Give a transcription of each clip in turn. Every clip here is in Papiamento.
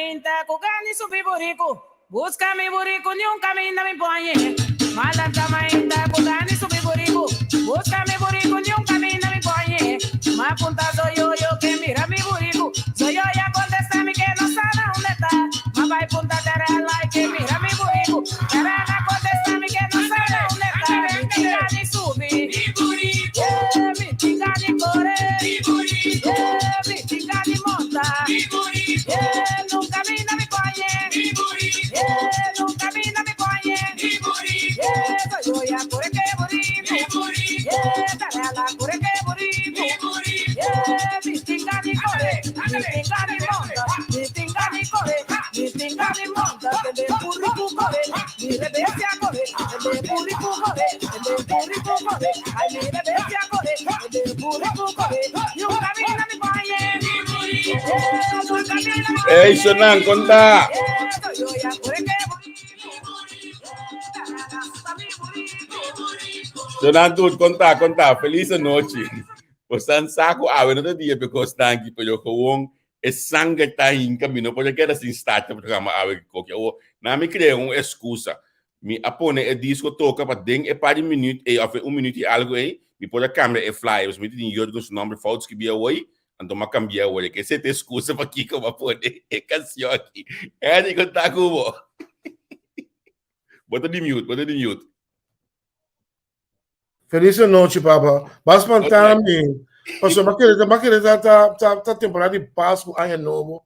mainta ku gana di subi buriku, buska mi buriku niun kaminda mi poñe. Malanta mainta ku gana di subi buriku, buska mi buriku niun kaminda mi poñe. Ma punta Zoyoyo ke mira mi buriku, Zoyoyo a kontesta mi ke no sa na unda e ta. Ma bai punta Terela e ke mira mi buriku, Terela a kontesta mi ke no sa na unda e ta. Mi tin gana di subi, yeah, mi tin gana di kore, yeah, mi tin gana di monta, yeah, nunka mi no mi poñe, yeah, nunka mi no mi poñe, yeah, Zoyoyo a kore ke buriku, yeah, Terela a kore ke buriku, yeah, mi tin gana di kore, mi tin gana di monta, mi tin gana di kore, mi tin gana di monta, tende buriku kore, mira bestia kore, tende buriku kore, tende buriku kore, ay mira bestia kore, tende buriku kore, nunka mi no mi poñe, yeah, nunka mi no mi Ey, Sonan, poñe, konta. yeah, Zoyoyo a kore ke buriku, yeah, Terela suta mi buriku. Sonan tur, konta, konta. Felis anochi. Bosan sa ku awe no ta dia p'e kosnan aki, pero gewoon e sanger ta hinka mi no por a keda sin start e programa awe koki. Awor, nan mi krea un excusa. Mi a pone e disco toka pa den e par di minuut ei of e un minuut i algo ei, mi por a kambia e flyer. Pasobra mi tin Jurgen su nomber fout skibí awor, anto mi a kambia awor. Esei ta e excusa pakiko mi a pone e cancion aki. Henry, kon ta ku bo? Bo ta di mute, bo ta di mute. Feliz nochi, papa. Bas spanta mi. Paso, ma kere, ma kere ta, ta, ta, ta temporada di Pascu, Aña Nobo.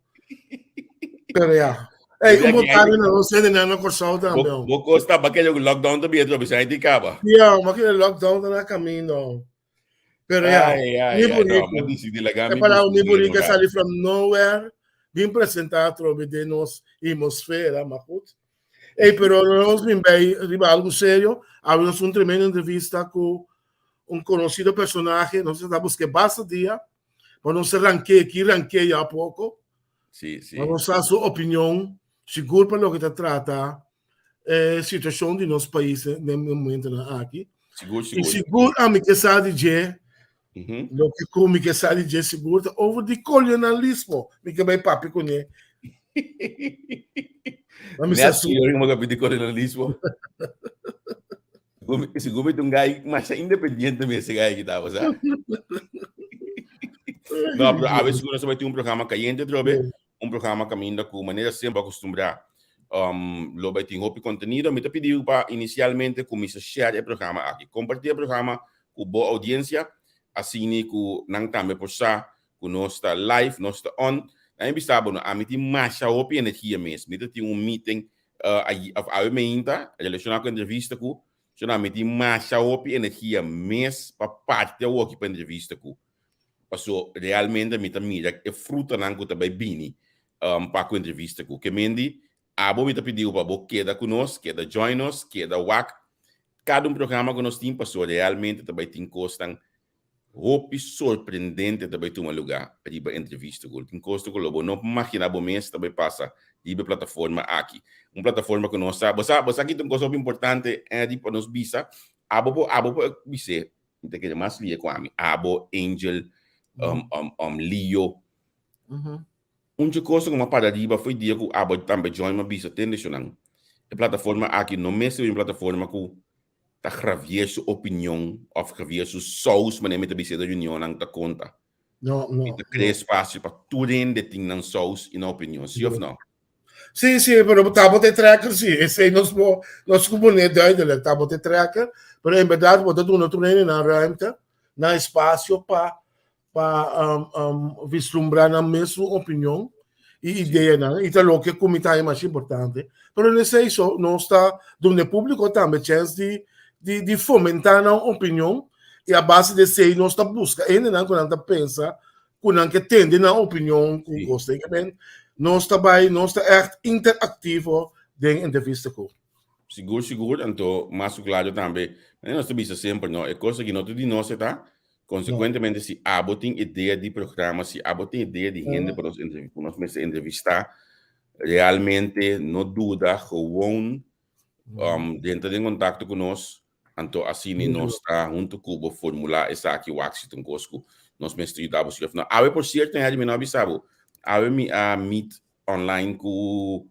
Pero ya. Ey, un botario na nos sede na Kòrsou tambe. Bo, bo kosta pa kere lockdown ta bietro, bisa ay ti kaba. Ja, ma kere lockdown ta na camino. Pero ya, Ay, ay, mi ay, no, buriku. ma disidi laga E mi para busca mi un buriku lugar. sali from nowhere, bin presenta atrobe den nos atmosfera, maar goed. Ey, pero nos bin bij riba algo serio. Awe nos un tremendo entrevista ku un conocido personaje. Nos ta busque basta dia. Pa nos ranke aquí, ranke ya poco. Sí, sí. Pa nos sa su opinion, sigur pa loke ta trata eh, situacion di nos pais den momento na aki. Sigur, Y sigur. sigur a mi ke sa di dje, loke ku mi ke sa di dje sigur ta over di kolonialismo. Mi ke bai papia kuné. Ma mi sa Net su. yo mo di kolonialismo. Sigur mi ta un guy masha independiente mi ese guy kita, o sea. No, pero a veces nos bai tin un programa caliente trobe, un programa caminda ku manera semper acostumbrá. Lo bai tin hopi contenido. Mi ta pidi pa inicialmente cuminsa share e programa aki. Comparti e programa ku bo audiencia, asina ku nan tambe por sa ku nos ta live, nos ta on. Na mi bisa bo no, ami tin masha hopi energia mes. Mi ta tin un meeting of awe meinta relaciona ku entrevista ku, so na mi tin masha hopi energia mes pa parti awoki pa entrevista ku. Paso realmente mi ta mira e frutanan ku ta bai bini pa ku entrevista ku. Ke mendi, abo mi ta pidi bo pa bo keda ku nos, keda join nos, keda wak kada un programa ku nos tin, paso realmente ta bai tin kosnan hopi sorprendente ta bai tuma lugá riba entrevista ku. Tin kosnan ku lo bo no por magina bo mes ta bai pasa riba e plataforma aki. Un plataforma ku nos sa, bo sa, bo sa ki ta un kos hopi importante, Eddie, pa nos bisa, abo por, abo por bis'é Mi ta kere mas lia ku ami. Abo, Angel, Leo. Un dje cosa ku mi a para riba foi dia ku abo tambe join mi a bisa tende shonan. E plataforma aki no mester un plataforma ku ta Javier su opinion of Javier su saus manera mi ta bisa den reunionnan ta konta. No, no. Mi ta krea espacio pa tur hende tin nan saus i nan opinion, si of no? Sí, sí, pero ta bo te trekker, sí. Esei nos bo, nos ku pone duidelijk, ta bo te trekker, pero en berdad bo ta duna tur hende nan ruimte, nan espacio pa pa vislumbra nan mesun opinion i ideanan, i ta loke ku mi ta haña mas importante. Pero en esei so nos ta duna e públiko tambe chèns di di di fomentá nan opinion i a base di esei nos ta buska hendenan ku nan ta pensa ku nan ke tende nan opinion ku kos den men nos ta bai nos ta echt interaktivo den entrevista ku. Sigur sigur anto mas ku klaro tambe manera nos ta bisa semper no e kos aki no ta di nos e ta konsekuentemente si abo tin idea di programa si abo tin idea di hende pa nos ku nos mester entrevista realmente no duda gewoon drenta den kontakto ku nos Anto asina nos ta hunto ku bo formulá esaki wak si ta un kos ku nos mester yuda bo si òf no. Awe por sierto Henry mi no a bisa bo, awe mi a meet online ku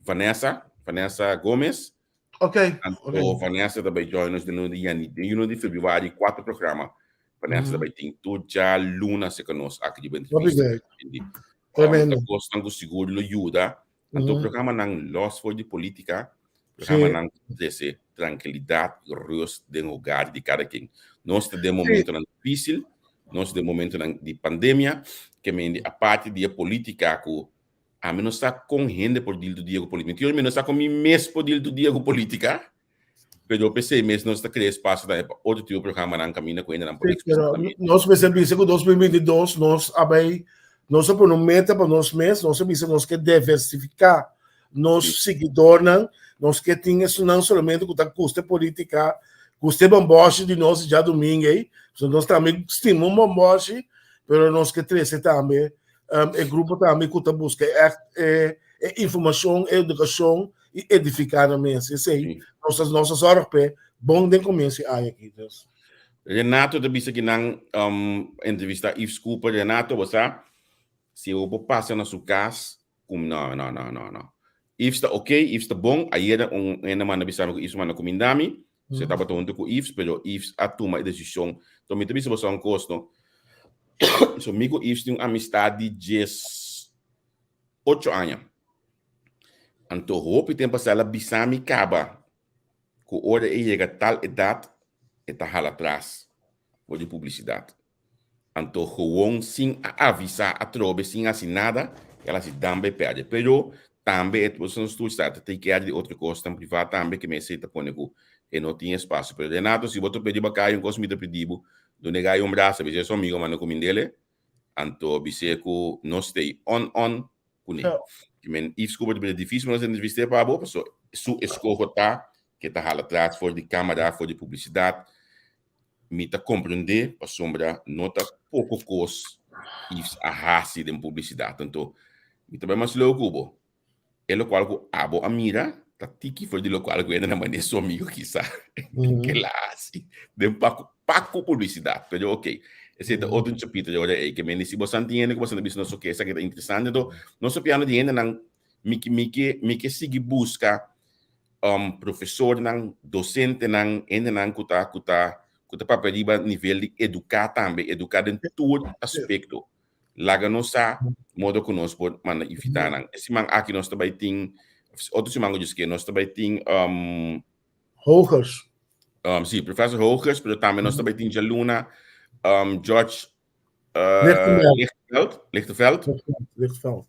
Vanessa, Vanessa Gomez. Ok. Anto Vanessa ta bai join nos den luna di jani, den luna di februari, kuater programa. Vanessa ta bai tin tur djaluna serka nos aki riba Hopi entrevista. leuk. Di Tremendo. ta kosnan ku sigur lo yuda. Anto programanan los for di politika, programanan ku trese trankilidat i rust den hogar di kada ken. Nos ta den momentonan difisil, nos ta den momentonan di pandemia, ke mende aparte di e politika ku ami no sa kon hende por deal tur dia ku politika. Mi tin ora mi no sa kon mi mes por deal tur dia ku politika, pero p'esei mes nos ta krea espasio tambe pa otro tipo programanan kaminda ku hendenan por Sí, ekspresá pero tambe. nos mester bisa ku 2022 nos a bai, nos a pone un meta pa nos mes, nos a bisa nos ke diversifiká nos siguidornan, nos ke tin esunnan solamente ku ta gusta e politika, gusta e bòmbòshi di nos djadumingu ei, so nos tambe stima un bòmbòshi, pero nos ke trese tambe e grupo tambe ku ta buska ègt e e informashon, e edukashon i edifiká nan mes. Esei nos ta nos ta sòrg p'e bon den komienso di aña aki. Dus. Renato ta bisa ki nan entrevistá Yves Cooper. Renato, bo sa, si bo por pasa na su kas ku no, no, no, no, no. Yves ta ok, Yves ta bon. Ayera un hende manda bisa mi ku Yves manda kuminda mi. Se tabata huntu ku Yves, pero Yves a tuma e desishon. Enton mi ta bisa boso un kos, no. So mi ku Yves tin un amistad di 18 aña. Anto hopi tempo pasá el a bisa mi kaba ku ora e yega tal edat e ta hala tras for di publisidat. Anto gewoon sin a avisá atrobe, sin hasi nada, el a hasi dambe e pèrdè. Pero tambe e nos tur sa ta take care di otro kosnan privá tambe ke mester ta pone ku e no tin espasio. Pero Renato, si bo ta pedi bakaya un kos mi ta pidi bo, duna e gai un brasa, bis'é su amigo manda kumind'el, anto bis'é ku nos stay on on kuné. Ki men Yves Cooper ta bira difícil pa nos entrevist'é pa bo, pasobra su eskoho ta ke ta hala tras for di kamara, for di publisidat. Mi ta komprendé pasobra no ta poko kos Yves a hasi den publisidat. Anto mi ta bai mas leu ku bo. E lokual ku abo a mira ta tiki for di lokual ku hende na manera su amigo kisa ke la hasi den paku paku publisidat. Pero ok, esei ta otro chapito di ora ei. Ke mende si bo san tin hende ku bo san ta bisa nos ok esaki ta interesante. Anto nos ta piano di hendenan mi ke mi ke mi ke sigui buska um, profesornan, docentenan, hendenan ku ta ku ta ku ta papia riba nivel di eduká tambe, eduká den tur aspekto. Laga nos sa modo ku nos por manda invitá nan. E siman aki nos ta bai tin, otro siman ku Dios ke, nos ta bai tin um, Hogers. Um, sí, professor Hogers, pero tambe nos ta bai tin djaluna um, George Lichtenveld. Lichtenveld. Lichtenveld.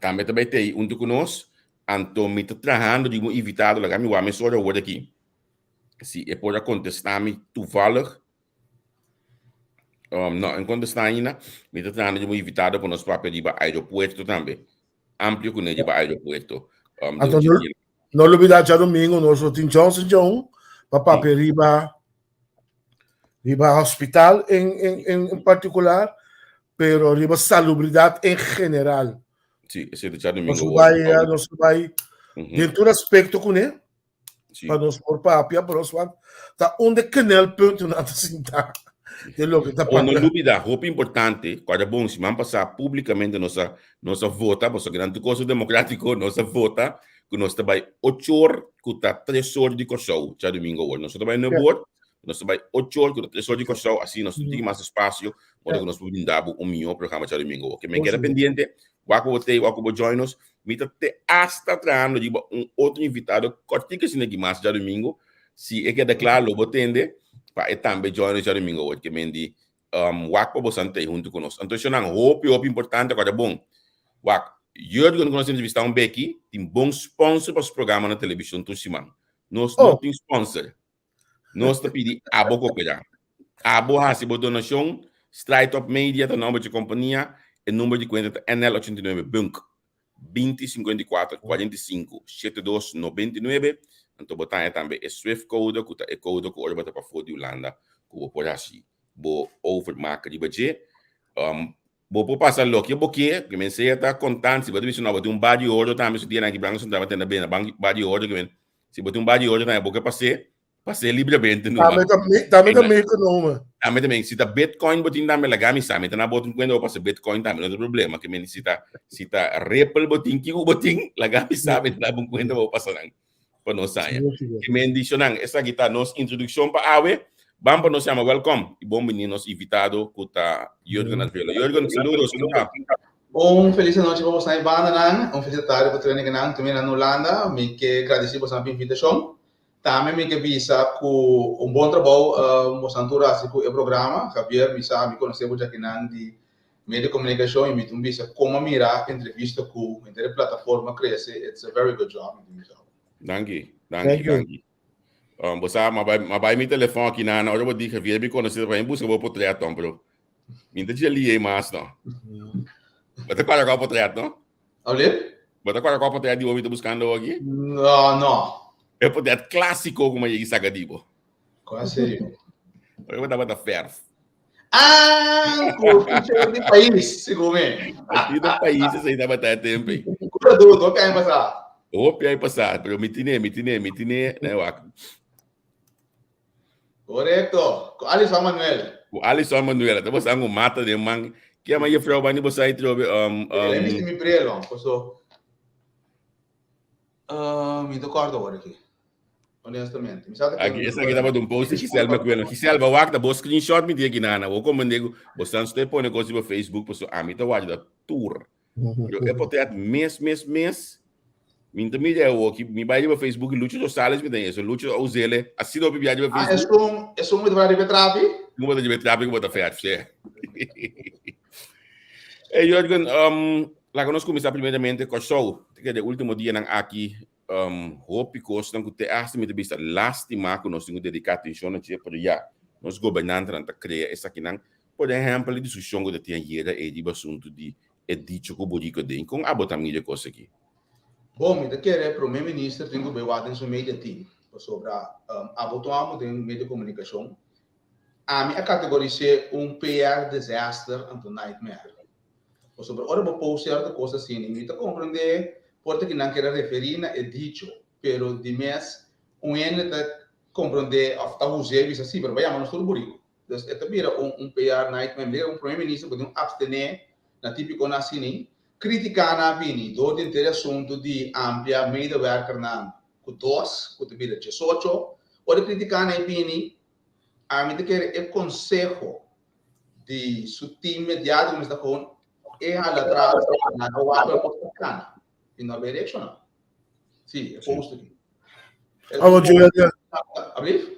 Tambe ta bai tei unto ku nos. Anto mi ta trahando di un invitado, laga mi wak mesora awor aki. Si e por a kontestá mi toevallig. No, en kontestá ainda. Mi ta trahando di un invitado pa nos papia riba aeropuerto tambe. Amplio kuné riba aeropuerto. Anto no, no lubida djadomingo nos lo tin Johnson John pa papia riba riba hospital en, en, en particular, pero riba salubridad en general. Sí, esei ta djadomingo. Nos bai, nos bai den tur aspecto kuné, pa nos por papia, pa nos wak, ta unda knelpuntonan ta sinta den loke ta O no papia. lubida, hopi importante, kòrda bon, siman pasá públikamente nos a nos a vota, pasobra kinan tur kos demokratiko, nos a vota ku nos ta bai ocho or ku ta tres or di Kòrsou djadumingu awor. Nos no ta bai nuebe or, nos ta bai ocho or ku ta tres or di Kòrsou, asina nos tin mas espasio ora ku nos por brinda bo un mihó programa djadumingu awor. Ke men keda pendiente, wak ku bo t'ei, wak ku bo join nos. Mi ta te asta trahando riba un otro invitado kòrtiku asina aki mas djadumingu. Si e keda kla lo bo tende pa e tambe join nos djadumingu awor. Ke men di wak pa bosan t'ei huntu ku nos. Anto eshonan hopi hopi importante kòrda bon. Wak, Jurgen ku nos entrevistá un beki tin bon sponsor pa su programa na televishon tur siman. Nos no tin sponsor. Nos ta pidi abo koperá. Abo hasi bo donashon. Straight Up Media ta nomber dje kompania. E number di kuenta ta NL 89 Bunk 20 54 45 72 99. Anto bo ta haña tambe e Swift code ku ta e code ku ora bo ta pafó di Hulanda ku bo por hasi bo overmaak riba dje. Bo por pasa loke bo ke, ke men sea ta kontant, si bo ta bisa no bo tin un bar di oro tambe, su dianan ki Banco Central a tende bena bar di oro, ke men si bo tin un bar di oro tambe bo ke pas'é. Pas'é libremente numa. Tambe ta tambe ta meegenomen. Tambe ta mee. Si ta bitcoin bo tin tambe laga mi sa. Mi ta na bo tin kuenta bo pasa bitcoin tambe no ta problema. Ke men si ta si ta ripple bo tin kiko bo tin laga mi sa mi ta na bo kuenta bo pasa nan pa nos haña. Ke men di shonan esaki ta nos introdukshon pa awe. Ban pa nos yama welkom i bon bini nos invitado ku ta Jurgen Advelo. Jurgen saludos kon ta? Un felis anochi pa bosnan e bandanan, un felis tardi pa tur hende kinan tur mira na Hulanda. Mi ke gradisi bosnan pa invitashon. Tambe mi ke bisa ku un bon trabou bosan tur hasi ku e programa. Javier, mi sa, mi konosé bo djakinan di medio di komunikashon i mi tin bisa kon a mira entrevista ku henter e plataforma krese. It's a very good job, mi tin bisa. Danki, danki, danki. Bo sa, m'a bai, m'a bai mi telefòn aki nan, ora bo di Javier mi konosé, mi buska bo potret ton, pero mi no ta dje lié mas no. Bo ta kòrda kua potret no? Alweer? Bo ta kòrda kua potret di bo mi ta buskando aki? No, no. E potret klásiko ku mi a yega saka di bo. Kua serio? Ora bo tabata fèrf. Ah, ku fichero di pais, segun mi. Partido pais esei tabata e tempu ei. Kura duru, hopi aña pasá. Hopi aña pasá, pero mi tine, mi tine, mi tine, na e wak. Korekto, ku Alison Manuel. Ku Alison Manuel, ta bosa un mata den man. Ke ama juffrouw bani bosa i trobe um um. E bisti mi bril no, paso uh, mi ta kòrda awor aki. Honestamente. Mi sa ta Aki esaki tabata un post di Giselle McQueen. Giselle, ba wak ta bo screenshot mi di aki nana. Bo komende ku bo stan stoi pone kos riba Facebook paso ami ta warda tur. Pero e potret mes, mes, mes. Mi ta mira e oki, mi bai riba Facebook, Lucho Rosales mi ta eso, Lucho Ozele, así no bia riba ah, Facebook. Ah, es un, es un mi riba trapi? Un bota riba trapi ku bota ferf, sí. Hey Jürgen, um, laga nos kuminsá primeramente Kòrsou. Te keda e último dianan aki, um, hopi kosnan ku te hasta mi ta bisa lástima ku nos tin ku dediká atenshon na dje, pero ya, nos gobernantenan ta krea esakinan. Por ehèmpel, e diskushon ku ta tin ayera ei riba asuntu di e dicho ku buriku den. Kon abo ta mira e kos aki? Bon, mi ta kere Prome Minister tin ku bai wak den su media team, pasobra abo tur amo den medio komunikashon. Ami a kategoris'é un PR disaster anto nightmare. Pasobra ora bo post sierto kos asina, mi ta komprendé por ta ki nan kere referí na e dicho, pero di mes un hende ta komprendé òf ta hus'é bisa si, pero bo a yama nos tur buriku. Dus e ta bira un un PR nightmare. Mira un prome minister ku tin un abstené na típikonan asini. Kritikanan a bini dor di henter e asuntu di amplia medewerkernan ku dos, ku ta bira diesocho. Ora e kritikanan ei bini, ami ta kere e konseho di su team mediátiko mester ta kon e hala atras nan a wak e kos ta kana i no a bay reakshoná. Sí, e post aki. Awor, Julia, Ablief?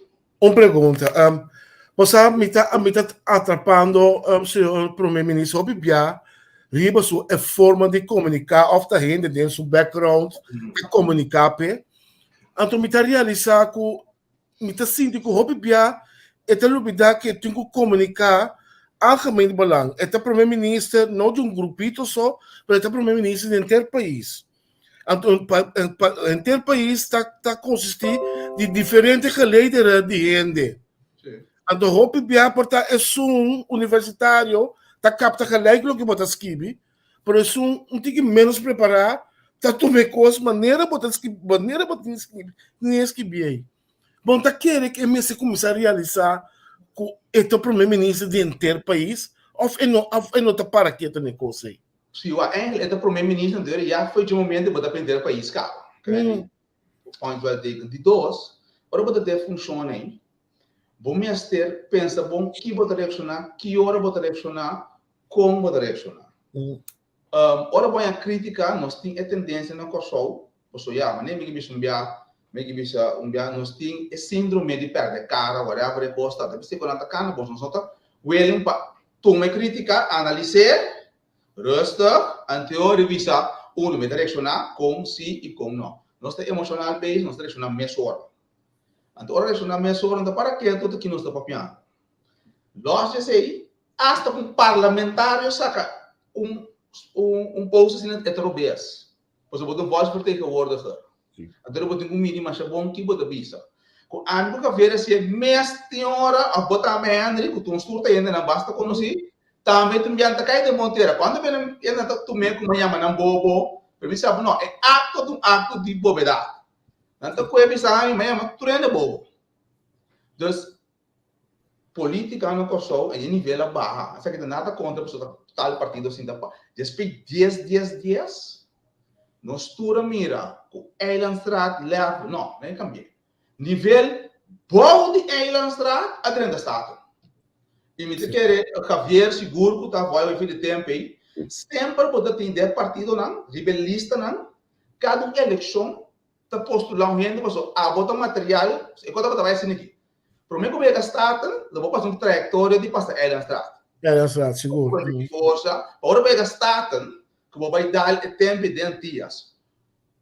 Un pregunta. Um, bo sa, mi ta, mi ta atrapando um, señor Prome Minister hopi bia riba su e forma di komuniká of ta hende den su background ta komuniká p'e. Anto mi ta realisá ku mi ta sinti ku hopi bia e ta lubidá ku e tin ku komuniká algemeen belang. E ta Prome Minister no di un grupito so, pero e ta Prome Minister di henter pais. Anto pa, pa henter pais ta, ta konsistí di diferente gelederen di hende. Sí. Anto hopi bia por ta esun universitario ta kapta gelijk loke bo ta skibi, pero esun un tiki menos prepará ta tuma e kos manera bo ta skibi, manera bo tin skibi, tin skibi ei. Bo no ta kere ku e mester kuminsá realisá ku e ta prome minister di henter pais òf e no, òf e no ta para ketu na e kos ei? Si wak eigenlijk e ta prome minister anterior ya foi dje momento bo ta prender pais caba. Krijg point wel taken. Di dos, ora bo ta den funcion ei, bo mester pensa bon ki bo ta reacciona, ki ora bo ta reacciona, con bo ta reacciona. Ora bo haña critica, nos tin e tendencia na Kòrsou, pasobra ya, manera mi ke bisa un bia, mi ke bisa un bia, nos tin e síndrome di pèrdè kara, whatever e kos ta. Ta bisa ku nan ta kana, nos no ta willing pa tuma e critica, analis'é, Rustig, anto revisa unu mi ta reakshoná kon si i kon no. Nos ta emoshonal bezig, nos ta reakshoná mesora. Anto ora reakshoná mesora no ta para ketu ta ki nos ta papiando. Lòs di esei, asta ku un parlamentario saka un un post asina e ta robes. Pasobra bo ta un volksvertegenwoordiger. Anto bo tin ku midi masha bon ki bo ta bisa. Ku ami ku Javier a si'e mes tin ora òf bo tambe Henry ku tur nos tur ta hendenan basta konosí tambe tin bian ta kai den montera. Kuantu bia nan ta tum'é ku yama nan bobo pero mi sa bo no e akto ta un akto di bobedat. Nan ta kue bisa ami mi a yama tur hende bobo. Dus Politica na Kòrsou e nivel a baha. Esaki ta nada kontra pasobra ta tal partido sinta pa. Despues dies dies dies nos tur a mira ku Eilandstraat level, no, no e kambi'é. Nivel bou di Eilandstraat a drenta Staten. I mi ta kere Javier sigur ku ta vòi wi di tempu ei, semper bo ta tin den partidonan riba e listanan kada un elekshon ta postulá un hende pasobra abo ta material, e kos tabata bai asina aki. Promé ku bo yega Staten, lo bo pasa un trayektoria di pasa Eilandstraat. Eilandstraat, sigur. Forsa. Ora bo yega Staten, ku bo bai dal e tempe den Antias,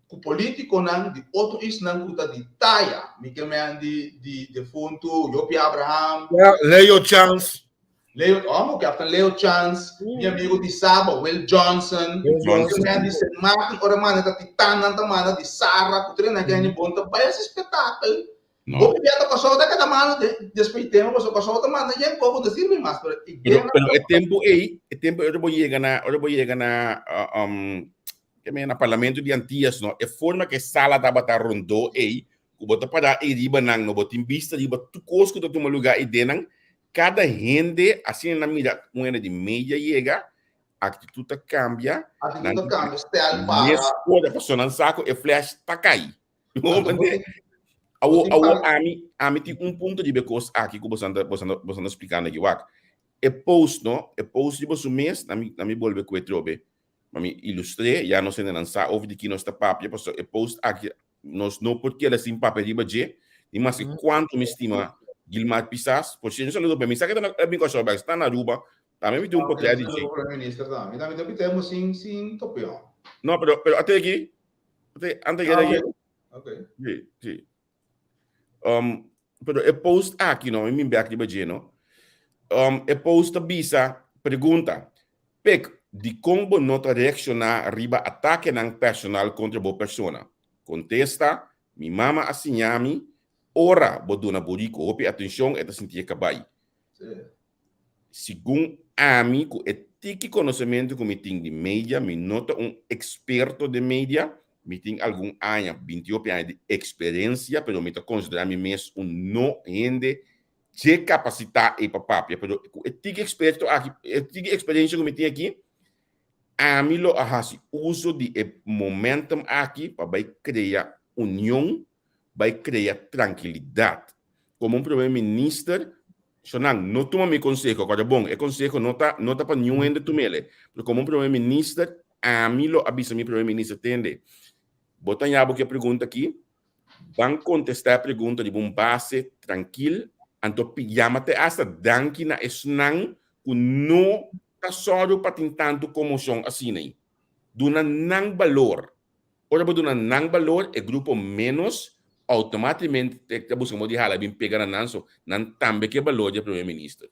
ku politikonan di otro isnan ku ta di taya, mi ke men di di defuntu Jopie Abraham, Ja, Leo Chance. Leo, oh, Captain Leo Chance, mi amigo di Saba, Will Johnson, Will Johnson. mi ke men di Sint Maarten, ora manda ta titannan ta manda di Sara, ku tur e nan ke bon ta bai hasi spektakel. No. Hopi bia ta Kòrsou ta keda malo de despues tempo pasobra Kòrsou ta manda yen koko ta sirbi mas pero e Pero, guerra pero e tempo ei, e tempo ei ora bo yega na, ora bo yega na uh, um, ke men na parlamento di Antillas no, e forma ke sala tabata rondó ei, ku bo ta para ei riba nan, no bo tin bista riba tur kos ku ta tuma lugá ei den nan, kada hende asina nan mira un hende di media yega, actitud ta cambia, actitud ta cambia, stijl para. Mesora pasobra nan sa ku e flash ta kai. Awo, awo, ami, ami tin un punto di kos aki ku bosan ta, bosan ta, bosan ta splikando aki. Wak, e post, no? E post riba su mes, na mi, na mi bolbe ku e trobe. Ma mi ilustré, ya nos hendenan sa over di ki nos ta papia, pasobra e post aki nos no por keda sin papia riba dje, ni maske kuantu mi stima Gilmar Pisas. Por sierto, un saludo pa mi. Sa ke ta na, a bin Kòrsou bèk, sta na Aruba. Tambe mi tin un potrèt di dje. Minister tambe. Mi tambe ta pitemo sin, sin topia. No, pero, pero ate aki, Ante, ante ah, okay. Okay. Sí, sí. Um, pero e post aki no, mi back riba dje no. Um, e post ta bisa, pregunta, Pek, di kon bo no ta reacciona riba atakenan personal kontra bo persona? Kontesta, mi mama a siña mi, ora bo duna buriku hopi atencion e ta sinti e kabai. Sí. Segun ami ku e tiki konosementu ku mi tin di media, mi no ta un eksperto den media, mi tin algun aña, binti hopi aña di eksperensia, pero mi ta konsiderá mi mes un no hende dje kapasitá ei pa papia, pero ku e tiki eksperto aki, e tiki eksperensia ku mi tin aki, ami lo a hasi uso di e momentum aki pa bai krea union, bai krea trankilidat. Komo un primer minister, Shonan, no tuma mi konseho, kòrda bon, e konseho no ta no ta pa niun hende tum'el, pero komo un primer minister, ami lo a bisa mi primer minister, tende, bo ta ña bo ke pregunta aki, ban kontestá e pregunta riba un base trankil, anto yama te asta danki na esnan ku no ta sòru pa tin tantu komoshon asina ei. Duna nan balor. Ora bo duna nan balor, e grupo ménos outomáticamente ta buska modo di hala bin pega na nan, so nan tambe ke balor di e primer minister.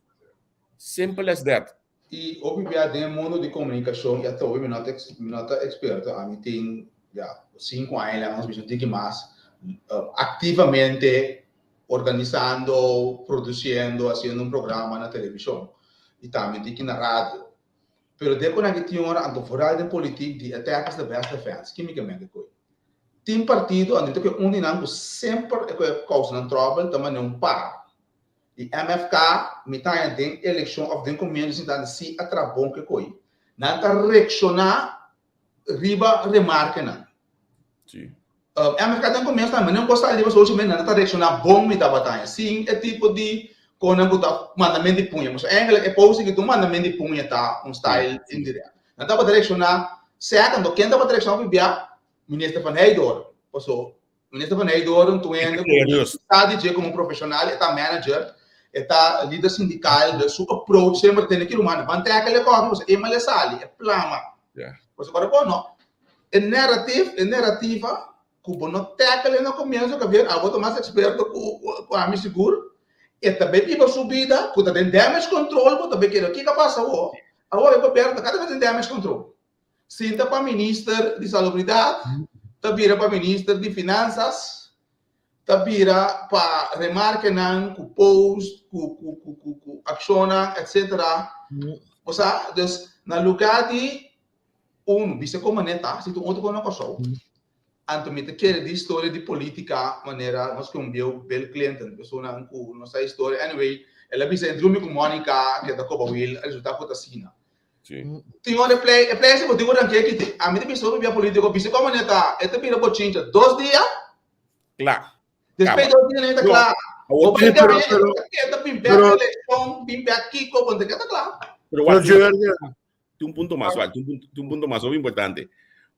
Simple as that. I hopi bia den e mundo di komunikashon i atrobe mi no ta mi no ta eksperto, ami tin ya sinku aña laga nos bisa un tiki mas aktivamente organisando, produsiendo, hasiendo un programa na televishon i tambe tiki na radio. Pero den ku nan ki tin ora anto vooral den politik di attack is the best defense. Ki mi ke mende koe? Tin partido anto ta ke un di nan ku semper e koe kousa nan trouble ta mane un par. Di MFK mi ta haña den elekshon of den komienso sin tante si a traha bon ke koe. Nan ta reakshoná riba remarkenan. Sí. Um, MFK den comienzo tambe no costa riba social media, nan ta reacciona bon mi tabata haña. Sin e tipo di konan ku ta mandament di puña. Pasobra eigenlijk e post ki tu mandament di puña ta un style indirect. Nan tabata reacciona second, ken tabata reacciona hopi bia? Minister Van Heydoorn. Paso Minister Van Heydoorn tu hende ku sa di dje komo profesional, e ta manager, e ta lider sindical, dus su approach semper tene ki ruman ban tackle e kòfi pasobra e mal e sali, e plama. Pasobra ora bo no e narrative, e narrativa ku bo no tackle na komienso Javier, abo ta mas eksperto ku ku ami sigur, e ta bai biba su bida ku ta den damage control bo ta bai kere kiko a pasa awor? Awor e gobièrnu ta kada bes den damage control. Sinta pa minister di salubridat, ta bira pa minister di finansas, ta bira pa remarkenan ku post, ku ku ku ku ku akshonnan etc. Bo sa, dus na lugá di unu bisa kon manera ta, si ta un otro kon na Kòrsou. Anto mi ta kere di historia di politica manera nos ke un bieu Bill Clinton, personanan ku no sa historia. Anyway, el a bisa e drumi ku Monica keda koba wil, a resulta ku ta asina. Sí. Tin ora e play, e play si bo tin ku ranke kiti. Ami ta bisa hopi bia politico, bisa komo ne ta, e ta bira bochincha dos dia. Kla. Despues Kaba. dos dia ne ta No, kla. awor Bo bai Pero, gaña, e pero, ta keda bin bek pero, elekshon, bin bek kiko, bo no ta keda kla. Pero pero wak, Jurgen, tin un punto mas, wak, tin un punto, tin un punto mas hopi importante.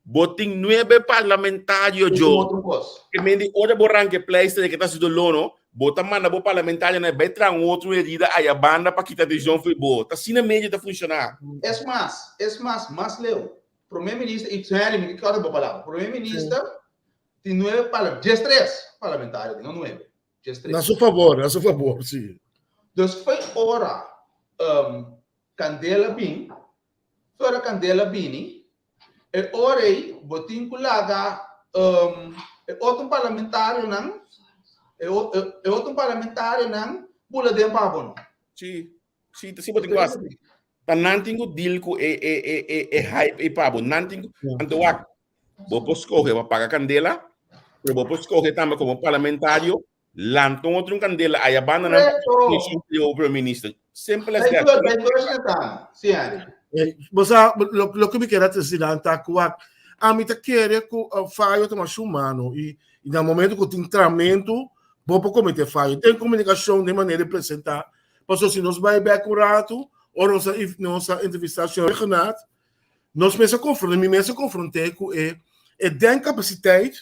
Bo tin nuebe parlamentario, Tin jo. otro kos. Ke men di ora bo ranke pleister ke ta sido lono, bo ta manda bo parlamentario na bai traha un otro herida aya banda pa kita atencion fo'i bo. Ta asina medio ta funciona. Es mas, es mas, mas leu. Prome minister, i Henry, mi ke kòrda bo palabra. Prome minister tin nuebe parla, diestres parlamentario tin, no nuebe, diestres. Na su favor, na su favor, si. Dus fo'i ora um, Kandela bin, ora kandela bini, e ora ei bo tin ku laga um, e otro parlamentarionan, e, e, e otro parlamentarionan bula den pa bo no. Sí, sí, sí bo tin ku hasi. Ta nan tin ku deal ku e, e, e, e, e hype ei pa bo. Nan tin ku, anto wak, bo por skohe pa paga kandela, pero bo por skohe tambe komo parlamentario Lanta un otro un candela aya banda nan Correcto. di o prime minister. Simple as Thank that. you, thank you, Shintan. Sí, Andy. Eh, bo sa, lo, lo que mi quer decir ta ku a mi ta kere ku uh, fallo ta mas humano i, i na momento ku tin tramento bo por cometer fallo. Den comunicacion, den manera de presentar. Paso si nos bai back un rato, ora nos a, nos a entrevista señor Regenaat, Nos mester konfronté, mi mester konfronté ku e e den kapasiteit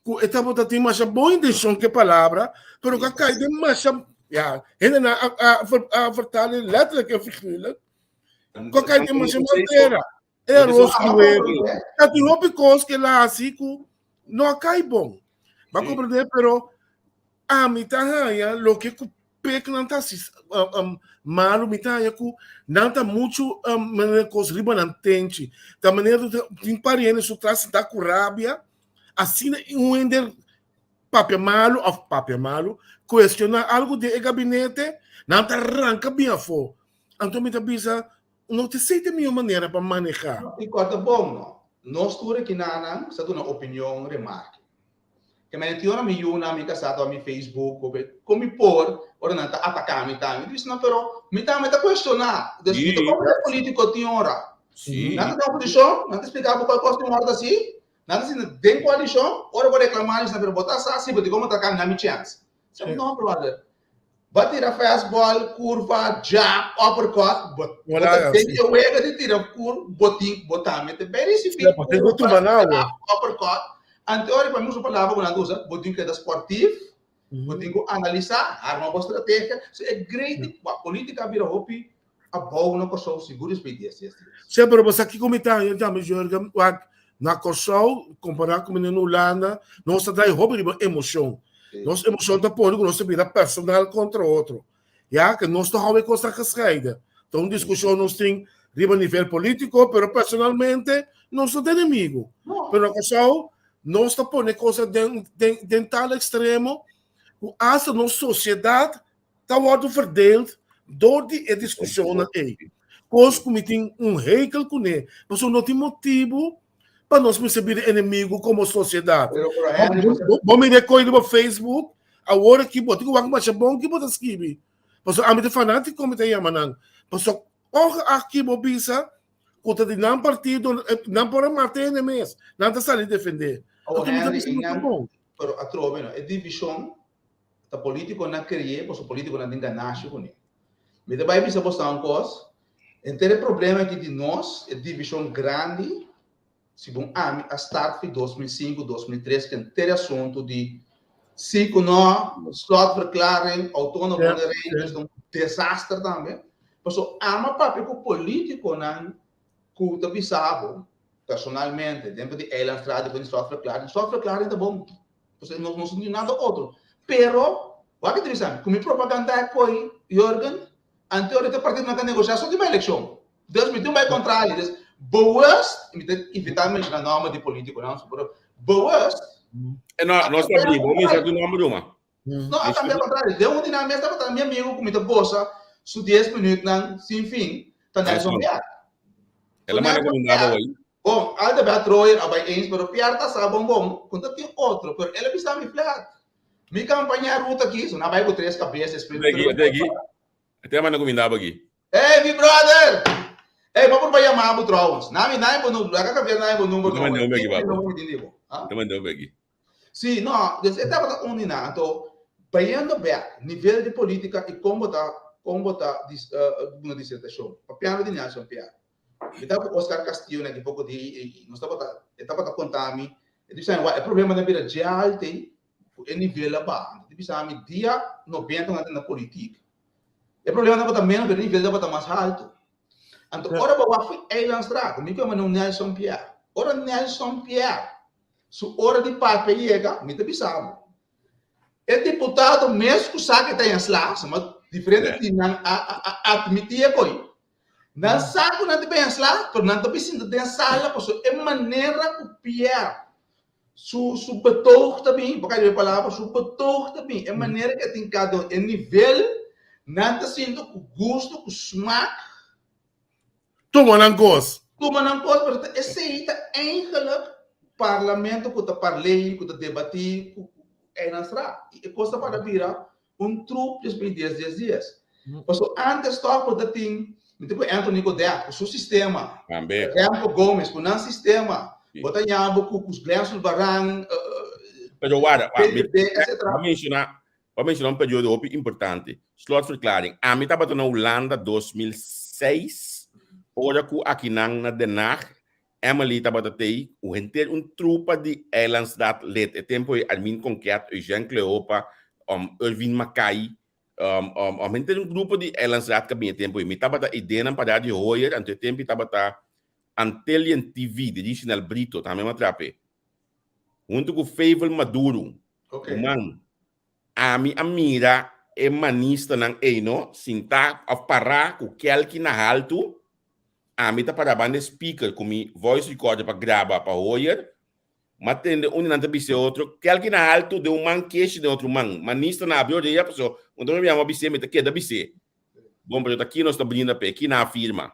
ku e tabata tin masha bon intenshon ku e palabra, pero ku a kai den masha, ya, hendenan a a a vertale letterlijk en figuurlijk, ku a kai den masha mal tera. E aros ku web, ta tin hopi kos ku el a hasi ku no a kai bon. Bo a komprendé? Pero ami ta haña loke ku Pek nan ta hasi malu, mi ta haña ku nan ta muchu manera kos riba nan tenchi. Ta manera ku tin pariente su tras sintá ku rabia, asina un hende papia malu òf papia malu, kuestioná algu den e gabinete, nan ta ranka bin afó. Anto mi ta bisa, no ta esei ta e mihó manera pa manehá. I kòrta bon no. Nos tur aki nan sa duna opinion, remarke. Ke mene tin ora mi yunan, mi kasá ta mi Facebook, kobe, kon mi por ora nan ta ataká mi tambe. Mi bisa nan, pero mi tambe ta kuestioná. Dus mi ta Sí. komo den polítiko tin ora. Sí. Nan ta den oposishon, nan ta splika bo kua kos tin ora ta así. Nan ta sinta den koalishon, ora bo reklamá, nan bisa, pero bo ta sa si, bo tin komo ataká mi, nan mi chèns. Sa no, brother. Bo tira fastball, curva, jab, uppercut, bo, bo ta den e wega di tira cur, bo tin, bo tambe te bay ricibi curva, jab, uppercut. Ante ora pa mi usa palabra cu nan ta usa, bo tin keda sportief, bo tin cu analisa, arma bo strategia. So e great di politica a bira hopi abou na Kòrsou sigur despues di dies dies dies. Sí, pero bo sa kiko mi ta haña tambe, Jurgen? Wak, na Kòrsou, kompará ku na Hulanda, nos ta drai hopi riba emoshon. Nos emoshon ta pone ku nos ta bira personal kontra otro. Ya, ke nos ta hou e kosnan gescheiden. Ta un diskushon nos tin riba nivel polítiko, pero personalmente nos no ta enemigo. Pero na Kòrsou, nos ta pone kosnan den, den, den tal ekstremo ku asta nos sosiedat ta wòrdu verdeeld dor di e diskushonnan ei. Kos ku mi tin un hekel kuné, pasobra no tin motibu pa nos mester bira enemigu komo sosiedat. Bo mira e koi riba Facebook, awor aki bo tin ku wak masha bon ki bo ta skibi. Pasobra ami ta fanátiko mi ta yama nan. Pasobra ongeacht ki bo bisa ku ta di nan partido, nan por a mata hende mes, nan ta sali defendé. Anto mi ta bisa no ta bon. Pero atrobe no, e divishon Ta politiconan creé pasobra politiconan tin ganashi cune. Mi ta bay bisa boso un cos, henter e problema aki di nos, e division grandi, segun ami a start fi 2005, 2003, cu henter e asunto di si cu no, slotverklaring, autonomo Bonaire, ta un desaster tambe. Pasobra ami a papia cu politiconan cu ta bisa bo, personalmente, dentro di Eilandstraat, dentro di slotverklaring, slotverklaring ta bon. Entonces nos no sinti nada otro. Pero, wak ta bisa mi, ku mi propaganda e koi, Jurgen, ante ora te partido nan ta negosha so di bai elekshon. Dus mi tin bai kontra ali. Dus bewust, mi ta evita menshona nomber di politikonan, pero bewust. E no, no sa bli, bo menshona tu nomber duma. No, a kambia kontra. Den un di nan mes tabata mi amigo ku mi ta gosa su 10 minuutnan sin fin, ta Nelson Piar. El a manda komendado hoy. Bon, Aldebert Royer a bai eens, pero Pierre ta sa bon bon ku ta tin otro, pero el a bisa mi flat. Mi kampaña ruta aki, so nan bai ku tres kabes despues. Ate aki, ate aki. Ate a manda kuminda bo aki. Hey, mi brother! Hey, bo por bai yama bo trouwens. Nami, nami bo number. Laga Javier nami bo number. Ta manda un beki, papo. Ta manda un beki. Sí, no, dus e tabata un di nan. Anto, bayendo bek, nivel di politica y con bo ta, con bo ta dis, duna disertacion. Papiando di Nelson Pierre. Mi tabata cu Oscar Castillo na ki poco di y nos tabata, e tabata conta mi, e di bisa mi, wak, e problema ta bira dje alte cu e nivel a baha. Anto e di bisa mi, dia 90 nan ta na politica, e problema tabata menos pero e nivel tabata mas halto. Anto ora bo wak fu Eilandstraat, mi cu e manda un Nelson Pierre. Ora Nelson Pierre Su ora di papia yega, mi ta bisa bo. E diputado mes ku sa ke ta en sla, suma diferente di nan a a admití e koi. Nan sa ku nan ta ben sla, pero nan ta bisinta den sala pasobra e manera ku Pierre su su betoog ta bin, bo ka riba e palabra, su betoog ta bin, e manera ku e tin kada e nivel, nan ta sinti ku gusto, ku smak. Tuma nan kos. Tuma nan kos, pero ta esei ta eigenlijk parlamento ku ta parlei, ku ta debatí, ku einan sra. I e kos ta para bira un trup despues di dies dies dies. Pasobra antes tòg bo ta tin, mi ta ku Anthony Godett ku su sistema, Tambe. Remco Gomez ku nan sistema, bo ta ña bo ku Glenn Sulbaran, Pero wara, wara, mi PDB, etcetera. a menshoná Bo a menciona un periodo hopi importante. Slotverklaring. Ami tabata na Hulanda 2006, ora cu akinan na Den Haag, Emily tabata tei cu henter un trupa di Eilandsraad lid. E tempo ei Armin Conquet, Eugène Cleopa, um, Erwin Mackay, um, um, um, henter un grupo di Eilandsraad ka bin e tempo ei. Mi tabata idenan pa Radio Hoyer, anto e tempo ei tabata Antillian TV di Richinel Brito, tambe mi a trape. Hunto cu Favel Maduro. Okay. Ruman, ami a mira e manistanan ei no, sintá of pará ku kelki na haltu, ami ta pará banda e speaker ku mi voice recorder pa graba pa hoyer, m'a tende un di nan ta bisa e otro, kelki na haltu den un man keshi den otro man, manistanan abri orea paso un ta mi a bis'é mi ta keda bis'é. Bon, pero ta ki nos ta brinda p'e, ki nan a firma?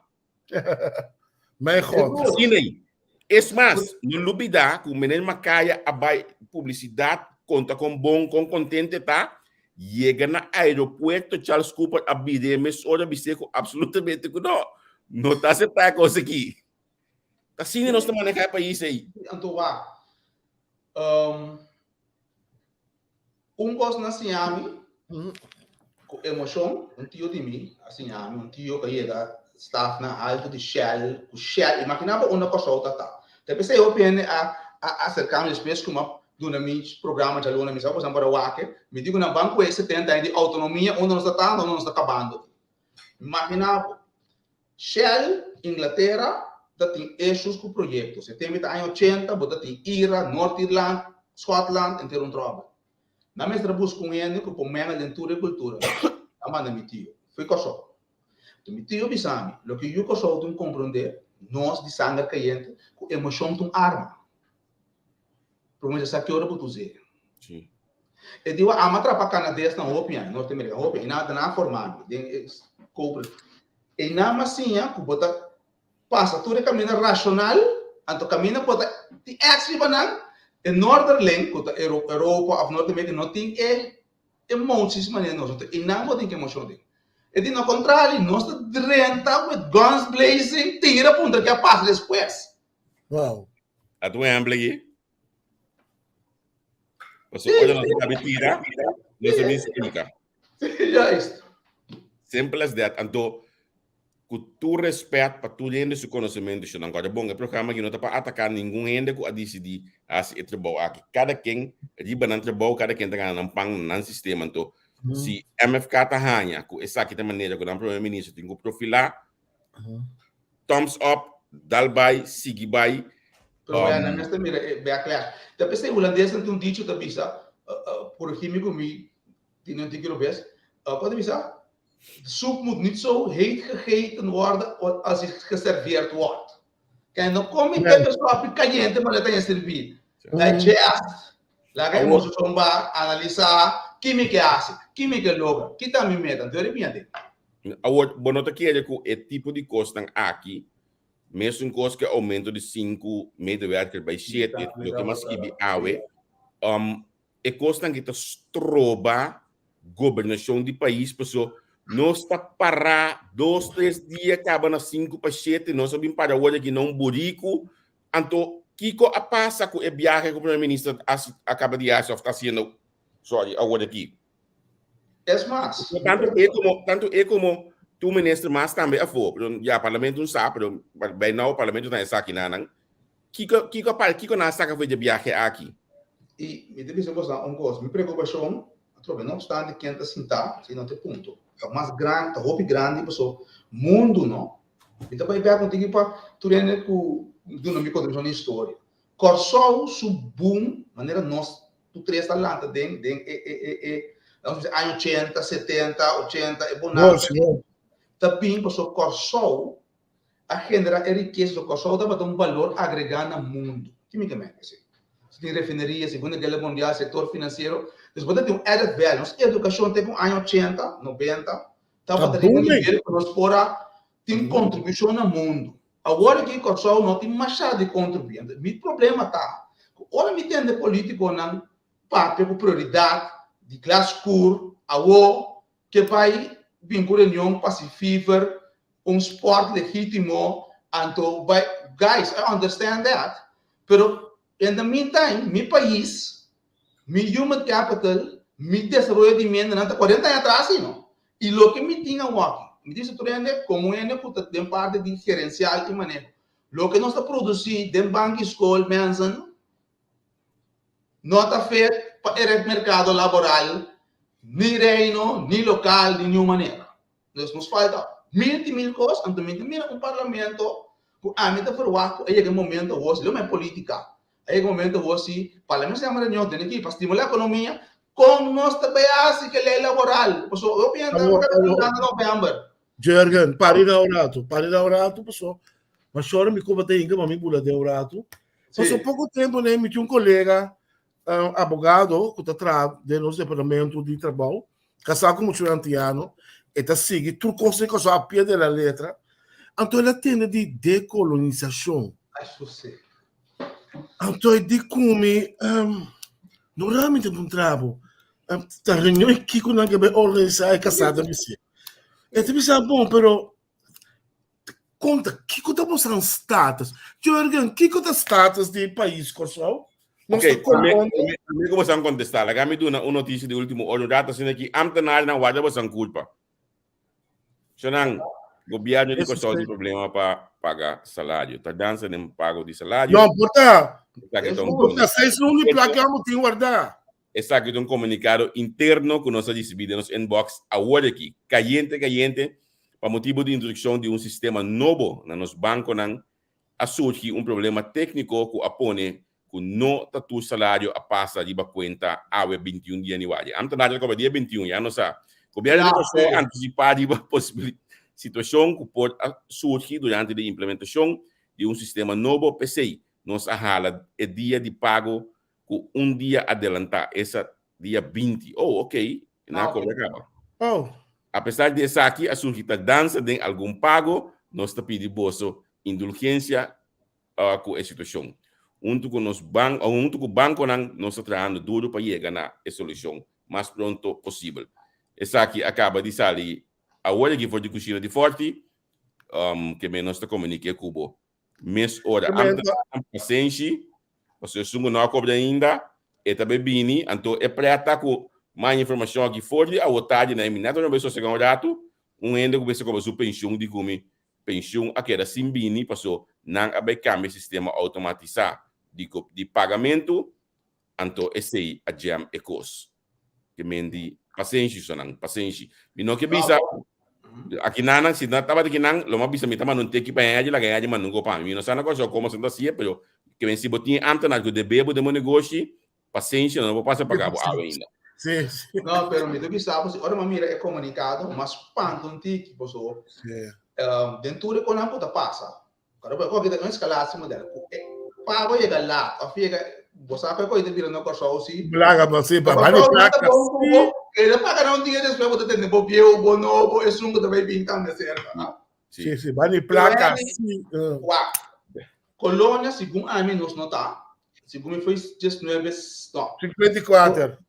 Mijn God. Asina ei. Es mas, no lubida ku meneer Makaya a bai publisidat konta kon bon, kon kontente ta, yega na aeropuerto Charles Cooper a bira e mesora bis'é ku absolutamente ku no, no ta aseptá e kos aki. Ta asina nos ta manehá e pais ei. Anto wak, Un kos na siña mi ku emoshon, un tio di mi a siña mi, un tio ku a yega staf na alto di Shell, ku Shell, imaginá bo unda Kòrsou ta ta. Ta p'esei hopi hende a a aserká mi despues ku mi a duna mi programa djaluna, mi sa ku boso por a wak, mi di ku nan ban ku e setenta aña di outonomia unda nos ta ta, unda nos ta kabando. Imaginá bo, Shell, Inglatera, ta tin issues ku proyekto. Se tembe ta aña ochenta, bo ta tin Ira, Noord Irland, Scotland, enter un tròbel. Nan mester a buska un hende ku por mengel den tur e kultura. Nan manda mi tio. Fui Kòrsou. Anto mi tio bisa mi, loke yu Kòrsou tin komprondé, nos di sanger kayente, ku emoshon ta un arma. Promé sa ki ora bo ta us'é. Sí. E di, Ama trapa Canadesnan hopi aña, Norte Amerika hopi aña, i nan a forma mi den e koper. E nan a siña ku bo ta pasa tur e kaminda rashonal, anto kaminda ku bo ta tin èks riba nan, e Noorderling, ku ta Europa òf Norte Amerika, no tin e emoties manera nos, anto e nan bo tin ki emoshon den. E di, no kontrali, nos ta drenta with guns blazing, tira puntra ke a pasa despues. Wow. A tu ehempel aki. Pasobra ora nos a kabi tira, nos a bin splika. Juist. Simple as that. Anto, ku tur respet pa tur hende su konosementu, shonnan kòrda bon, e programa aki no ta pa ataká ningun hende ku a disidí hasi e trabou aki. Kada ken riba nan trabou, kada ken ta gana nan pan na nan sistema. Anto, si MFK ta haña ku esaki ta e manera ku nan prome minister tin ku profilá, Thumbs up, dal bai, sigui bai. Pero um, bueno, mester mira e backlash. Ta p'esei hulandesnan tin un dicho ta bisa, corregí mi ku mi tin un tiki robes, kon ta bisa? De soep moet niet zo heet gegeten worden als hij geserveerd wordt. Kijk, no come pepper sopi caliente maar ta serví. Digest. Laga e mozo ba analisa ki mi ke hasi, ki mi ke logra, ki ta mi meta. Anto eri mi aden. Awor, bo no ta kere ku e tipo di kosnan aki Mesun kos ku e oumento di sinku medewerker bai shete, loke mi a skibi awe. E kosnan ki ta stroba gobernashon di pais paso nos ta pará dos tres dia kaba na sinku pa shete nos a bin para awor aki na un buriku anto kiko a pasa ku e biahe ku primer minister a kaba di hasi òf ta hasiendo sorry awor aki. Es mas. Tantu e komo tantu e komo tur minister mas tambe afó pero ya parlamento no sa pero by now parlamento ta esaki nan Kiko kiko a para kiko nan a saka for dje biahe aki? I mi ta bisa boso un kos, mi preokupashon, atrobe, no opstante ken ta sintá, si no ta e punto, ta mas gran, ta hopi grandi paso mundu no. Mi ta bai bèk un tiki pa tur hende ku duna mi kontribushon di historia. Kòrsou su boom, manera nos tur tres a lanta den den e e e e laga nos bisa aña ochenta, setenta, ochenta, e bonansa ta bin paso Kòrsou a genera e rikesa so Kòrsou tabata un balor agregá na mundu. Ki mi ta mester esei? Si tin refineria, Segunda Guerra Mundial, sektor finansiero, dus bo ta tin un added value. Nos edukashon te ku aña ochenta, nobenta, tabata riba un nivel ku nos por a tin kontribushon na mundu. Awor aki Kòrsou no tin mashá di kontribuí. Anto mi problema ta ku ora mi tende polítikonan papia ku prioridat di klas skur, awo Ke bai bin ku reunion pa si fever un sport legitimo anto bai guys I understand that pero in the meantime mi pais mi human capital mi desaroyo di mi hendenan ta cuarenta aña atras si no y loke mi tin awoki mi tin tur hende komo hende ku ta den parti di gerencial y maneho loke nos ta produci den banki skol mensen No ta fet pa e ret merkado laboral ni reino, ni lokal, di niun manera. Dus nos falta mil di mil kos, anto mi ta mira un parlamento ku ami ta ferwagt ku a yega e momento awor, si lo men politika, a yega e momento awor si parlamento sa yama reunion tene ki pa stimula ekonomia, kon nos ta bai hasi ku e lei laboral? Pasobra hopi hende ta keda november. Jurgen, pari na un ratu, pari na un ratu, paso, ma shora mi koba ta hinka, ma mi bula den un ratu. Paso poko tempo ne, mi tin un kolega, uh, abogado, ku ta traha den nos departamento di trabou, kasá ku muchu antiano, e ta sigui tur kos den Kòrsou a pie de la letra. Anto el a tende di dekolonisashon. Ai, sosé. Anto e di ku mi, um, no ra mi ta puntra bo, um, ta reunion e kiko nan ke bai organisá e kasá ta bisé. E ta bisa bon, pero konta kiko ta bosan status? Jurgen, kiko ta status di pais Kòrsou? Nos ta promé promé ku bosan kontestá, laga mi duna un notisia di último ora. Un rato asina aki ámtenarnan warda bosan kulpa. Shonan, gobièrnu di Kòrsou tin problema pa paga salario. Tardansa den pago di salario. No, por ta. Por ta seis luna di plaka amo tin wardá. Esaki ta un komunikado interno ku nos a risibí den nos inbox awor aki, kayente kayente, pa motibu di introdukshon di un sistema nobo na nos bankonan a surgi un problema tékniko ku a pone ku no ta tur salario a pasa riba kuenta awe 21 di yanüari. Amtenar ta kobra dia 21, ya nos sa. Gobièrnu di Kòrsou a antisipá riba posibel situashon ku por a surgi durante di implementashon di un sistema nobo, p'esei nos a hala e dia di pago ku un dia adelantá, esa dia 20. Oh, ok, nan a kobra kaba. Oh. Apesar di esaki a surgi tardansa den algun pago, nos ta pidi boso indulgensia ku e situashon. Huntu ku nos ban, huntu ku bankonan nos ta trahando duru pa yega na e solushon mas pronto posibel. Esaki a kaba di sali awor aki for di kushina di Forti, ke men nos ta komuniké ku bo Mes ora ambtenaarnan pasenshi, pasobra esun ku no a kobra ainda, e ta bai bini, anto e preta ku mas informashon aki for di awo tardi na e mi nèt ora no bai sosega un ratu, un hende ku mester kobra su penshun di ku mi penshun a keda sin bini paso nan a bai kambia e sistema outomatisá di di pagamentu, anto esei a jam e kos. Ke men di pasenshi sonan, pasenshi. Mi no ke bisa aki nan, si nan tabata aki nan, lo mi a bisa mi ta manda un teki pa hende, laga hende manda un ko pa mi. Mi no sa na Kòrsou komo esnan ta hasié, pero ke men si bo tin e ámtenar ku debe bo den bo negoshi, pasenshi no por pasa paga bo awe ainda. Sí, sí. No, pero mi ta bisa bo si ora mi a mira e komunikado, mi a spanta un tiki, pasobra den tur e konan ku ta pasa, Ora bo koki ta un escalatie model ku e pago yega laat of yega bo sa ku e koki ta bira na Kòrsou si. Plaga bo si pa bani plaka si. E ta paga na un dia despues bo ta tende bo bieu bo nobo esun ku ta bai bin tambe serka. Si, si, bani plaka. Si. Wak. Kolonia, segun ami, nos no ta. Segun mi foi 19, no. 54.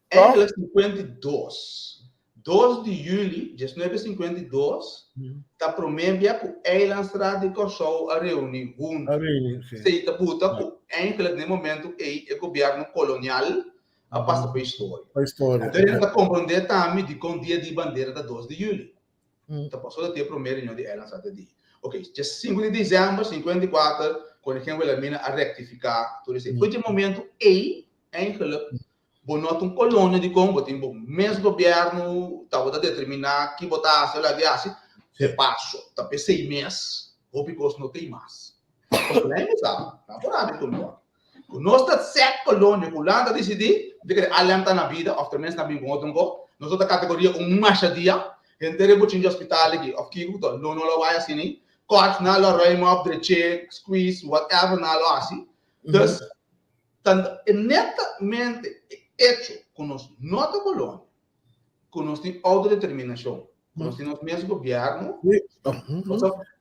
Eigenlijk 52. 2 di juli 1952 ta promé bia ku Eilandsraad di Kòrsou a reuní huntu. A reuní, si. Esei ta buta ku eigenlijk na e momentu ei e gobièrnu kolonial a pasa pa historia. Pa historia. Anto hende ta komprondé tambe dikon dia di bandera ta 2 di juli. Ta pasobra ta e promé reunion di Eilandsraad ta di. Oké, dje 5 di desèmber 54 Koningin Wilhelmina a rektifiká tur esei. For di e momentu ei eigenlijk Bo no ta un kolonia dikon bo tin bo mes gobièrnu, ta bo ta determiná ki bo ta hasi o laga di hasi. De paso, ta p'esei mes hopi kos no tin mas. Pasobra nan e sa, nan por habri ku no. Ku nos ta sèt kolonia ku Hulanda a disidí, mi ta kere ALM ta na bida òf tenminste nan bin ku otro nko, nos lo ta kategoria un masha dia, henter e buchin di hospital aki òf kiko ku ta, lo no lo bai asina, kòrt nan lo ruim op, drech'é, squeeze, whatever nan lo hasi. Dus, Ta netamente e echo ku nos no ta kolonia, ku nos tin outodeterminashon, ku nos tin nos mes gobièrnu.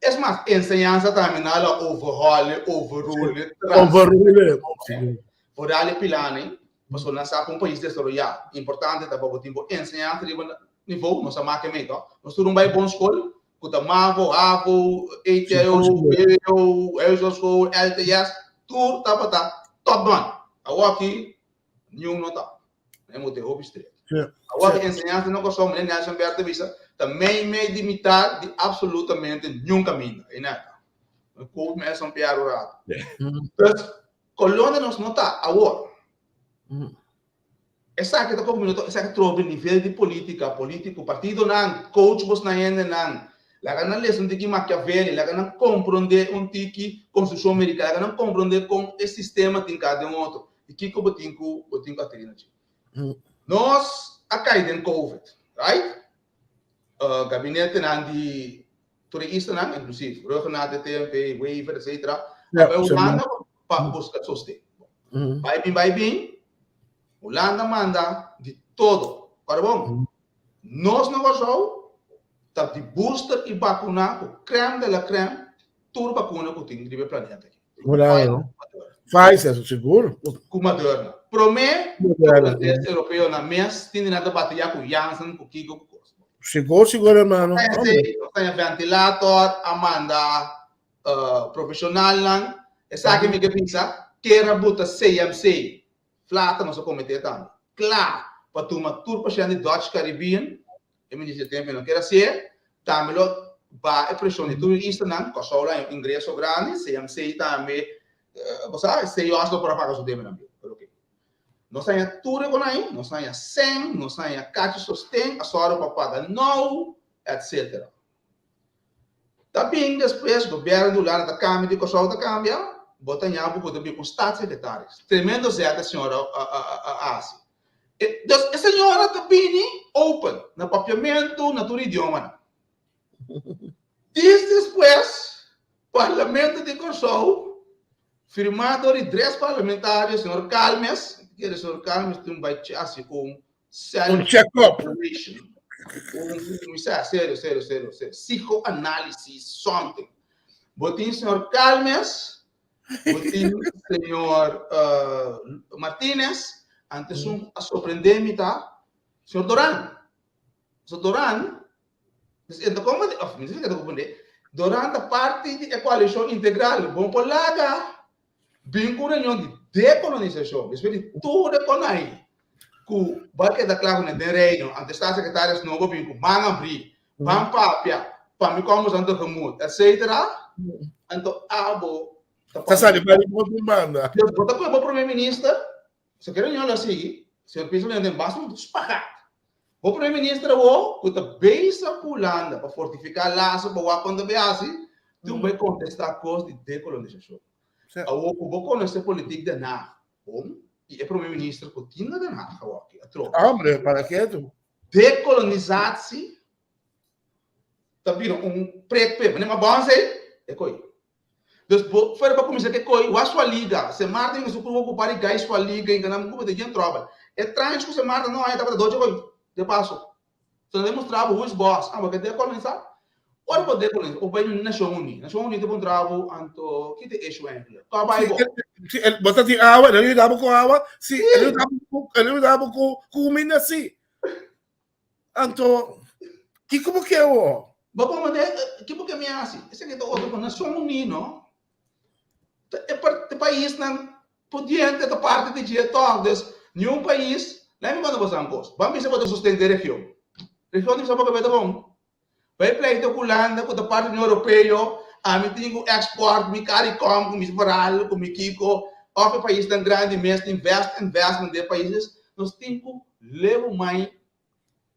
Es mas, enseñansa tambe nan a overhaul, overrule, Overrule. Vooral e pilanan, pasobra nan sa ku un pais desaroyá, importante ta pa bo tin bo enseñansa riba nivou, nos a make mei to. Nos tur un bai bon skol, ku ta Mavo, Havo, ETO, BBO, Huishoudschool, LTS, tur tabata top gun. Awoki niun no ta. E mute hopi stret. Awoki enseñansa na Kòrsou, meneer Nelson Bertha bisa, ta mei mei di mitar di absolutamente niun kaminda. E neta. Mi quote Nelson Pierre un rato. Dus, kolonia nos no ta awor. Esaki ta komo mi no ta esaki trobe nivel di politica, politico, partidonan, coach bosnan hendenan, laga nan lesa un tiki Machiavelli, laga nan compronde un tiki constitucion americana, laga nan compronde con e sistema tin ka den otro y kico bo tin cu bo tin cu ateri na dje. Nos a cay den covid, right? Gabinetenan di tur e islanan, inclusief Rhuggenaath, TMP, Wever, etc. A bai Hulanda pa busca sosten. Bai bin, bai bin, Hulanda manda di todo. Ora bon, nos na Kòrsou ta di booster i bakuna ku crème de la crème tur bakuna ku tin riba e planeta aki. Claro. Pfizer, sigur. Ku Moderna. Promé, holandes europeonan mes tin di nan ta bataya ku Janssen, ku kiko, ku kos. Sigur, sigur, hermano. Nos taña ventilator, a manda profesionalnan. Esaki mi ke bisa, ker a buta CMC. Flata nos a kometé tambe. Kla pa tuma tur pashènt di Dutch Caribbean, e minister di tempu no kier hasié, tambe lo baha e preshon di tur e islanan, Kòrsou lo haña un ingreso grandi, CMC tambe, bo sa, CIOS lo por a paga su debenan bieu, pero oke. Nos haña tur e konai, nos haña sèn, nos haña kachi sosten, a sòru pa paga nou, etcetera. Ta bin despues gobierno di Hulanda ta cambia di Kòrsou ta cambia, bo ta ña bo ku ta bin un staatssecretaris. Tremendo zet e señora a hasi. Dus e señora ta bini open na papiamentu, na tur idiomanan. Dis despues Parlamento di Kòrsou firmá dor di tres parlamentario, señor Calmes, mi ta kere señor Calmes tin un bai hasi un Un check-up. Un, serio, serio, serio, serio. Psicoanálisis, something. Bo tin señor Calmes, bo tin señor uh, Martinez, antes un a sorprende mi ta señor Doran. So Doran, dus ento como, of mi ta comprende, Doran ta parti di e coalición integral. Bon por laga Bin ku reunion di dekolonisashon, despues di tur e konai ku bo a keda kla ku nan den Reino, anto e staatssecretaris nobo bin ku man abrí, ban papia, pa mi komo san tegemoet, etc. Anto abo ta Ta sali pa riba un banda. Dus bo ta kohe bo prome minister, so ke reunion lo a sigui, señor Pisas lo den basta un spagaat. Bo prome minister awo ku ta bezig ku Hulanda pa fortifiká laso pa wak kon ta bay hasi, tin ku bay kontestá kos di dekolonisashon. Awo ku bo konosé politik Den Haag bon i e prome minister ku tin na Den Haag awoki atrobe. Hombre, para ke tu? Dekolonisatie ta bira un prek p'e. Manera ma bon esei? E koi. Dus bo fuera pa kuminsá ke koi, wak sua liga. Se Marta yega su kru okupá di gai sua liga i gana ku bo ta yen tròbel. E transh ku se Marta no haña tabata doce koi, de paso. So nan demostrá bo who is boss. Ah, bo ke dekolonisá? Ora bo dekolonisa, bo bai Nashon Uní. Nashon Uní ta puntra bo, anto ki ta e issue eigenlijk? Kua bai bo? Si, bo ta tin awa, el a yuda bo ku awa, si, el a yuda bo ku, el a yuda bo ku kuminda, si. Anto, kiko bo ke awor? Bo por manda, ki bo ke mi hasi? Esaki ta otro ku Nashon Uní, no? Ta e e paisnan pudiente ta parti di dje tòg. Dus, niun pais, laat mi konta boso un kos. Ban bisa bo ta sosten den region. Region ta bisa bo ke ta bon. Bai pleita ku Hulanda ku ta parti di Union Europeo, ami tin ku export mi Caricom ku mi vooral ku mi kiko of e paisnan grandi mes ta invest investment den e paises, nos tin ku leu mai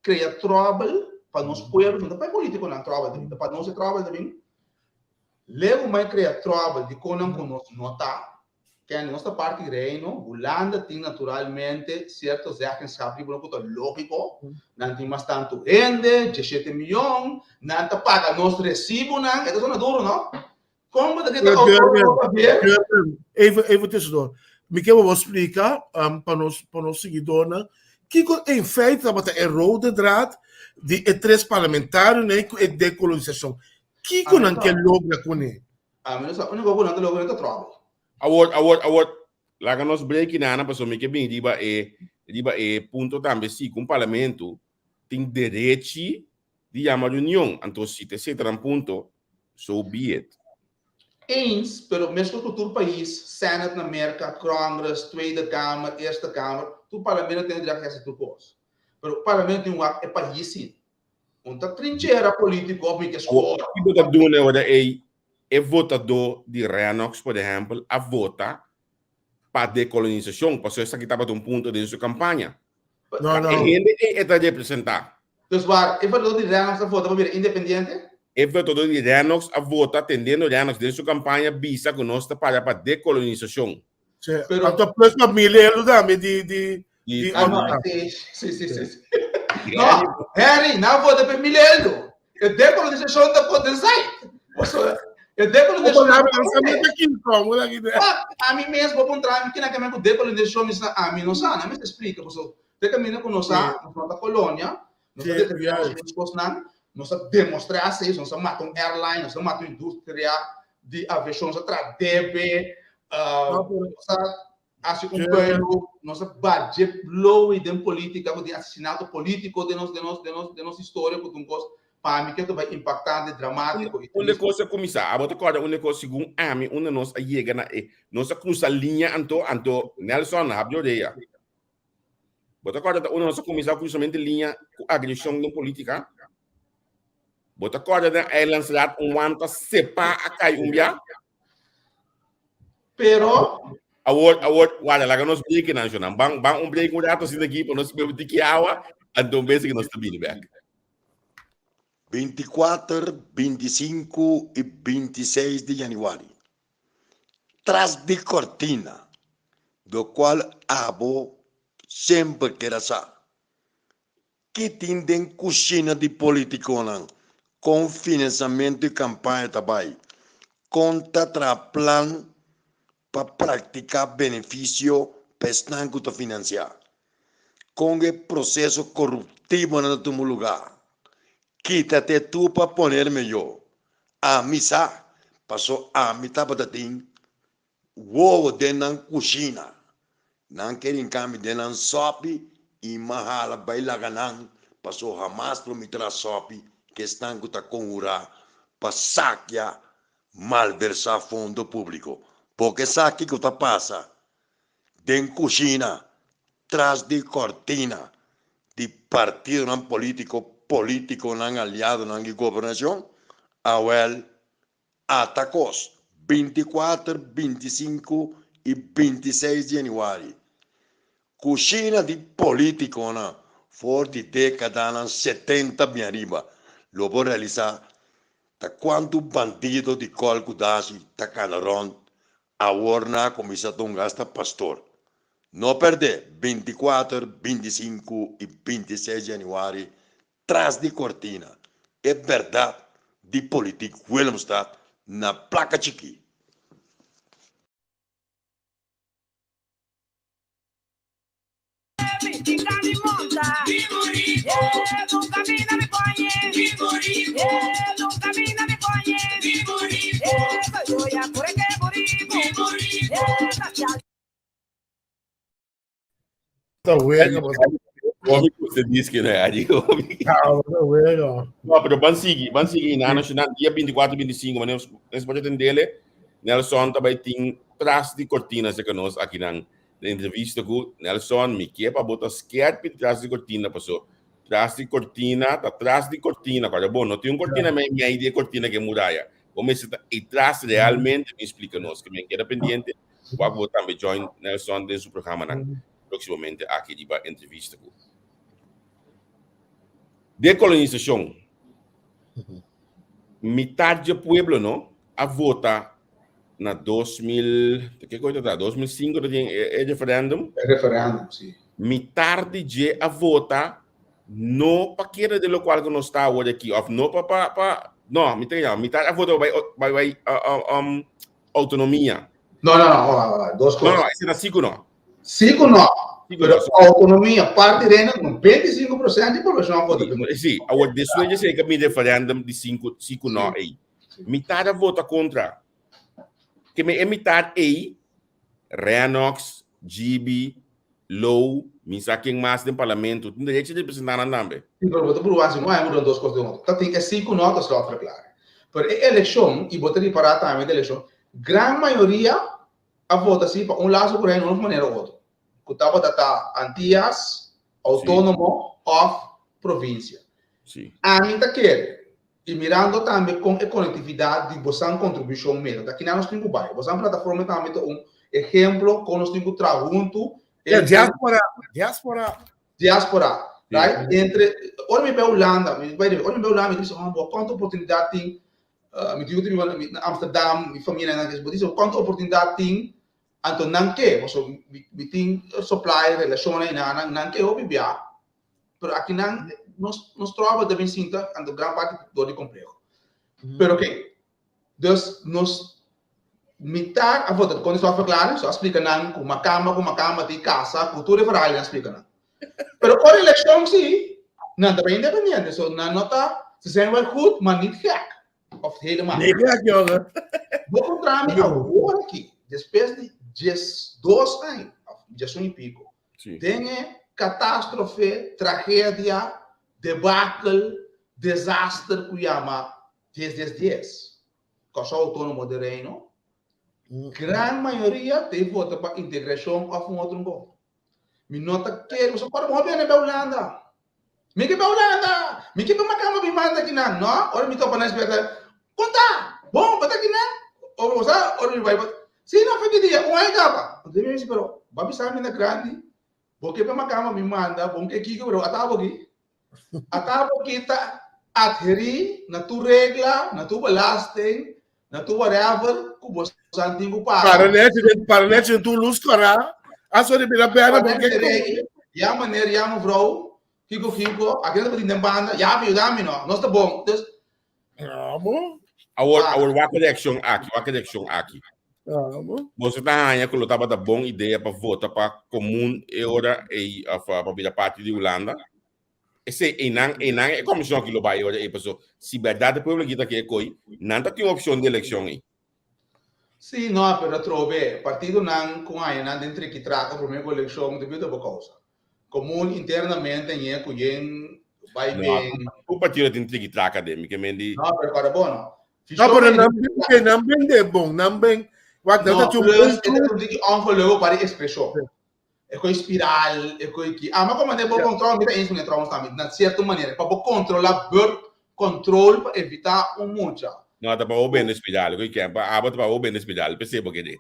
krea tròbel pa nos pueblo, no ta pa e politikonan tròbel ta bin, ta pa nos e tròbel ta bin, leu mai krea tròbel di konan ku nos no ta. Kende nos ta parti di Reino, Hulanda tin naturalmente cierto zeggenschap riba cu ta logico, nan tin mas tanto hende, diesshete miyon, nan ta paga nos recibonan, e ta sona duro no? Con bo ta kita autónomo pa ver? Even, even tussendoor. Mi ke bo splica pa nos, pa nos siguidornan, kiko in feite tabata e rode draad di e tres parlamentarionan ku e dekolonisacion. Kiko nan ke logra kuné? Ami no sa, úniko ku nan ta logra ta tròbel. Awor, awor, awor, laga nos break inana pasobra mi ke bini riba e, riba e punto tambe si ku un parlamento tin derechi di yama reunion, anto si ta esei ta nan punto, so be it. Eens, pero meskos ku tur pais, Senate na Merka, Congress, Tweede Kamer, Eerste Kamer, tur parlamento tin e derechi di hasi tur kos. Pero parlamento tin wak e pais sin. Un ta trinchera politico of mi ke score. Ki bo ta duna ora ei e votadó di Rennox, por ehèmpel, a vota pa dekolonisashon, pasobra esaki tabata un punto den su kampaña. No, no. E hende ei e ta representá. Dus waar e votadó di Rennox a vota pa bira independiente? E votadó di Rennox a vota tendiendo Rennox den su kampaña bisa ku nos ta para pa dekolonisashon. Sí. Pero, Anto plus familia lo tambe di di di Ah, no, sí, sí, sí, sí. sí. No, Harry, na vota per Mileldo. E decolonización ta por den site. E decolonización. A mi mes bo puntra mi kina kame ku decolonización mi sa a mi no sa, na mi se explica paso te camina ku nos sa, nos no ta colonia, nos ta determina nos mes cosnan, nos a demostra así, nos a mata un airline, nos a mata un industria di aviacion, nos a traha debe, nos a hasi un pueblo, nos a badje bloei den politica, ku tin asesinato politico den nos, den nos, den nos, den nos historia ku ta un kos pa mi ke ta bai impactante, dramatico y Unda triste. kos a kuminsá? Abo ta kòrda unda kos segun ami unda nos a yega na e nos a krusa liña anto anto Nelson hap di orea. Bo ta kòrda ta unda nos a kuminsá krusamente liña ku agreshon den polítika? Bo ta kòrda den Eilandsraad un wanta sepá a kai un bia? Pero Awor, awor, warda, laga nos break nan, Jonan. Ban, ban un break un rato asina aki pa nos bebe tiki awa, anto un bes ku nos ta bini bek. 24, 25 i 26 di yanüari. Tras di kortina, lokual abo semper keda sa. Ki tin den kushina di politikonan? Kon finansamentu i kampaña ta bai? Kon ta traha plan pa praktiká benefisio pa esnan ku ta finansiá? Kon e proseso koruptivonan ta tuma lugá? Kítate tu pa ponerme yo. Ami sa, paso ami tabata tin Wowo den nan kushina. Nan ke rinka mi den nan sòpi i m'a hala bai laga nan, paso hamas lo mi traha sòpi ku esnan ku ta konhurá pa sakia malversá fondo públiko. Porque sa kiko ta pasa den kushina tras di kòrtina di partidonan polítiko, polítikonan, aliadonan di gobernashon? Awèl, Ata kos, 24, 25 i 26 di yanüari, kushina di polítikonan for di dékadanan 70 bin ariba lo por realisá ta kuantu bandido di kòl ku dashi ta kana rònt awor nan a kuminsá ta un gasta pastor. No pèrdè 24, 25 i 26 di yanüari Tras di kortina, e bèrdat di politik Willemstad na plaka chikí. Ta wega, bo Hopi gusta disque, né? Adi, hopi. Ah, bo ta wega. No, pero ban sigui, ban sigui na nacional dia 24 25, maar nes pode atendele. Nelson ta bai tin tras di cortina se nos aki nan de entrevista ku Nelson, mi ke pa bota skerpi tras di cortina paso. Tras di cortina, ta tras di cortina, para bon, no tin un cortina mei mei di cortina ke muraya. Bo mester ta e tras realmente mi explica nos, ke men keda pendiente. Wak bo tambe join Nelson den su programa nan próximamente aki riba entrevista ku Dekolonisacion. Mitad dje pueblo no a vota na 2000, ke koe ta? 2005 ta tin e referendum. E referendum, si. Mitar di dje a vota no pa keda den lokual ku nos ta awor aki of no pa pa pa no, mi ta yama mitar a vota pa bai bai bai um autonomia. No, no, no, no, no, dos No, no, ese ta sí ku no. Sí ku no. Sí ku Pero no, sorry. autonomia, parti reino, 25% di poblacion a vota. Sí, awor despues di esei ka bin referendum di sinku, sí ku no ei. Mitar a vota kontra. Ke me e mitar ei, Renox, GB, Low, mi sa ken mas den parlamento, tin derecho di representa nan tambe. Sí, pero bo ta puru hasi un aña bo dos kos den otro. Ta tin e sí ku no ta slotverklaring. Pero e elekshon, i bo ta ripará tambe den elekshon, gran mayoria a vota sí pa un laso ku Reino un manera u otro, ku tabata ta Antias, outónomo òf provinsia. Sí. Ami ta kere, i mirando tambe kon e konektividat di bosan kontribushon meta, ta kinan nos tin ku bai. Bosan plataforma tambe ta un ehemplo kon nos tin ku traha huntu. Ja, diaspora, diaspora. Diaspora, right? Entre, ora mi bai Hulanda, mi bai, ora mi bai Hulanda, mi bisa, oh, bo, kuantu oportunidat tin? Mi digo tin na Amsterdam, mi famia nan, bo bisa, kuantu oportunidat tin? Anto nan ke, paso mi tin supply, relashonnan i nan, nan ke hopi bia. Pero aki nan nos nos trouble ta bin sinta anto gran parti door di compleho. Pero oké, dus nos mitar a vota kon esaki verklaring, so a splika nan ku makamba ku makamba tin kasa ku tur e verhaal nan a splika nan. Pero ora elekshon si, nan ta bai independiente, so nan no ta, ze zijn wel goed, maar niet gek. Of helemaal. Nee gek, jongen. Bo kontra mi awor aki, despues di 12 aña, of 11 y pico, Sí. Den e katastrofe, tragedia, debakel, desaster ku yama dies dies dies, Kòrsou Outónomo den Reino, gran mayoria ta e vota pa integrashon òf un otro ngó. Mi no ta kere, pasobra ora bo hopi hende bai Hulanda, mi ke bai Hulanda, mi ke bai makamba mi manda kinan, no, ora mi topa nan spera, kon ta? Bon, bo ta kinan? Ora bo sa, ora mi bai, si no fe ki dia, un aña kaba. Anto mi bisa, pero bo a bisa mi na grandi, bo ke bai makamba mi manda, bo ke kiko, pero ata bo aki. Ata bo aki ta adherí na tur regla, na tur belasting, na tur whatever ku bo san tin ku paga. Para nèchi den, para nèchi den tur lus kòrá, a sori bira bèrdè bo ke Rei, ya meneer, ya mevrouw, kiko kiko, aki nan ta tin den banda, ya yuda mi no, nos ta bon. Dus Amo. Awor, awor wak e reakshon aki, wak e reakshon aki. Amo. Boso ta haña ku lo tabata bon idea pa vota pa komun e ora ei of pa bira parti di Hulanda? Esei einan, einan e komishon aki lo bai e ora ei paso si bèrdat e pueblo aki ta ke e koi, nan ta tin opshon di elekshon ei. Sí, no, pero atrobe, partidonan ku haña nan den triki-traka promé ku elekshon debido ta bo kousa. Komun internamente ñe ku yen bai No, ben. tur partido tin triki-traka den, mi ke men di. No, pero kòrda bo no. No, pero nan ben, nan ben de bon, nan ben. Wak, nan No, ta tin un plus bon e ta club. un tiki ongelukkig pa di ekspreshon. E koi spiral, e koi ki. Ama komo de bo kontrol, mi ta eens ku ne trouwens tambe, na sierto manera, pa bo kontrola birth control pa evita un mucha. No, ta pa bo bende spiral, koi ken, pa abo ta pa bo bende spiral, p'esei bo ke di.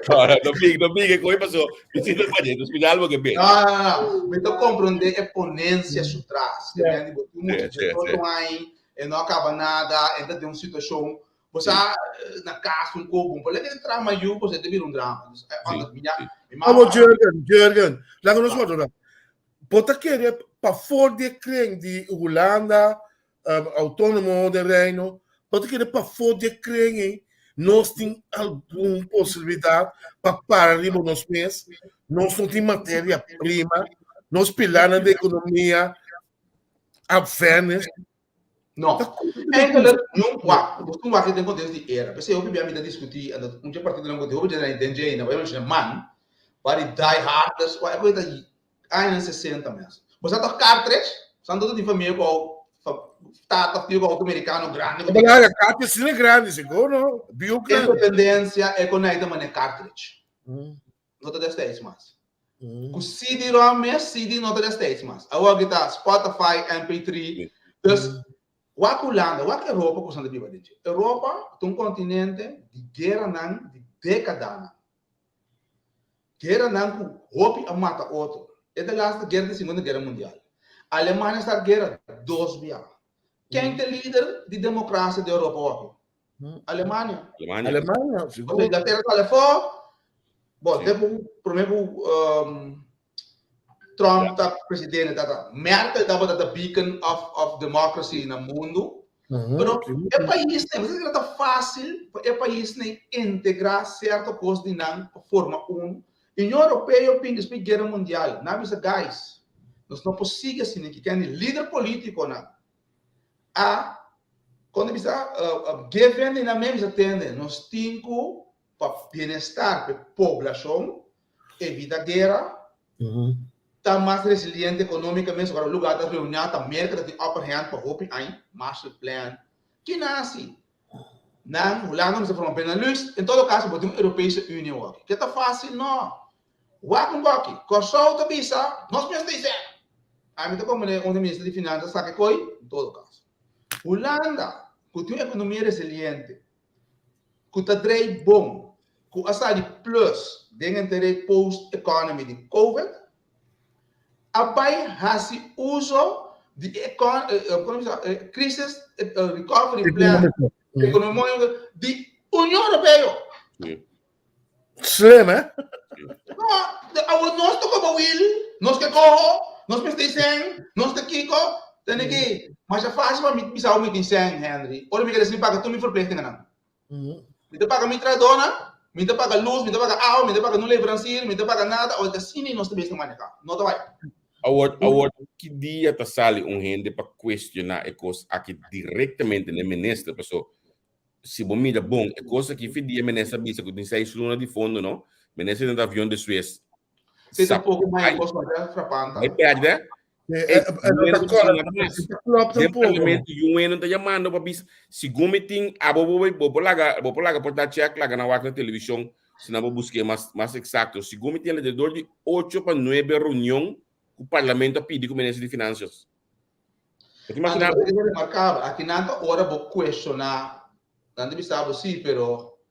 No, no, no big, no big, e koi paso, mi si ta pa dje, spiral bo ke bende. No, no, no, mi ta komprondé e ponensia su tras, ke men di bo tin mucha Sí, sí, dje sí. otro aña, e no a kaba nada, e ta den un situashon Bo sa na cas un kobo, un problema de trama yu, bo sa te bira un drama. Dus, eh, Sí, anders, mi ya, sí. mi mama. Abo Jurgen, Jurgen, laga nos word ora. Bo ta kere pa for di e kring di Hulanda, um, autónomo den Reino, bo ta kere pa for di e kring ei, nos tin algun posibilidat pa para riba nos mes, nos no tin materia prima, nos pilarnan di ekonomia a vanish. No. Eigenlijk, no, wak, bo tin wak den contexto di era. P'esei hopi bia mi ta discuti, anto un dje partidonan ku tin hopi dje den dje, na bai menshona man. Pa di die harders, wa e koe ta añanan 60 mes. Bo sa toch cartridge? San todo di famia ku au tata of tio ku auto americano grandi. Bo laga cartridge sine grandi sigur no? Biu grandi. Independencia e kon ta mane cartridge. No ta destijds mas. Ku CD rom mes, CD no ta destijds mas. Awor ki ta Spotify, MP3. Dus wak Hulanda, wak Europa ku san ta biba den dje. Europa ta un kontinente di gueranan di dekadanan. Gueranan ku hopi a mata otro. E ta laatste guera di Segunda Guera Mundial. Alemania a start guera dos bia. Ken ta e lider di demokrasia di Europa hopi? Alemania. Alemania. Alemania, sigur. Inglaterra ta alefó. Bo, te ku promé ku Trump ta presidente tata Merkel tabata the beacon of of democracy na mundu. Pero e paisnan, bo sa kiko ta fácil pa e paisnan integrá sierto kos di nan pa forma un. Union Europeo bin despues di Guera Mundial, nan a bisa guys, nos no por sigui asina ki kende lider polítikonan a kon ta bisa give in di nan mes bisa tende nos tin ku pa bienestar pa e poblashon evita guera, ta mas resiliente economicamente, ora lugar ta reuniá ta Merca ta tin upper hand pa hopi aña, Marshall Plan, ki nan hasi? Nan, Hulanda mester forma Benelux, en todo caso bo tin un Europese Unie awor, ke ta facil? No, wak un boki, Kòrsou ta bisa, nos mes ta isé, ami ta komprende un di minister di finansa saka e koi, en todo caso, Hulanda ku tin un economia resiliente, ku ta drei bon, ku a sali plus den henter e post economy di covid, a bai hasi uso di e crisis recovery plan economico di Union Europeo. Slim, eh? No, awor nos ta koba wil, nos ke koho, nos mester sèn, nos ta kiko, tene ki, masha fásil pa mi bisa mi tin sèn, Henry. Ora mi kere sin paga tur mi verplichtingennan. Mi ta paga mi trahadónan, mi ta paga lus, mi ta paga awa, mi ta paga no leverancier, mi ta paga nada, awor ta asina nos ta mester maneha. No ta bai. Awor, awor, ki dia ta sali un hende pa cuestiona e cos aki directamente n'e minister? Paso, si bo mira bon, e kos aki fi dia minister a bisa ku tin seis luna di fondo no, minister den avion de Suez. Sí, tampoco mai kos mas frapanta. Bai perde. Den parlamento UN ta yamando pa bisa, segun mi tin, abo bo bo por laga, bo por laga por ta check, laga na wak na televishon, si nan bo buske mas mas eksakto. Segun mi tin alrededor di ocho pa nuebe reunion ku parlamento a pidi ku minister di Finansias. Bo ta imagina bo? Anto, remarkabel, aki nan ta ora bo cuestiona, nan ta bisa bo si, pero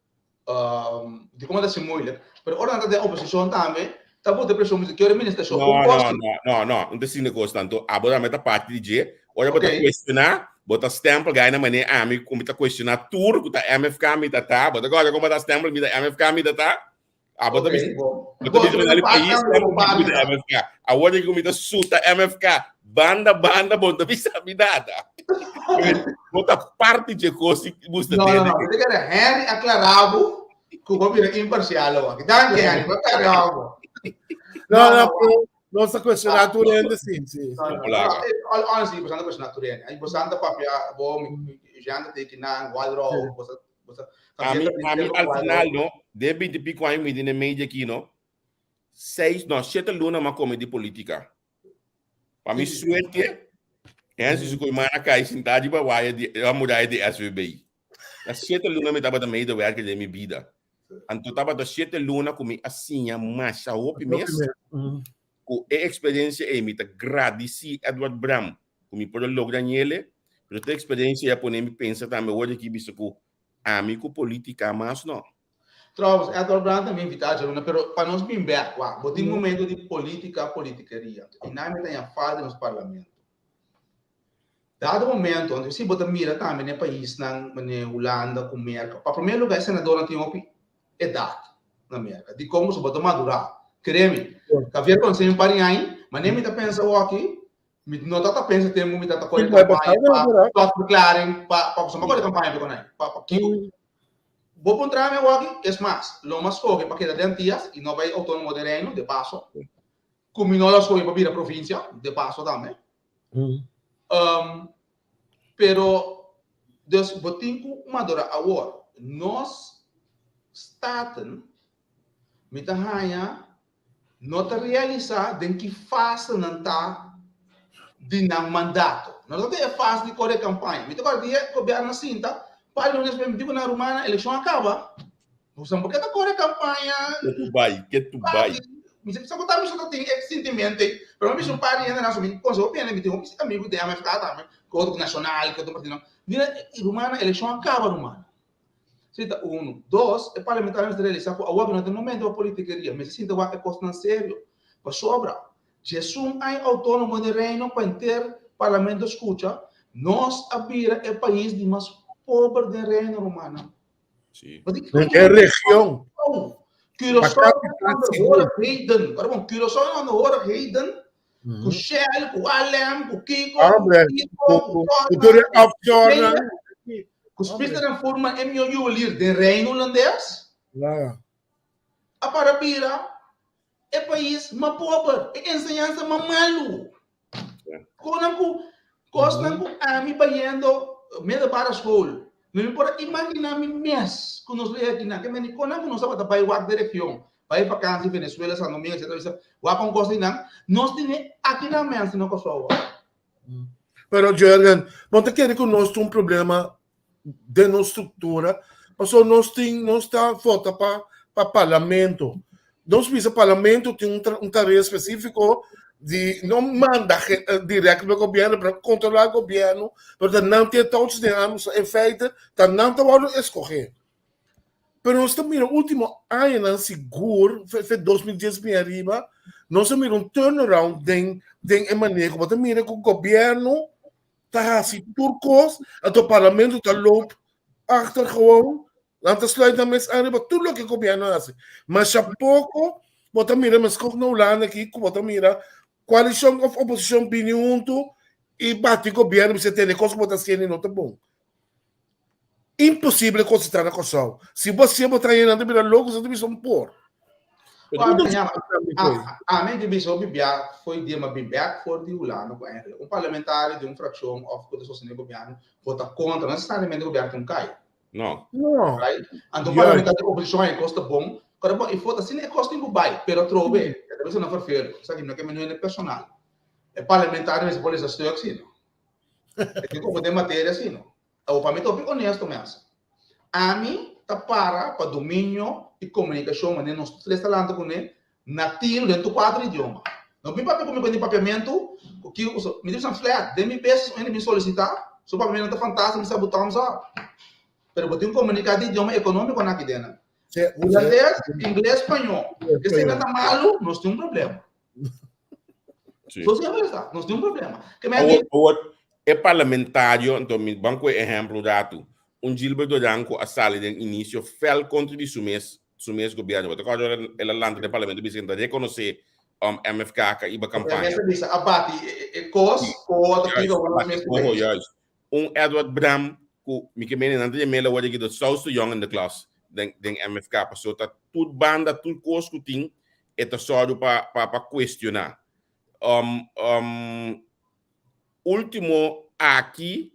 di como ta si moeilijk, pero ora nan ta den oposicion tambe, ta bota presion bisa kier minister No, no, no, no, no, no ta asina cos tanto, abo tambe ta parti di dje, ora bo ta cuestiona, bo ta stempel gay na mane ami cu mi ta cuestiona tur cu ta MFK mi ta ta, bo ta corda como bo ta stempel mi ta MFK mi ta ta? Abo ta bisa, bo ta bisa mi dali pais mi ta MFK. Awor di ku mi ta suta MFK, banda banda bo ta bisa mi nada. Bo ta parti dje kos i busta No, no, no. Mi ta kere Henry aclará bo ku bo bira imparcial awor. Danki Henry, bo aclará bo. No, no, nos ta cuestioná tur hende, sí, sí. No, no, no. Honestly, bo ta cuestioná tur hende. Bo ta papia, bo, Jean ta teki nan, Walro, bo Ami, ami al final, no, de 20 y pico años mi den media aquí, no, seis, no, siete luna ma come di política. Pa mi suerte, Hensi su mana kai sintá di waya di a muraya di SVB. Na siete luna mi tabata medewerker den mi bida. Anto tabata siete luna ku mi a siña masha hopi mes. Ku e eksperensia ei mi ta gradisí Edward Bram ku mi por a logra ñele, pero te eksperensia ei a pone mi pensa tambe awor di aki bisa ku ami ku politika mas no. Trouwens, Edward Bram ta mi invitá djaluna, pero pa nos bin bek, wak, bo tin momento di politika, politikeria, i nan mi ta haña falta den nos parlamento. Dado momento, anto si bo ta mira tambe na e paisnan manera Hulanda ku Merka, pa primer lugar e senadornan tin hopi edat na Merka. Dikon? Pasobra bo ta madurá. Kere mi, Javier konosé mi un par di aña, manera mi ta pensa awoki, mi no ta ta pensa tempu mi ta ta kore kampaña pa slotverklaring, pa pasobra mi a kore kampaña pa konai, pa pa kiko. Bo puntra mi awoki, es mas, lo mi a skohe pa keda den Antias i no bai Outónomo den Reino, de paso, ku mi no lo a skohe pa bira provinsia, de paso tambe. Um, pero, dus bo tin ku madura awor. Nos staten, mi ta haña, no ta realisá den ki fase nan ta di nan mandato. No ta den e fase di kore kampaña. Mi ta kòrda dia gobièrnu a sinta, pa lunes mi di ku nan rumannan elekshon a kaba. Boso por ke ta kore kampaña? Ke tu bai, ke tu bai. Mi sa ku ta mi ta tin e sintimento ei, pero mi bisa un par di hende nan so mi konseho pende, mi tin hopi amigu den MFK tambe, ku otro nashonal, ku otro partido. Mira, rumannan, elekshon a kaba rumannan. Si ta unu. Dos, e parlamentario mester realisa ku awor no ta e momento pa politikeria. Mester sinta wak e kosnan serio. Pasobra, djesun aña outónomo den Reino pa henter parlamento skucha, nos a bira e pais di mas pober den Reino, rumannan. Si. Den e region. Curaçao ta heden. Ora bon, Curaçao ta hoor heden. Ku Shell, ku ALM, ku Kiko, ku Kiko, ku Ku tur e offshore. Ku Spitzer en Furman e mihó juwelier den Reino Hulandes. Ja. A para bira e pais mas pober, e enseñansa mas malu. Konan ku kosnan ku ami bayendo middelbare school, no mi por a imaginá mi mes ku nos lo yega akinan. Ke meni konan ku nos tabata bai wak den region, bai vakansi Venezuela, San Domingo, etcetera, bisa wak un kos di nan, nos tene akinan mensen na Kòrsou. Pero Jurgen, bo ta kere ku nos tin un problema den nos struktura, pasobra nos tin, nos ta vota pa pa parlamento. Nos bisa parlamento tin un un tarea spesífiko di no manda dirèkt pa gobièrnu, pero kontrolá gobièrnu, pero ta nan tin e touwtjes den handen, so in feite ta nan ta wòrdu eskohé. Pero nos ta mira último añanan sigur, fe 2010 bin ariba, nos a mira un turnaround den den e maneho. Bo ta mira ku gobièrnu ta hasi tur kos, anto parlamento ta loop achter gewoon, nan ta sluit nan mes aan riba tur loke gobièrnu hasi. Masha poko bo ta mira meskos na Hulanda aki ku bo ta mira koalishon òf oposishon bini huntu i bati gobièrnu bisa tene kos ku bo ta hasiendo no ta bon. Imposible kos ta na Kòrsou. Si bo hasié bo ta haña nan ta bira loko, nan ta bisa un por. Ami di bisa hopi bia foi dia ma bin bek for di Hulanda ku eindelijk un parlamentario di un frakshon of ku ta sostené gobièrnu vota kontra, no nesesariamente gobièrnu tin un kai. No. No. Right? Anto un parlamentario di oposishon haña e kos ta bon, kòrda bon, i vota asina e kos tin ku bai, pero atrobe e ta bisa nan ferfelu, esaki no ke menu hende personal. E parlamentario mester por lesa stuk si no. E tin ku den materia si no. Awor pa mi ta hopi honesto mes. Ami ta para pa dominio di komunikashon manera nos tres ta lanta kuné na tiro den tur kuater idioma. No bin papia ku mi ku hende papiamentu ku ki usa. Mi ta bisa flat den mi bes un hende bin solisitá su papiamentu ta fantástiko mi sa bo thumbs up. Pero bo tin ku komuniká di idioma ekonómiko nan aki den nan. Hulandes, ingles, spañó. Esei nan ta malu, nos tin un problema. Sí. So siempre está, nos tin un problema. Que me Awor, awor, e parlamentario, anto mi ban ku e ehemplo un ratu, un Gilbert Doran ku a sali den inicio fel kontra di su mes, su mes gobierno. Bo ta kòrda ora el a lanta den parlamento bisa ku ta rekonosé um, MFK ka iba kampaña. Mester bisa a bati e, e kos, Sí. ko ta Juist, kiko a ora bati mes koho, juist. Un Edward Bram ku mi ke mene nan ta yam'é awor aki de stoutste jong in de klas den, den MFK. Pasobra ta tur banda, tur kos ku tin e ta sòru pa pa pa kuestioná. Um, um, último aki,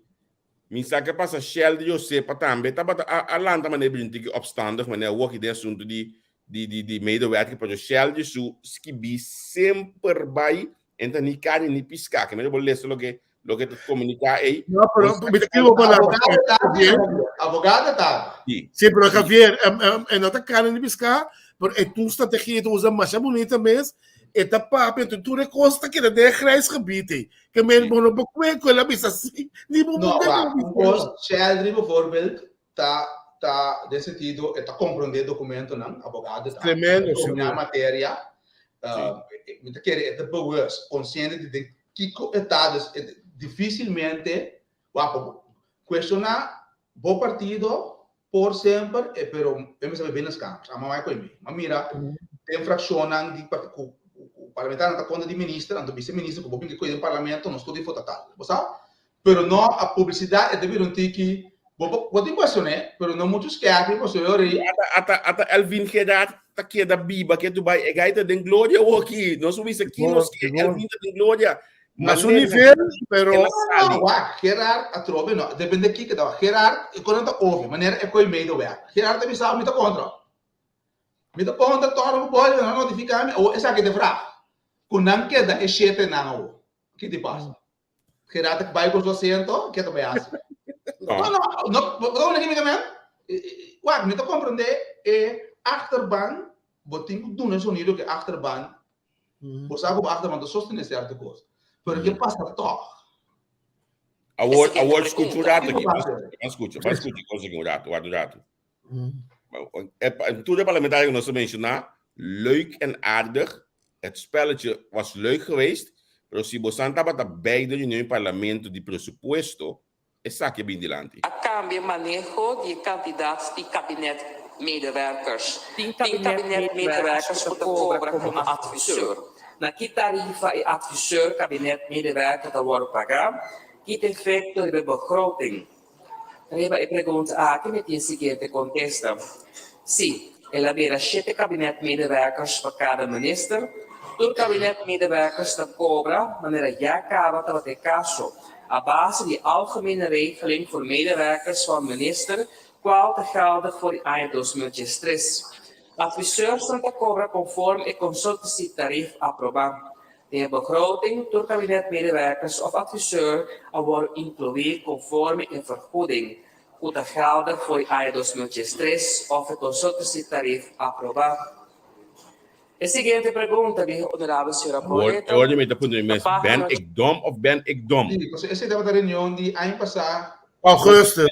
mi sa ke pasa Shell di Josepa tambe tabata a, a lanta manera bini tiki opstandig, manera awor aki den asuntu di di di di medewerker, pero Shell di su skibí semper bai Enta ni carne ni pisca, ke mester bo lesa loke loke ta comunica ei. No, pero mi ta kere bo palabra. Javier, abogado ta. Sí. Sí, pero Javier, em, em, e no ta carne ni pisca, pero e tu strategia ta usa masha bonita mes, e ta papia, enton tur e cos ta keda den e grijs gebied ei. Ke men bo no por kwe ku el a bisa si, ni bo No, por kwe wak, ku el un a bisa kos, no. Sheldry bijvoorbeeld, ta ta den sentido e ta comprende documentonan, abogado ta, Tremendo, e domina sigur. materia, mi ta kere e ta bewust, consciente di den kico e ta, dus e dificilmente wak pa bo cuestiona bo partido por semper, e pero e mester bay binnenskamers, amo a bay cu mi, mi a mira den fraccionnan di cu cu parlamentarionan ta contra di minister, anto vice minister cu bo bin ke coge den parlamento nos tur di vota tal, bo sa? Pero no a publicidad e ta bira un tiki bo bo bo tin cuestion'é pero no mucho skerpi pasobra e ora ei. Ata ata ata Elvin Gerard ta keda biba ke Dubai e gai ta den gloria awoki nos por bisa ki nos ke Elvin ta den gloria Na su manera nivel pero el a No no sali. wak Gerard atrobe no depende kiko ta wak Gerard e kono ta ovi manera e koe medewerker Gerard ta bisa mi ta kontra. Mi ta konta tòg ku bòl nan a notifiká mi, awor esaki ta e vraag. Ku nan keda e shetenan awor, ki ta pasa? Gerard ta bai ku su asiento, ke ta bai hasi? No, no, no, bo ta wak mi men? Wak, mi ta komprendé e achterban, bo tin ku duna e sonido ku e achterban, bo sa ku bo achterban ta sostené sierto kos, pero ke pasa tòg? Awor, awor skucha un rato aki, ban skucha, ban skucha kos aki un rato, wak un rato. Tur e parlamentario ku nos a menshoná, leuk en aardig, het spelletje was leuk geweest, pero si bosan tabata bij de reunion in parlamento di presupuesto, esaki a bin dilanti. A kambia maneho di e kantidat di kabinetmedewerkers. Tin Tin kabinetmedewerkers kabinetmedewerkers ku ku ta ta kobra kobra komo komo adviseur. adviseur. Na ki tarifa e adviseur kabinetmedewerker ta wòrdu pagá? Ki ta efekto riba e begroting? Riba e pregunta aki mi tin e siguiente kontesta, Sí, el a bira shete kabinetmedewerkers pa kada minister. Tur kabinetmedewerkers ta kobra manera ya kaba tabata e kaso, a base di Algemene Regeling voor Medewerkers van Minister, kual ta geldig for di aña 2013. Adviseursnan ta kobra konforme e consultancytarief aprobá. Den e begroting, tur kabinetmedewerkers of adviseur a wòrdu inkluí konforme e vergoeding ku ta geldig for di aña 2013 òf e consultancytarief aprobá. E siguiente pregunta di Honorabel señora Awor, Pauletta awor mi ta puntra mi ta mes, ben página. ik dom of ben ik dom? Sí, pasobra esei tabata reunion di aña pasá. Augustus.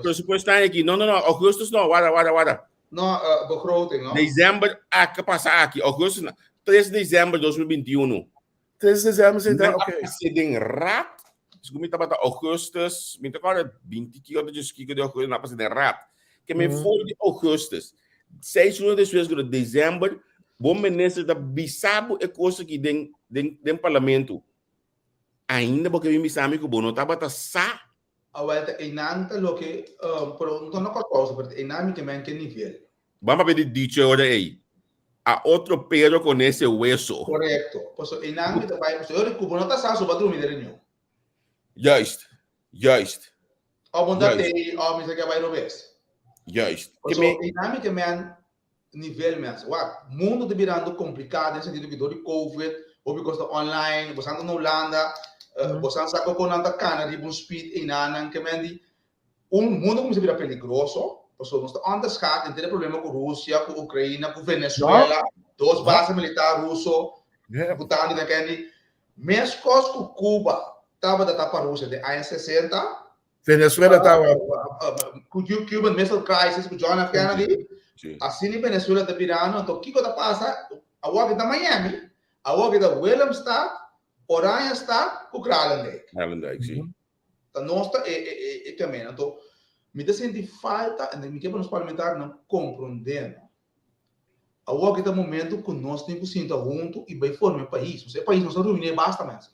Presupuesto aña aki. No, no, no, augustus no, wara, wara, wara. No, begroting, no? December a pasa aki, augustus, 3 december 2021. 3 december zit Nan daar, a oké. pasa den raad. Dus mi tabata augustus, mi ta kòrda 20 kiko of djes kiko di augustus, nan a pasa den raad. Ke men for di augustus, seis luna despues ku ta december, bo minister ta bisa bo e kos aki den, den, den parlamento. Ainda bo ke bin bisa mi ku bo no tabata sa. Awel ta einan ta loke, pero no ta na Kòrsou, pero ta einan mi ke men ke nivel. Ban papia di dicho e ora ei, A otro perro con ese hueso. Korekto. Pasobra einan mi ta bai, pasobra e ora ku bo no ta sa, so bo a drumi den reunion. Juist. Juist. Òf bo no ta Juist. tei, òf mi sa ke a bai robes. Juist. Ke Pasobra me. einan mi ke men nivel mes. Wak, mundo ta birando kompliká den sentido ku dor di covid, hopi kos ta online, bo san ta na Hulanda, bo san sa kon nan ta kana riba un speed einanan, ke men di un mundo kuminsá bira peligroso, pasobra nos ta onderschat henter e problema ku Rusia, ku Ukraina, ku Venezuela, dos base militar ruso butando den kendi. Meskos ku Cuba tabata ta pa Rusia den aña 60, Venezuela tabata. Ku Cuban Missile Crisis ku John F. Kennedy, asina Venezuela ta birando. Anto kiko ta pasa? Awor ki ta Miami, awor ki ta Willemstad, Oranjestad ku Kralendijk. Kralendijk, si. Ta nos ta e e e kaminda. Anto mi ta sinti falta, en mi ke pa nos parlamentarionan komprondé no. Awor ki ta momento ku nos tin ku sinta huntu i bai forma e pais. Pasobra e pais nos a ruiné basta mens.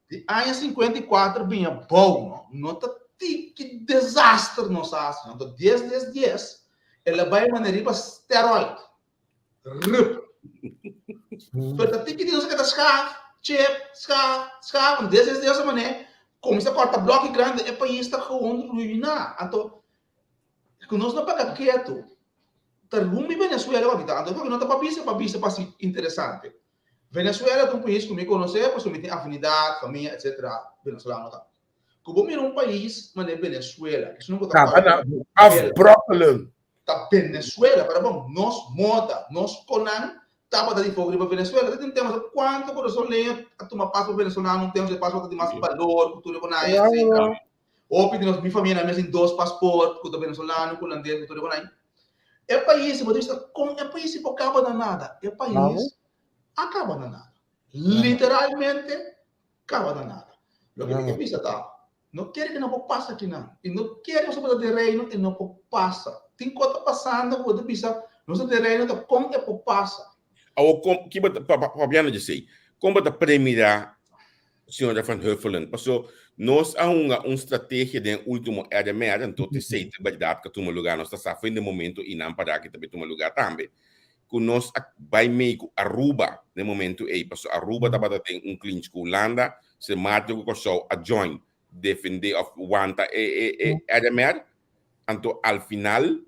Di aña 54 bin abou no, no ta tiki desaster nos a hasi. Anto dies dies dies el a bai manera riba steroid. Rup. Pero ta tiki di nos a keda schaaf, chip, schaaf, schaaf. Anto dies dies dies a manera kuminsá kòrta blòki grandi e pais ta gewoon ruiná. Anto ku nos no paga ketu ta rumbi Venezuela ku a kita. Anto no ta pa bisa pa bisa pa si interesante. Venezuela ta un pais ku mi konosé pasobra mi tin afinidat, famia etcetera venezolano ta. Ku bo mira un pais manera Venezuela, esun ku ta Kaba na afbrokkelen. Ta Venezuela, pero bon, nos moda, nos konan tabata di foco riba Venezuela. Ta tin tema so kuantu kurasoleño a tuma pasport venezolano un tempu, e pasport ta tin mas balor ku tur e konai, etcetera. Hopi di nos, mi famia nan mes tin dos pasport, ku ta venezolano, ku hulandes, ku tur e konai. E pais, bo ta bisa kon e pais por kaba na nada? E pais a kaba na nada. Literalmente kaba na nada. Loke mi ke bisa ta, no kere ke no por pasa kinan. I no kere pasobra bo ta den reino e no por pasa. Tin kos ta pasando ku bo ta bisa nos ta den reino ta kon e por pasa. Awor kon ki bo ta papiando djesei? Kon bo ta premira Señora van Huffelen, paso nos a hunga un strategia den e ultimo RMR, anto te sei ta berdad ku a tuma lugar, nos ta sa fin den momento i nan para ki ta bay tuma lugar tambe, ku nos a bay mei ku Aruba den momento ey, paso Aruba tabata den un clinch ku Hulanda, Sint Maarten ku Kòrsou a join defende of wanta e e RMR, anto al final.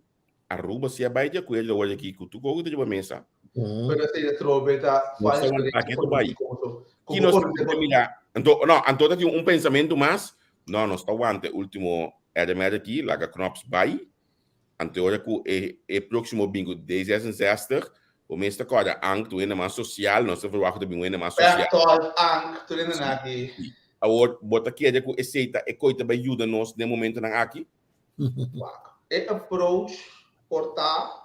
Aruba si a bai di akuerdo awor aki ku tur kos ku ta riba mesa. Pero esei atrobe ta Nos falta ta di wanta ketu bai. polítiko. Ki nos ta mira? Anto, no, anto ta tin un pensamentu mas. No, nos ta wanta e último RMR aki, laga Knops bai. Anto ora ku e e próksimo bin ku D66, bo mes ta kòrda Ank tur hende mas sosial, nos ta verwagt ku ta bin un hende mas sosial. Pechtold, Ank, tur hende nan aki. Awor, bo ta kere ku esei ta e koi ta bai yuda nos den momentonan aki? Wak, e approach por ta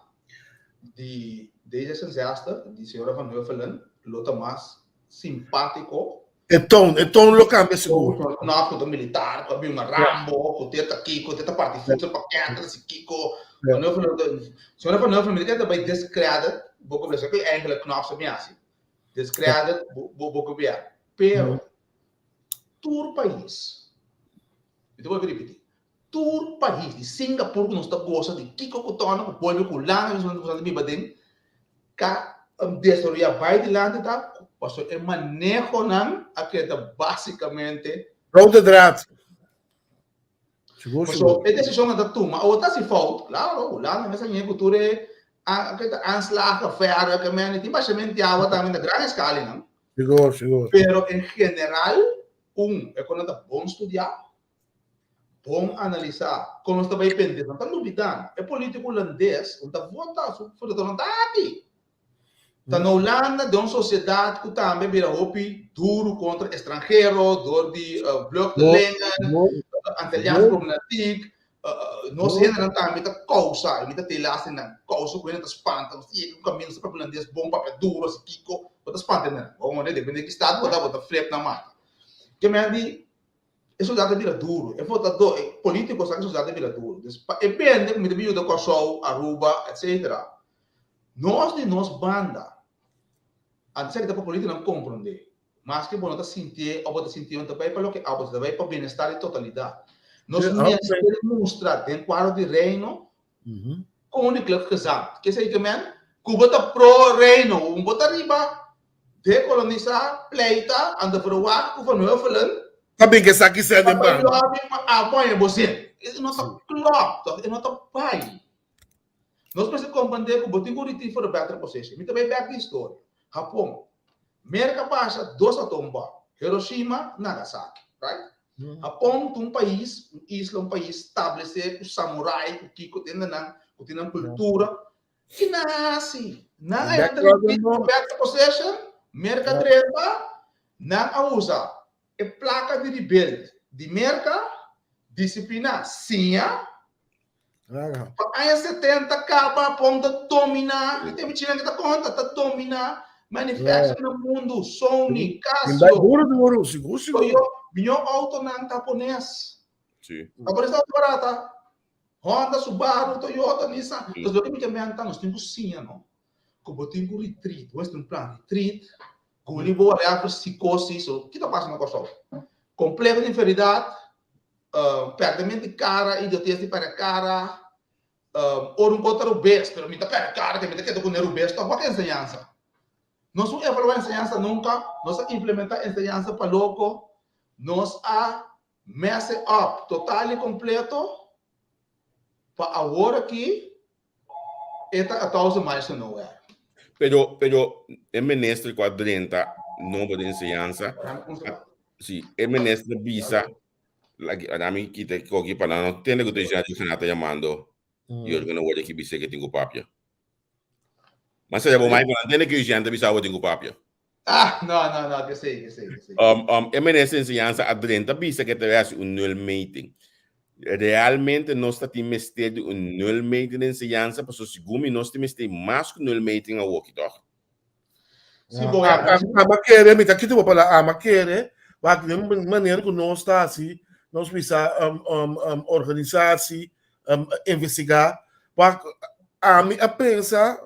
di D66, di señora Van Huffelen, lo ta mas simpátiko. E toon, e toon lo kambia sigur. No, ku ta militar, ku a bin un Rambo, ku te ta kiko, te ta parti voedselpakket, ta si kiko. Van Huffelen, señora Van Huffelen, mi ta bai discredit bo gobierno, ku eigenlijk Knops a bin hasi. Discredit bo gobierno. Pero, tur pais, mi ta bolbe ripiti, Tur pais di Singapur ku nos ta gosa di kiko ku tòna ku bolbe ku Hulanda ku nos ta biba den ka desaroyá bai dilanti ta pasobra e manehonan a keda basikamente Rode draad. Sigur sigur. Pasobra e desishonnan ta tuma awor ta hasi fout klaro Hulanda mes a ñe ku tur e aanslagen verder ke men tin bashamente awa tambe na gran eskala nan. Sigur sigur. Pero en general un e kono ta bon studiá. Bon analisá kon nos ta bai pende. No ta lubidá, e polítiko hulandes no ta vota su votador no ta aki. Ta na Hulanda den un sosiedat ku tambe bira hopi duru kontra estranhero dor di vluchtelingen, Antilliaanse problematiek. Nos hendenan tambe ta kousa, i mi ta te laatste nan, kousa ku hende ta spanta. Nos ta yega un kaminda nos ta papia hulandes bon, papia duru asi kiko, bo ta spanta hendenan. Bon, depende di ki stad bo ta, bo ta flip nan mata. Ke men di E sosiedat a bira duru. E votadó, e polítiko sa ku e sosiedat a bira duru. Dus pa e bende ku mi ta bin yuda Kòrsou, Aruba, etsetera. Nos di nos banda, antes esaki ta pa polítikonan komprondé. Maske bo no ta sintié òf bo ta sintié, no ta bai pa loke abo ta bai pa bienestar di totalidat. Nos mester mustra den kuadro di Reino Koninklijk Gezant. Ke esei ke men? Ku bo ta pro Reino, bo ta riba Dekolonisá, pleita, anda verwagt ku Van Huffelen. Ta bin ke esaki sèn den banda. Ta bai lòbi pa abo haña bo zin. E no ta klòp, tòg e no ta bai. Nos mester komprendé ku bo tin ku retreat for a better position. Mi ta bai bèk di historia. Hapon. Merka basha dos atoombòm, Hiroshima, Nagasaki. Right? Hapon ta un pais, un isla, un pais stablesé ku samurai, ku kiko den nan, ku tin nan kultura. Ki nan a hasi? Nan a entra den better possession, Merka drenta, nan a usa e plaka di rebuild di Merka, disiplina, siña. Pa aña 70 kaba Hapon ta domina, i tem China ki ta konta, ta domina manufacturing na mundu, Sony, Casio, Toyota, miño autonan ta hapones. Hapones ta auto barata. Honda, Subaru, Toyota, Nissan. Entonces loke mi ke menta, nos tin ku siña no, ku bo tin ku retreat, bo mester un plan retreat, guli bo whatever, psicosis, o ki ta pasa na Kòrsou? Kompleho di inferioridat, pèrdement di kara, idiotes di pèrdè kara, ora un kos ta rubes, pero mi ta pèrdè kara, ke mi ta keda ku ne rubes tòg, wak enseñansa? Nos no evaluá enseñansa nunka, nos a implementá enseñansa pa loko, nos a Mess it up total y completo pa awor aki e ta a thousand miles to nowhere. Pero, pero e minister cu a drenta nobo di enseñansa, si, e minister bisa, lagi, kita koki pa nan no tende cu ta diciendo ta llamando Jurgen awor aki bisa ke tin ku papia. Mas allá bo mai nan tende ke Eugène ta bisa bo tin ku papia. Ah, no, no, no, que sei, que sei, que sei. E minister di enseñansa a drenta bisa ke ta hasi un nulmeting. Realmente nos ta tin mester di un nulmeting di enseñansa, pasobra segun mi nos tin mester mas ku nulmeting awoki, tòg? Si bo ya. Ama kere, mi ta kita bo pala ama kere, wak den manera ku nos ta hasi, nos bisa organisasi, investigá, wak ami a pensa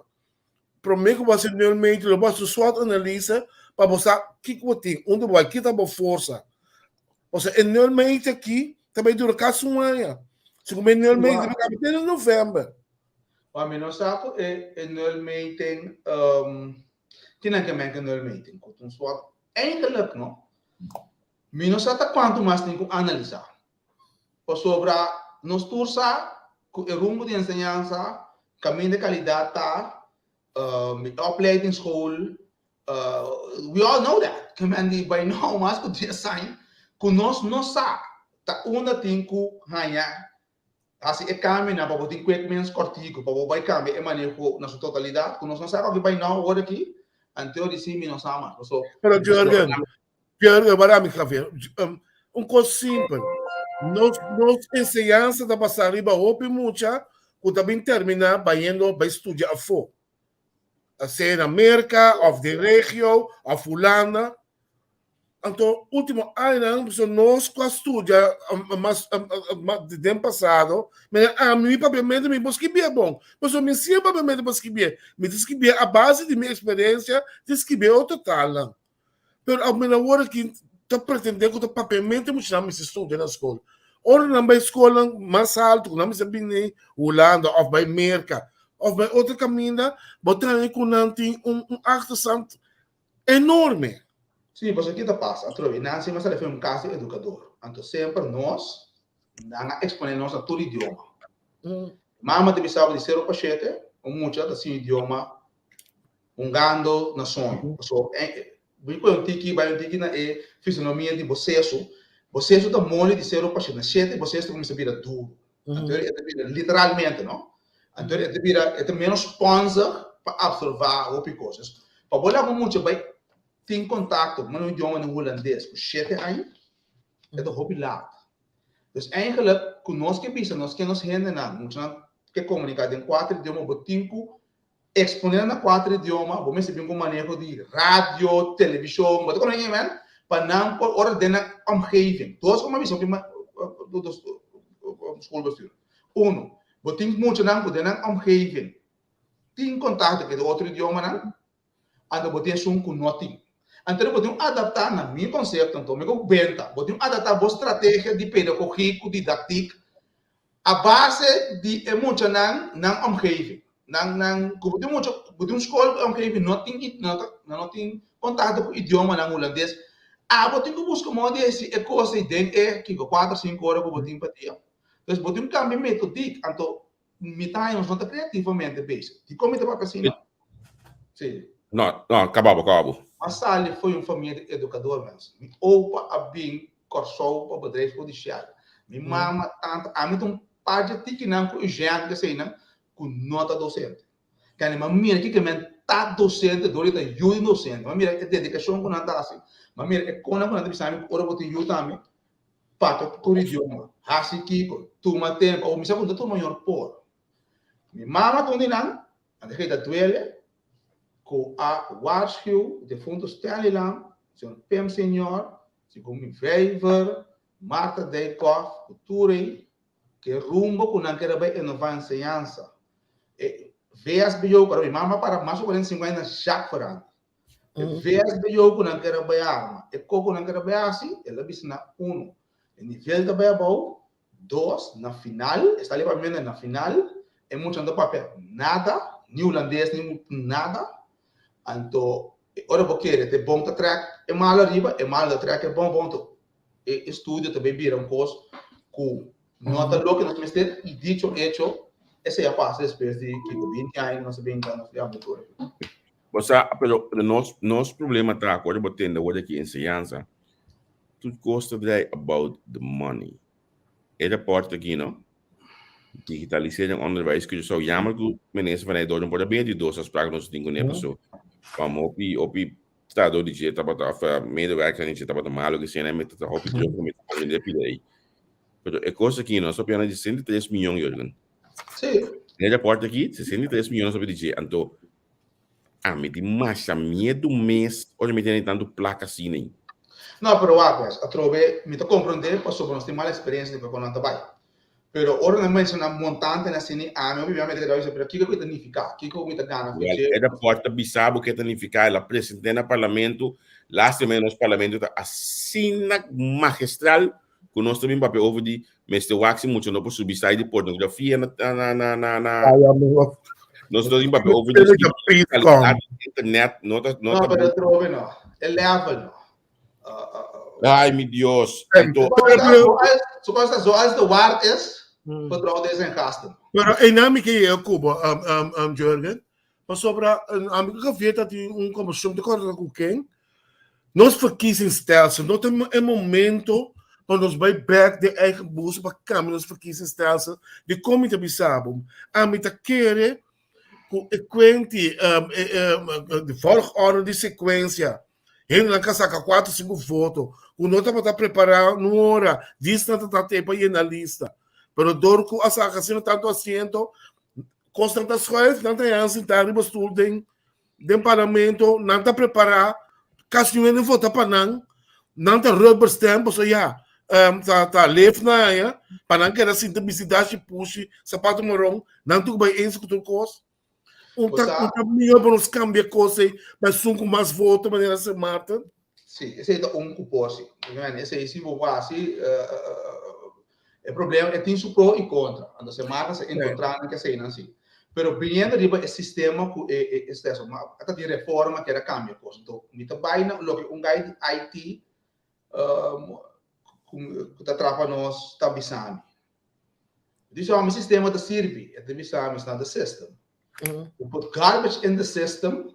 promé ku bo hasi nulmente lo bo hasi un SWOT analise pa bo sa kiko bo tin, unda bo bai, kita bo forsa. Osea e nulmente aki ta bai dura kasi un aña. Si ku mi nulmente ta bai te na novèmber. Pa mi no sa ku e e nulmeting kinan ke men ke nulmeting ku ta un soort eigenlijk no mi no sa ta kuantu mas tin ku analisa pasobra nos tur sa ku e rumbo di enseñansa Kaminda kalidat ta, opleidingsschool, we all know that. Ke men di by now mas ku dies aña ku nos no sa ta unda tin ku haña hasi e kambionan pa bo tin quick wins kòrtiku pa bo bai kambia e maneho na su totalidat ku nos no sa kòke by now awor aki anto di si mi no sa mas paso Pero Jurgen, Jurgen, wara mi Javier, un kos simpel, nos nos enseñansa ta basá riba hopi mucha ku ta bin terminá bayendo bai studia afó. sea na Merka of den regio of Hulanda. Anto último añanan so nos ku a studia mas den pasado, mira ami mi papiamento mi por skibié bon. Pasobra mi siña papiamento pa skibié. Mi ta skibié a base di mi eksperensia di skibié otro talnan. Pero a mira awor aki ta pretendé ku ta papiamento muchanan mester studia na skol. Ora nan bai skolnan mas altu ku nan mester bini Hulanda òf bai Merka òf bai otro kaminda, bo ta haña ku nan tin un un achterstand enorme. Sí, pasobra ki ta pasa atrobe? Nan siempre a sali for un kas di edukador. Anto semper nos, nan a eksponé nos na tur idioma. Mama ta bisa bo di sero pa shete, un mucha ta siña idioma hungando na soño. Paso, bo pone un tiki, bai un tiki na e fisonomia di bo seso, bo seso ta moli di sero pa shete, na shete bo seso ta kuminsá bira duru. Anto e ta bira, literalmente, no? Anto e ta bira, e ta menos sponzig pa absorba hopi kos. Pa bo laga un mucha bai tin kontakto ku un idioma den hulandes ku shete aña, e ta hopi laat. Dus eigenlijk, ku nos ke bisa, nos ke nos hendenan, muchanan ke komuniká den kuater idioma, bo tin ku Exponé na kuater idioma, bo mester bin ku maneho di radio, televishon, bo ta kono men? Pa nan por ora den nan omgeving. Dos ku mi a bisa hopi dos schoolbestuur. Uno, bo tin muchanan ku den nan omgeving tin kontakto ku e otro idiomanan, anto bo tin esun ku no tin. Anto bo tin adaptá na mi konsepto, anto mi ku benta, bo tin adaptá bo strategia di pedagogiek ku didaktiek A base di e muchanan nan omgeving. Nan nan ku bo tin mucha bo tin un skol ku e omgeving no tin no ta nan no tin kontakto ku idiomanan hulandes. Abo tin ku buska modo di hasi e kos ei den e kiko kuater sinku ora ku bo tin pa dia. Dus bo tin ku kambia metodik anto mi ta haña nos no ta kreativamente bezig. Dikon mi ta papia asina? Si. No, no, kaba bo, kaba bo. M'a sali fo'i un famia di edukador mens. Mi opa a bin Kòrsou pa bedrijf hudisial. Mi mama, tanta, ami ta un par dje tikinan ku Eugène ku eseinan ku no ta dosente. Kende m'a mira kiko men ta dosente dor di ta yu di un dosente. M'a mira e dedikashon ku nan ta hasi. M'a mira e konan ku nan ta bisa mi ku ora bo tin yu tambe, papia tur idioma, hasi kiko, tuma tempu. Awor mi sa ku no ta tur mayor por. Mi mama ta un di nan, anto ta duele ku a waarschuw defunto Stanley Lam, señor Pim Senior, Segun mi vijver, Martha Dijkhoff ku tur ei ke rumbo ku nan kere bai enová enseñansa. E VSBO ku mi mama para mas ku 45 aña na Jacques Ferrandi. E VSBO ku nan kere bai arma, e ko ku nan kere bai hasi, el a bisa na uno, e nivel ta bai abou, dos, na final, e sta liba mende na final, e muchanan ta papia nada, ni hulandes ni nada, anto E ora bo kere te bon ta trek e malo ariba, e malo ta trek e bon bon. Anto e estudio ta bay bira un kos ku no ta loke nos mester i dicho hecho esei a pasa despues di kiko binti aña ku nos a bin nos di tur aki. Bo sa, pero nos nos problema ta ku ora bo tende word aki enseñansa, tur kos ta draai about the money. E raport aki no, Digitalisering onderwijs Curaçao jammer ku minister van Eydoorn por a bini di dos afspraak nos tin kuné paso kwam hopi hopi trahador di dje tabata of medewerker di dje tabata malo ke sena mi ta hopi druk mi ta pone pida ei pero e kos aki nos ta piana di 63 miyon Jurgen Sí. E rapport aki 63 miyon nos ta pidi dje anto ami tin masha miedu mes ora mi tene tantu plaka asina ei. No, pero wak pues, atrobe mi ta comprende pasobra nos tin mal experiencia di por con nan ta bai. Pero ora nan menciona montantenan asina i ami obviamente ta bisa, pero kiko ku ta nifiká? Kiko mi ta gana Well, e rapport ta bisa bo ke ta nifiká, el a present'é na parlamento, lastima nos parlamento ta asina magistral ku nos ta bin papia over di mester wak si mucha no por subi sai di pornografia na na na na na nos ta bin papia over di kalidat di internet no ta no ta No, pero atrobe no, e level no. Ay, mi Dios. Anto, Zoals, zoals de waard is. Vertrouw deze en gasten. Pero einan mi ke yega ku bo, Jurgen, pasobra ami ku Javier ta tin un kombersashon, te kòrda ku ken, nos verkiezingsstelsel no ta e momento pa nos bai bèk den eigen boezem pa kambia nos verkiezingsstelsel. Dikon mi ta bisa bo? Ami ta kere ku e kuenti, de volgorde di sekuensia Hendenan ka saka kuater sinku voto ku no tabata prepará un ora, dis nan ta ta pa yena lista. Pero dor ku a saka asina tantu asiento, kosnan ta schuif, nan ta haña sintá riba stul den den parlamento, nan ta prepará, kasi niun hende vota pa nan, nan ta rubber stamp, pasobra ya, ta ta lef nan haña, pa nan keda sinta bisti dashi pushi, sapato maron, nan tur bai eens ku tur kos. Un ta, un ta mihó pa nos kambia kos ei pa esun ku mas voto manera Sint Maarten? Sí, esei ta un ku por sí. Esei si bo hasi, e problema e tin su pro i kontra. Anto Sint Maarten sa enkontrá nan ku eseinan sí. Pero biniendo riba e sistema ku e e stelsel, ma a ta tin reforma keda kambia kos. Anto mi ta bai na loke un gai di IT ku ta traha pa nos ta bisa mi. Dice, oh, mi sistema ta sirbi. E ta bisa mi, it's not the system. You put garbage in the system,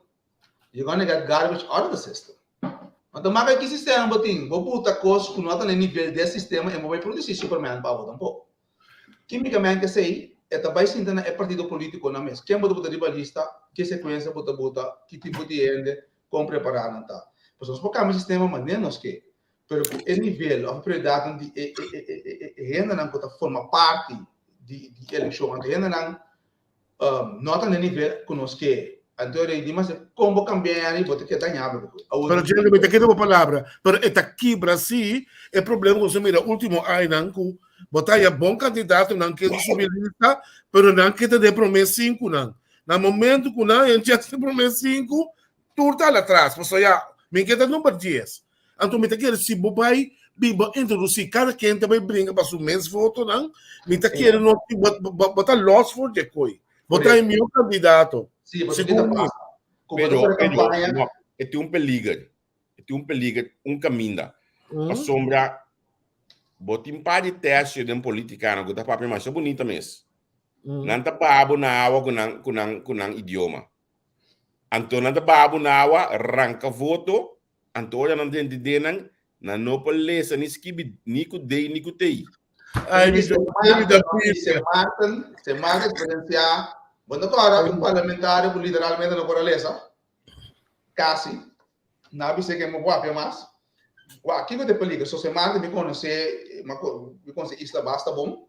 you're gonna get garbage out of the system. Anto maka ki sistema bo tin? Bo buta kos ku no ta na nivel di e sistema e no bai produsi Superman pa bo tampoco. Kimikamente esei e ta bai sinta na e partido politico nan mes. Ken bo ta buta riba lista, ki sekuensia bo ta buta, ki tipo di hende, kon prepará nan ta. Pasobra nos por kambia sistema manera nos ke. Pero ku e nivel òf e prioridatnan di e e hendenan ku ta forma parti di di elekshon, anto hendenan no ta na e nivel ku nos ke. Anto rei di mas kon bo kambia bo ta keda dañá bo. Pero Jerry, mi ta kere bo palabra, pero e ta kibra si e problema ku nos a mira ultimo añanan ku bo ta haya bon kandidatonan ke subi lista, pero nan ke ta den promé sinkunan. Na momento ku nan haya chèns den promé sinku, Tur ta al atras, pasobra ya mi ke ta number dies. Anto mi ta kere si bo bai bin bo introduci kada ken ta bai bringa pa su mes votonan, mi ta kere no bo ta los for dje koi. Bo ta e mihor kandidato. Sí, pasobra ki ta pasa? Ku bo ta Pero, for e pero, kampaña. no, e tin un peliger. E tin un peliger, un kaminda. Pasobra bo tin par di tercio den politikanan ku ta papia masha bunita mes. Nan ta baha bo na awa ku nan, ku nan, ku nan idioma. Anto nan ta baha bo na awa, ranka voto, anto ora nan drenta den nan, nan no por lesa ni skibi ni ku dei ni ku tei. Ay, mi Sint da Maarten, Sint Maarten experiencia, bo no kòrda un parlamentario ku literalmente no por a lesa, kasi, nan a bis'é ke no por papia mas. Wak, kiko ta e peligro? So Sint Maarten mi konosé, mi konosé isla basta bon.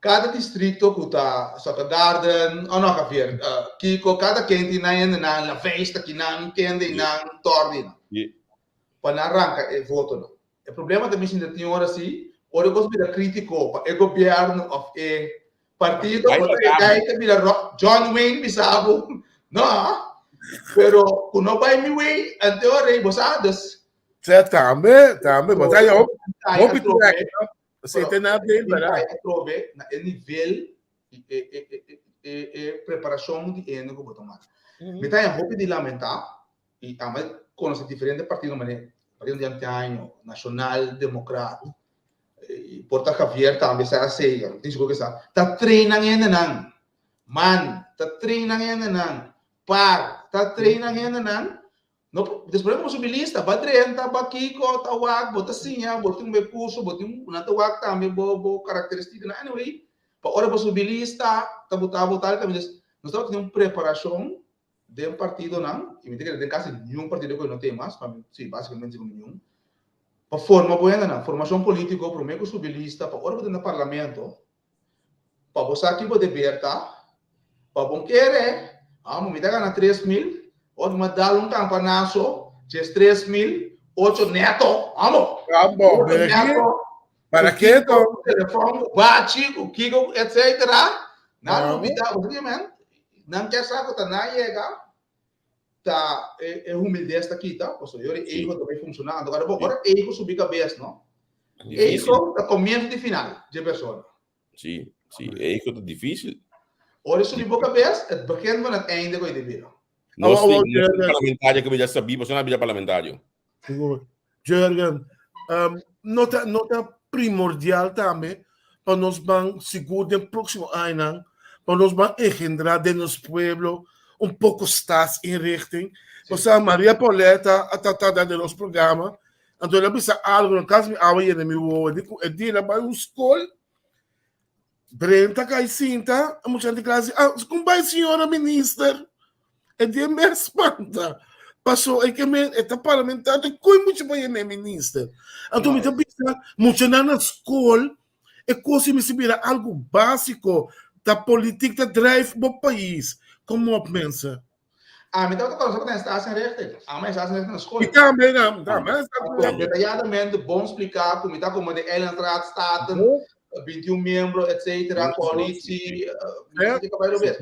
Kada distrikto ku ta Soccer Garden, oh no Javier, Kiko, kada ken tin nan hendenan, La Vijs ta kinan, kende i nan, Tordi nan. Pa nan ranka e votonan. E problema ta mi sinti tin ora si, ora e kos bira kritiko pa e gobièrnu òf e partido, bo ta e gai ta bira John Wayne bisa bo, no, pero ku no bai mi way, ante ora ei bo sa, dus. Sè tambe, tambe, bo ta hopi trek. Esei ta na deel, berdad? Bai atrobe na e nivel i e e e e e preparashon di hende ku bo ta manda. Mi ta haña hopi di lamentá i amo konosé diferente partido manera Partido di Anteaño, Nashonal Demokrat, i por ta Javier tambe sa esei, mi tin sigur ku e sa, ta train nan hendenan, man, ta train nan hendenan, par, ta train nan hendenan No, despues ku bo subi lista, ba drenta, ba kiko, ta wak, bo ta siña, bo tin un be kurso, bo tin un, nan ta wak tambe bo bo karakteristikanan. Anyway, pa ora bo subi lista, ta buta bo tal kaminda. Nos tabata tin un preparashon den partidonan, i mi ta kere den kasi niun partido ku no tin mas, pa mi, si, basikamente si ku niun, pa forma bo hendenan, formashon politiko promé ku subi lista, pa ora bo ta na parlamento, Pa bo sa ki bo deber ta, pa bo kere, amo mi ta gana 3000, ora mi a dal un campanazo, djes 3000, ocho neto, amo! Amo, Ocho neto, Para ku ke kiko, to? ku telefon, ku bachi, ku kiko, etcetera. Nan Amo. lubida, bo sa ki men? Nan kier sa ku ta nan yega, ta e, e humildez ta kita, pasobra yori ego ta bai funciona. Anto ora bo, ora ego subi cabes, no? Difícil. Ego ta comienzo di final dje persona. Sí, sí, ego ta difícil. Ora e subi bo cabes, het begin van het einde ku e di bira. Nos Awa, awa, tin, nos tin Jurgen. parlamentario ku bira sabí, pasobra nan a bira parlamentario. Sigur. Jurgen, um, no ta, no ta primordial tambe. pa nos ban sigur den próksimo añanan pa nos ban engendrá den nos pueblo un poko staatsinrichting. Pasobra Maria Pauletta a trata den nos programa, anto el a bisa algu, no kas mi awa yena mi wowo, di ku e dia el a bai un skol, drenta kai sinta, e muchanan di klas di, ah, kon bai señora minister? E dia mes spanta. Paso e ke men, e ta parlamentario, koe mucha bai yama e minister? Anto mi ta bisa, muchanan na skol, E kos ei mester bira algu básiko. Ta politik ta drijf bo pais. Kom op mensen. Ami tabata konosa ku ta staatsrechten. Ami a staatsrechten na skol. Mi tambe na, mi tambe a staatsrechten. Detayadamente bon spliká ku mi ta komo de Eilandsraad, Staten, 21 miembro, etcetera, koalitie, mi ta kaba robes.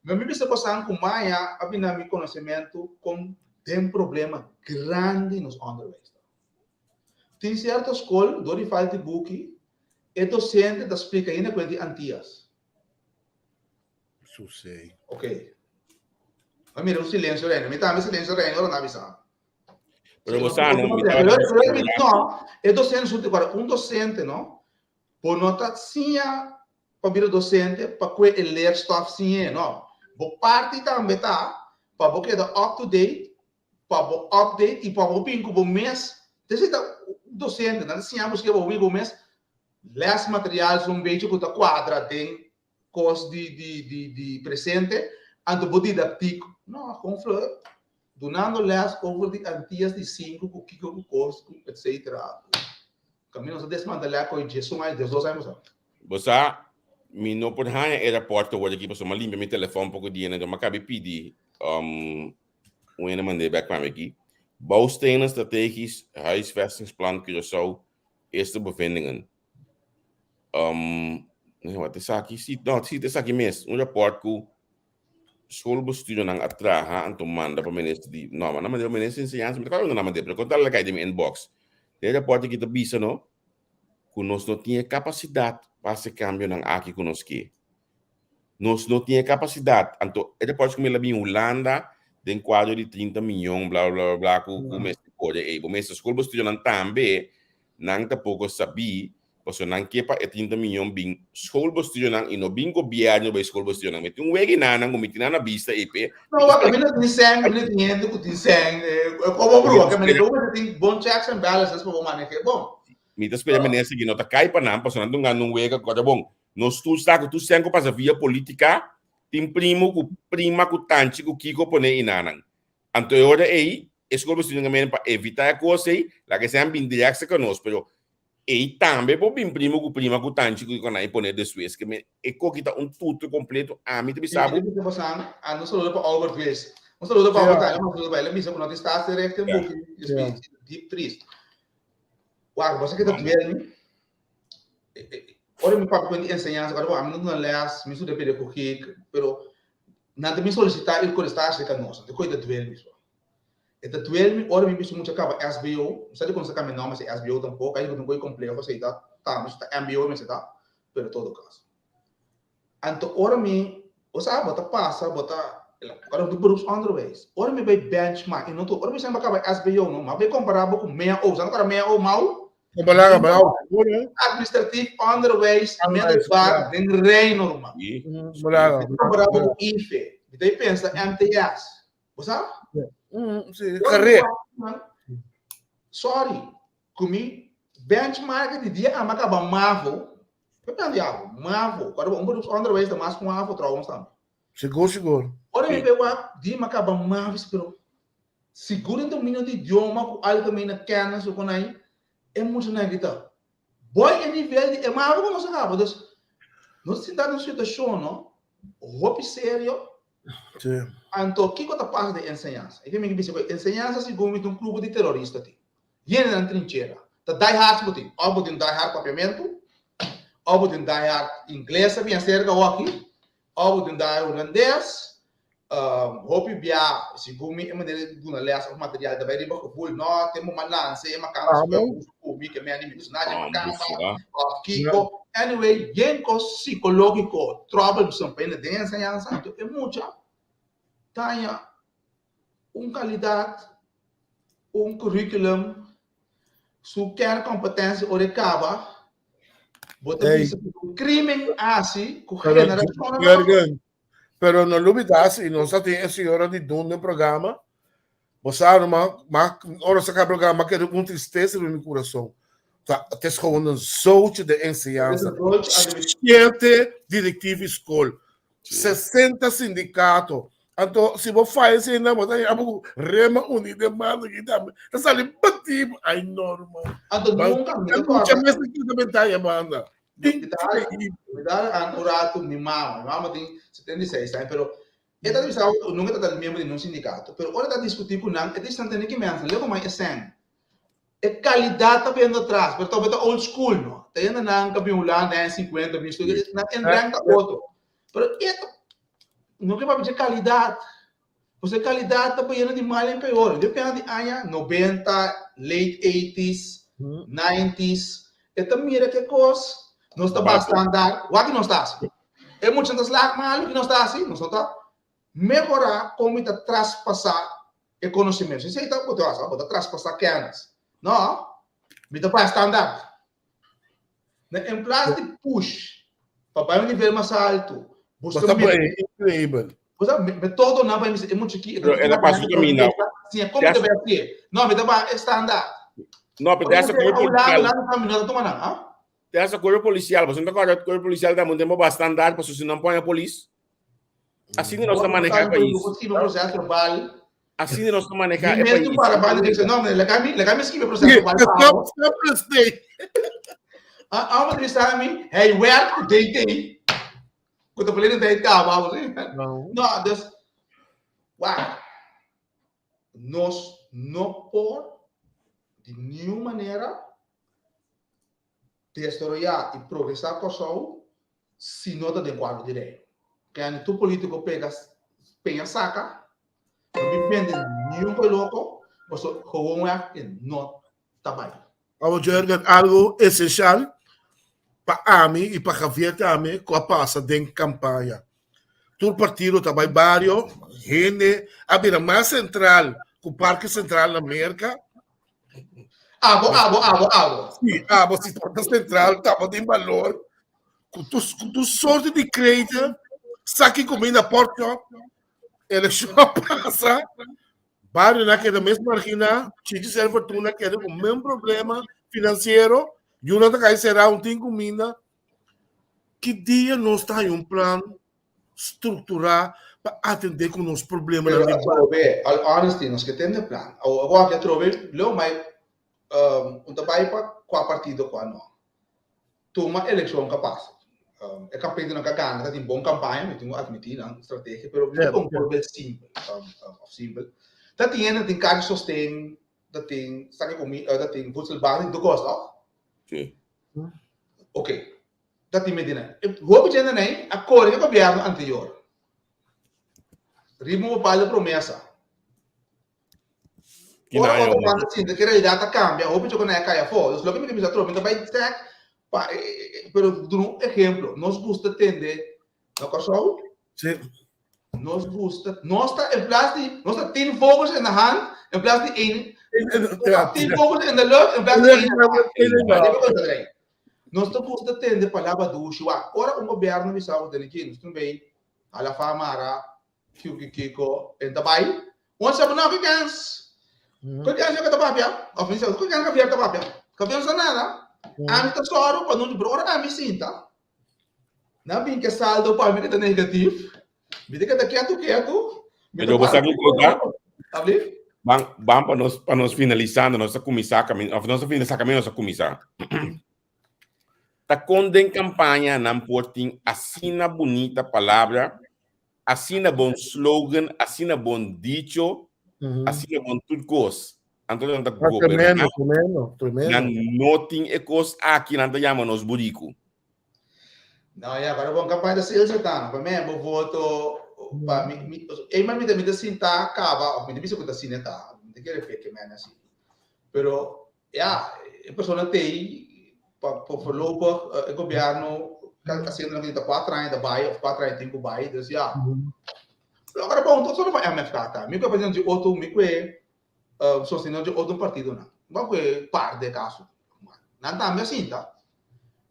Ma mi bisa bosan ku maya a bini na mi konosementu kon den problema grandi nos onderwijs ta. Tin sierto skol, dor di falta di buki, e dosente ta splika ainda ku e di Antias. Susei. Ok. Ma mira un silensio reina. Mi tambe silensio reina ora na bisa. Pero bo sa no, mi tabata No, e docente su te un docente no, bo no ta siña pa bira docente pa kue e leerstof siñ'é, no. Bo parti tambe ta pa bo keda up to date pa bo update y pa bo bin cu bo mes, te si ta docente, nan ta siña bo escriba bo bin cu bo mes les material un bechi cu ta cuadra den cos di di di di presente, anto bo didactiek, no, gewoon vlug, dunando les over di Antillas di sinku cu kico cu cos cu etc. Camino nos a desmantela cu djesun aña, djesdos aña pasá. Bo sa, mi no por haña e raport awor aki pasobra mi a limpia mi telefon poco dia, enton mi a cabi pidi un hende mand'é bek pa mi aki. Bouwstenen strategisch huisvestingsplan Curaçao, eerste bevindingen. Nee, wat esaki? Si, no, si, esaki mes. Un rapport ku schoolbestuurnan a traha anto manda pa minister di, no, manda pa minister di enseñansa, mi ta kòrda unda nan mand'é, pero kon tal a kai den mi inbox. Den e rapport aki ta bisa no, ku nos no tin e kapasidat pa hasi e kambionan aki ku nos ke. Nos no tin e kapasidat. Anto e rapport ku mi la bin Hulanda den kuadro di 30 miyon bla bla bla bla ku ku mester kore ei. Bo mester schoolbestuurnan tambe nan ta poko sabí pasobra nan ke pa e 30 miyon bin schoolbestuurnan i no bin gobièrnu bai schoolbestuurnan. Mi tin un wega nan ku mi tin nan na bista ei p'e. No, wak, mi no tin sèn, mi no tin hende ku tin sèn. Komo brua, ke mi no tin bon checks and balances pa bo maneh'é bon. Mi ta spera minister ki no ta kai pa nan pasobra nan ta hungando un wega ku ta bon. Nos tur sa ku tur sèn ku pasa via politika tin primo ku prima ku tanchi ku kiko pone inanan. Anto e ora ei e skol bestuur pa evita e kos ei laga esei bin dirèkt serka nos pero ei tambe por bin primo ku prima ku tanchi ku kiko nan i pone despues ke men e koki ta un tutu kompleto ami ta bisa bo. Un saludo pa Albert Wes. Un saludo pa Albert tambe un saludo pa el a bisa ku no tin staatsrecht en buki diep triest. Wak bo sa ke ta duel mi? Ora mi papia ku di enseñansa ora ami no duna les mi studia pedagogiek pero nan ta bin solisitá ir kolestá aserka nos anto koe ta duel mi so. E ta duel mi ora mi bisa mucha kaba SBO mi sa di kon sa kambia nòmber si SBO tampoko ai ku ta un koe kompleho esei ta tambe si ta MBO mester ta pero todo kaso. Anto ora mi, bo sa, bo ta pasa, bo ta, ora mi beroepsonderwijs, ora mi bai benchmark, i no tur, ora mi semper kaba SBO no, ma bai kompara bo ku meo, sa no kora meo, mao? Kompara mao, Administratief onderwijs middelbaar den Reino, ruman. Kompara bo ku IFE, mi ta pensa MTS, bo sa? Si, kare. Sorry, Ku mi benchmark di dia ama kaba mavo, ke plan di avo? Mavo. Kòrda bo, un beroepsonderwijs ta mas ku un avo trouwens tambe. Sigur, sigur. Ora mi bai wak di ma kaba mavo si pero sigur den dominio di idioma ku algemene kennis ku konai e muchanan aki ta boy e nivel di e mavo ku nos a kaba. Dus nos sinta den un situashon no hopi serio. Sí. Anto kiko ta pasa den enseñansa? E ke mi ke bisa ku enseñansa segun mi ta un grupo di terorista tin. Yena nan trinchera. Ta die hard bo tin. Of bo tin die hard papiamentu, of bo tin die hard ingles a bien serka awor aki, of bo tin die hard hulandes. Hopi bia, segun mi, e manera di duna les of material ta bai riba gevoel. No, te mo malanse, e makamba si bai usa ku mi, ke mi ani mi usa na, makamba, of kiko. Anyway, yen kos psikologiko troublesome pa hende den enseñansa, anto e mucha ta haña un kalidat, un curriculum, su kernkompetentie ora e kaba. Bo ta Hey. bisa ku un krimen hasi ku Pero, generashonnan Jurgen, pero no lubida si nos a tin e señora di Doen den programa, bo sa no ma, ma ora sa acaba programa keda un tristeza den mi corazón. Ta, het is gewoon een zootje de enseñanza. Siete directieve school. 60 sindicato. Anto, si bo falla esei nan, bo ta haña bo rema uni den mano aki tambe. Ta sali batí. Ai, no, ruman. Anto nunka mi ta Mucha kòrda. mester kita bentaha banda. Mi ta mi ta an un ratu mi mama. Mi mama tin 76 aña, pero e ta bisa ku nunka ta ta miembro di nun sindikato. Pero ora e ta diskutí ku nan, e ta bisa tene ki mensen, lego mai e sèn. E kalidat ta bendo atras, pero tobe ta old school, no. Ta yenda nan ka bin Hulanda aña 50, bin studia, nan inbreng ta otro. Pero e ta, no ke papia dje kalidat. Pasobra e kalidat ta bayendo di mal en peor. Dje pena di aña 90, late eighties, nineties, e ta mira ke kos nos ta baha standaard. Wak ki nos ta hasi? E muchanan ta slaag malu, ki nos ta hasi? Nos no ta mehorá kon mi ta traspasá e konosementu. Esei ta bo ta hasi, bo ta traspasá kennis. No, mi ta baha standaard. Na en plas di push pa bai un nivel mas alto, busca Basta pa e increíbel. Bo sa metodonan pa e mucha ki. Pero el a pasa su caminda. Siña kon mi ta bai hacié. No, mi ta bai e standaard. No, pero te hace cuerpo policial. Mi no ta tuma nan, ah? Te hace cuerpo policial. Bo no ta acorda cuerpo policial ta un tempo ba standaard pasobra si nan pone polis. Asina nos ta maneha e pais. Asina nos ta maneha e pais. Stop, stop listening. Hij werkt ku DT. Ku ta verleden tijd kaba. No, dus wak. Nos no por di niun manera desaroyá i progresá Kòrsou si no ta den kuadro di Reino. Kende tur polítiko pega peña saka, no bin bende niun koi loko, pasobra gewoonweg e no ta bai. Awor Jurgen, algo esenshal pa ami i pa Javier tambe ku a pasa den kampaña. Tur partido ta bai bario, hende a bira mas sentral ku Parke Sentral na Merka. Abo, abo, abo, abo. Sí, abo si porta central tabatin balor ku tur ku tur sorte di kreten, saki kuminda porkchop, elekshon a pasa, barionan a keda mes marginá, Chichi Ser Fortuna a keda ku men problema finansiero, yunan ta kai será, un tin kuminda. Ki dia nos ta haña un plan strukturá pa atendé ku nos problemanan Pero di barrio? atrobe, all honesty, nos ke tende plan. Awor aki atrobe, leu mai un ta bai pa kua partido kua no. Tuma elekshon ka pasa. E kampeintenan ka gana ta tin bon kampaña, mi tin ku atmití nan strategia, pero mi ta un voorbeeld simpel, of simpel. Ta tin hende tin kar di sosten, ta tin saki komi, ta tin voedselbank, tin tur kos, tòg? Sí. Ok. Ta tin medida. E hopi djende nei a kore e gobièrnu anterior riba un bepaldo promesa. Ora otro banda sinti ku e realidat a kambia, hopi dje ku nan a kai afó. Dus loke mi ta bisa atrobe, mi ta bai sèk pa pero duna un ehemplo, nos gusta tende na Kòrsou. Sí. Nos gusta, nos ta en plaats di, nos ta tien vogels in de hand, in plaats di één, tien vogels in de lucht, in plaats di één in de hand. Nos ta gusta tende palabra dushi, wak, ora un gobierno bisa bo tene ki, nos tin bay hala fa mara, kiko kiko, en ta bay, un sa bo no, ki kens? Ki kens yo ka ta papia? Of mi sa, ki kens Javier ta papia? Javier no sa nada. Ami ta sòru pa no, pero ora ami sinta, Nan bin ke saldo pa mi ke ta negatif. Mi ta keda ketu ketu. Mi Pero ta bo sa ki cosa? Abli? Ban, ban pa nos, pa nos finalisando, nos a kuminsá kamin, of nos a finalisá kamin, nos a kuminsá. Ta kon den kampaña nan por tin asina bunita palabra, asina bon slogan, asina bon dicho, asina bon tur kos. Anto nan ta Ah, goberná. tremendo, tremendo, tremendo. Nan no tin e kos aki, nan ta yama nos buriku. No, ya, pero bon campaña ta sales tan. Pa mi, bo voto pa mi, mi, ei man mi ta mi ta sinta caba, of mi ta bisa ku ta sine ta. Mi ta kere fe ke men asi. Pero ya, e persona tei pa pa voorlopig e gobierno ka haciendo loke ta 4 aña ta bai of 4 aña tin ku bai, dus ya. Pero ora bon, tot solo pa MFK ta. Mi ku e presidente di otro, mi ku e sostenido di otro partidonan. Bo ku e par de kaso. Nan tambe a sinta.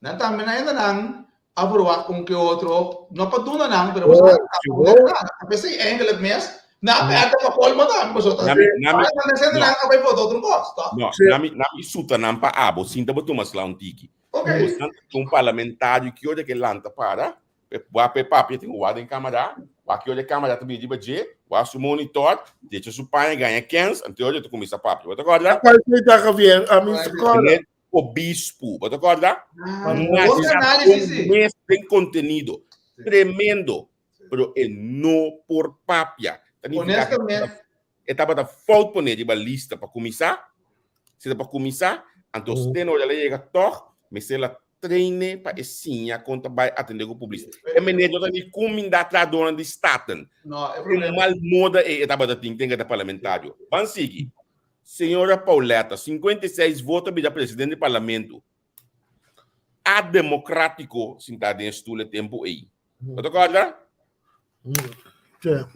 Nan tambe nan hende nan a verwacht un ke otro, no pa duna nan, pero boso a pesey eigenlijk mes, nan a perde pa colmo tambe, boso ta Nami, nami, nan hende nan a bay vota otro cos, toch? No, nami, nami suta nan pa abo, sinta bo tuma sla un tiki. Ok. Boso nan un parlamentario ki ora ke lanta para, pe wa pe papia tin wa den camera, wa ki ora camera ta bini riba dje, wa su monitor, drecha su paña gaña kens, anto ora ta cuminsa papia. Bo ta corda? Cual ta Javier? A mi ta corda. Obispo. Bo ta kòrda? Ah, bon análisis, sí. Mes den kontenido. Tremendo. Pero e no por papia. Ta nifiká ku Honestamente. e tabata fout pone riba lista pa kuminsá. Si ta pa kuminsá, anto steno ora el a yega tòg, mester la traine pa e siña kon ta bai atendé ku publis. E meneer no ta ni kumindá trahadónan di Staten. No, e E problema. mal moda ei e tabata tin ten ke ta parlamentario. Ban sigui. Señora Pauletta, 56 voto a bira presidente di parlamento. A democrático sintá den e stoel e tempo ei. Bo ta kòrda?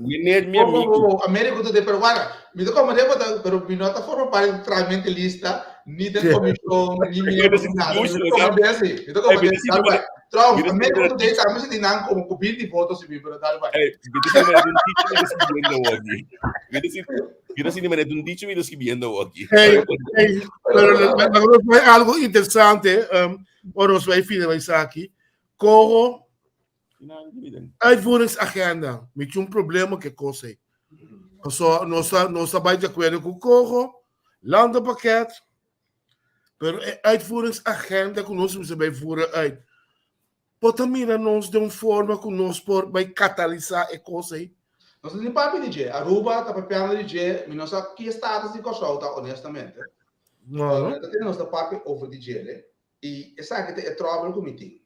Meneer mi Oh, oh, amigo. oh, oh, Américo tu de pero guarda, mi ta como de bota, pero mi no ta forma parte de tramente lista, ni de comisión, ni miembro, ni nada. Mi ta como de así, mi ta como de tal bai. Trouwens, Américo tu de también se nan como con 20 votos y mi, pero tal bai. Hey, mi ta sinti manera un dicho mi ta scribiendo aki. Mi ta sinti, mi ta sinti manera un dicho mi ta scribiendo aki. Hey, hey, pero la fue algo interesante, ora nos bai finalisá aki. Coho Uitvoeringsagenda, mi tin un problema ku e kos ei. Pasobra nos ta nos ta bai di akuerdo ku Coho, landenpakket, pero e uitvoeringsagenda ku nos mester bai voeren uit, bo ta mira nos den un forma ku nos por bai katalisá e kos ei? Nos no tin papia di dje. Aruba ta papiando di dje, mi no sa ki e status di Kòrsou ta honestamente. No, no. Mi ta tende nos ta papia over di djele i esaki ta e tròbel ku mi tin.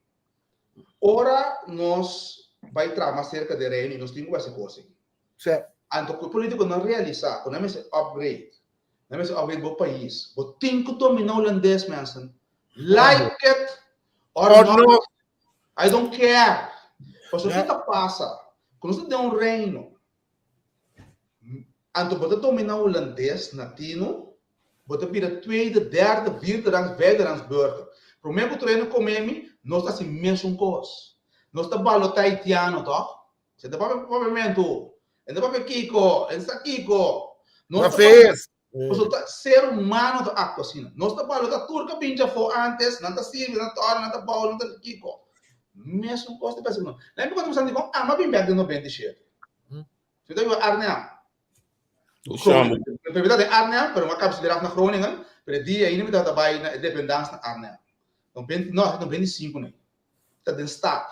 Ora nos bai traha mas serka di Reino i nos tin ku hasi kos ei. Sí. Anto ku e politikonan realisá ku nan mester upgrade, nan mester upgrade bo pais, bo tin ku dominá hulandes mensen. Like it or Or not, not. I don't care. Pasobra ki ta pasa? Ku nos ta den un reino, Anto bo ta domina hulandes natino, bo ta bira tweede, derde, vierde rangs, vijfde rangs burger. Prome ku tur hende kome mi, nos ta hasi mesun kos. Nos ta balotá haitiano tòg? Se ta papia papiamentu, e ta papia kiko, e sa kiko. Nos ta Cafés. Pasobra ta ser humano ta aktua asina. Nos ta balotá tur kabinchi afó antes, nan ta sirbi, nan ta ora, nan ta bou, nan ta kiko. Mesun kos ta pasa ku nos. Lei mi konta bo dikon ama bin bèk den 97. Mi ta biba Arnhem. Groningen. Mi ta den Arnhem, pero mi a kaba studiar na Groningen. Pero e dia ainda mi tabata bai na e dependans na Arnhem. No, no, 95 nei. Ta den stad.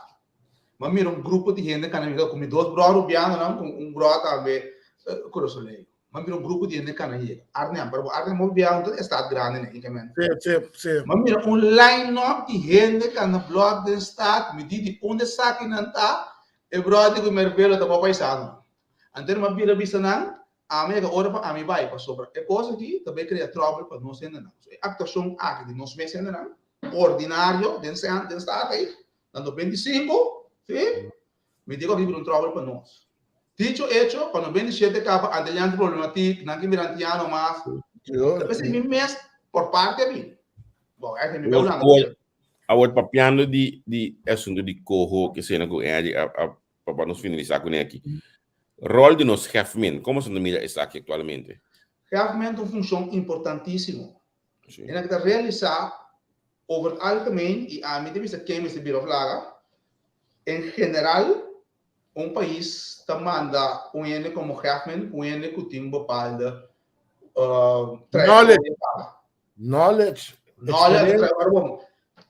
Mi a mira un grupo di hende kana yega ku mi dos brò rubianonan ku un brò tambe kurasoleño. Mi a mira un grupo di hende kana yega Arnhem, pero Arnhem hopi biaha no ta den stad grandi nei, kende. Sí, sí, sí. Mi a mira un line up di hende kana blòk den stad, mi di di unda esakinan ta, E brò di ku Mervelo ta bo paisano. Anto mi a bira bisa nan, Ami yega ora pa ami bai, pasobra e kos aki ta bai krea tròbel pa nos hendenan. So e aktuashon aki di nos mes hendenan, ordinario den den stad ei, na 95, si, mi di ku aki bira un tròbel pa nos. Dicho hecho, pa 97 kaba Antilliaanse problematik, nan ke bira antiano mas. Ta p'esei mi mes por parte ami. Bon, eigenlijk mi bai Hulanda. Awor papiando di di e asunto di coho ke sena ku Andy a a pa pa nos finalisá kuné aki. Ròl di nos hefmen, komo sa ta mira esaki aktualmente? Hefmen ta un funshon importantísimo. Sí. E nan ta realisá over het algemeen i ami ta bisa ken mester bira òf laga, en general un pais ta manda un hende komo hefmen ku un hende ku tin un bepaalde Knowledge. trayektoria kaba. Knowledge. Knowledge, Experiencia. pero bon,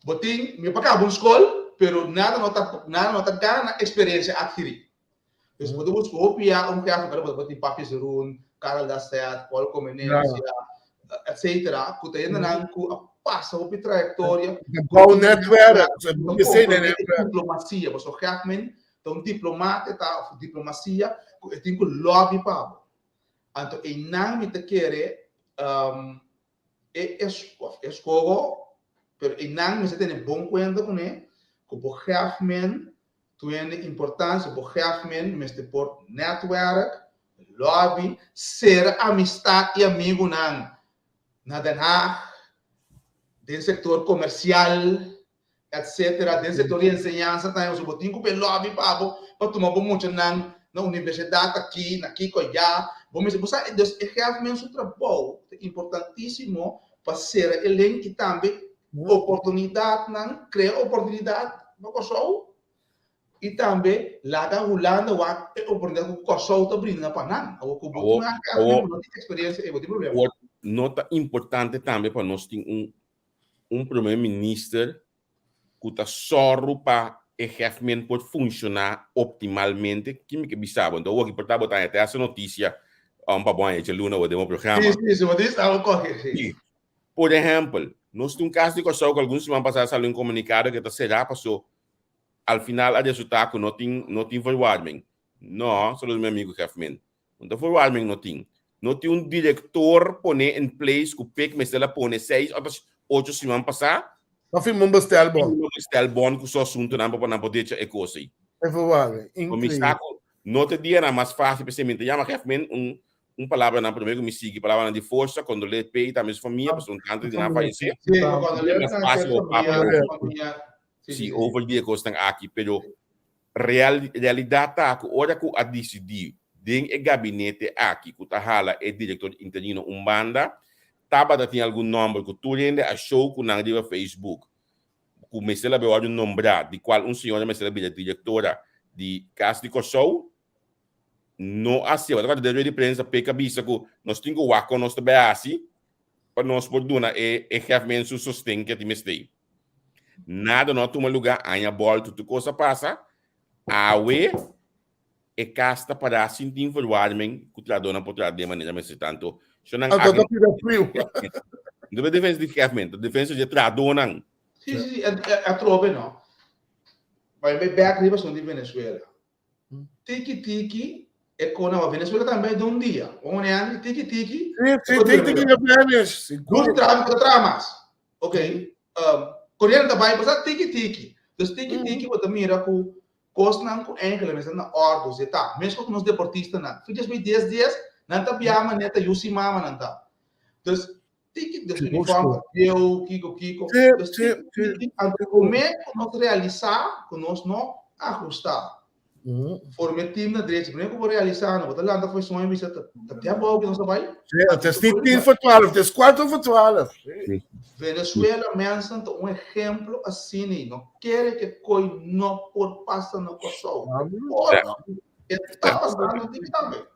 bo tin, mi pa caba un school, pero nada no ta, nada no ta gana experiencia adquirí. Dus bo ta busca hopi ya un jefe, pero bo tin Papi Zeroen, Karel Dasset, Paul Comenencia, etcétera, cu ta hendenan cu a pasa hopi trayectoria. Bouw netwerk. Ze Ta ze zijn comprende netwerk. diplomacia, pasobra gegeven ta un diplomata, ta of diplomacia cu e tin cu lobby pa bo. Anto einan mi ta kere um, e es, of eskogo, pero einan mester tene bon kuenta kuné ku bo gegeven tuende importancia, bo gegeven mester por netwerk, lobby, sera amistad i amigunan na Den Haag, den sektor komersial. Etcetera Den sector di enseñansa tambe pasobra bo tin cu bay lobby pa bo pa tuma bo muchanan na universidad aki, na kiko aya. Bo mester bo sa dus e geven su trabou ta importantisimo pa cera e link y tambe oportunidadnan, crea oportunidad pa Kòrsou y tambe laga Hulanda wak e oportunidad cu Kòrsou ta brinda pa nan. Awor cu bo tin un geven bo no tin experiencia ey bo tin problema. Awor no ta importante tambe pa nos tin un un prome minister ku ta sòru pa e hefmen por funshoná optimalmente? Ki mi ke bisa bo? Anto awor ki por ta bo ta haña te hasi notisia pa bo haña djaluna awor den bo programa. Sí, sí, sí, bo tin staba kohe, sí. Sí. Por ehèmpel, nos tin un kas di Kòrsou ku algun siman pasá a sali un komunikado ku e ta será paso al final a resultá ku no tin no tin verwarming. No, saludos mi amigu hefmen. Un ta verwarming no tin. No tin un director pone in place cu Pik mester a pone seis of ocho siman pasa. Pa firma un bestelbon. Firma un bestelbon cu su asuntonan pa nan por decha e cos ey. E verwarming. Increíble. Mi sa cu no ta dianan mas facil p'esey mi ta yama Hefmen un un palabranan prome cu mi sigui palabranan di forsa, condoleer p'e y tambe su famia pasobra un tanto di nan a fayece. Sí, condoleer na su famia. Sí, over di e cosnan aki pero Real, realidat ta ku ora ku a disidí den e gabinete aki ku ta hala e direktor interino un banda, tabata tin algun nòmber ku tur hende a show ku nan riba Facebook ku mester a wòrdu nombrá, di kual un señora mester a bira direktora di Kas di Kòrsou, no a hasié. Bo ta kòrda den rueda di prensa Pek a bisa ku nos tin ku wak kon nos ta bai hasi pa nos por duna e e hefmen su sosten ku e tin mester. Nada no a tuma lugá, aña bòltu, tur kos a pasa. Awe e kas ta pará sin tin verwarming ku trahadónan por traha den manera mester. Tanto shonnan Anto ta pida friu. No ta defensa di hefmen, ta defensa di e trahadónan. Sí, sí, sí, atrobe no. Bai bai bèk riba asuntu di Venezuela. Tiki tiki e kona wa Venezuela tambe bai un dia. Wan wan Henry, tiki tiki. Sí, sí, tiki tiki na Venice. Luz di tráfiko ta traha mas. Ok. Um, Corriente ta bai pasa tiki tiki. Dus tiki tiki bo ta mira ku kosnan ku eigenlijk mester na ordo zeta. Meskos ku nos deportistanan. Fiches bai dies dies, nan ta biaha manera ta yu si mama nan ta. Dus Tiki des uniform bieu, kiko, kiko. Sí, Dus sí, tiki, sí. tiki, anto promé ku nos realisá ku nos no ajustá. Forma e team na drechi. Promé ku bo realisá, no bo ta lanta for e soño i bisa ta ta te abou ku nos a bai. Sí, het is niet tien voor twaalf, het is kwart over twaalf. Sí. Venezuela mensen ta un ehemplo asina i no kere ke koi no por pasa na Kòrsou. Por, e ta pasando tiki tambe.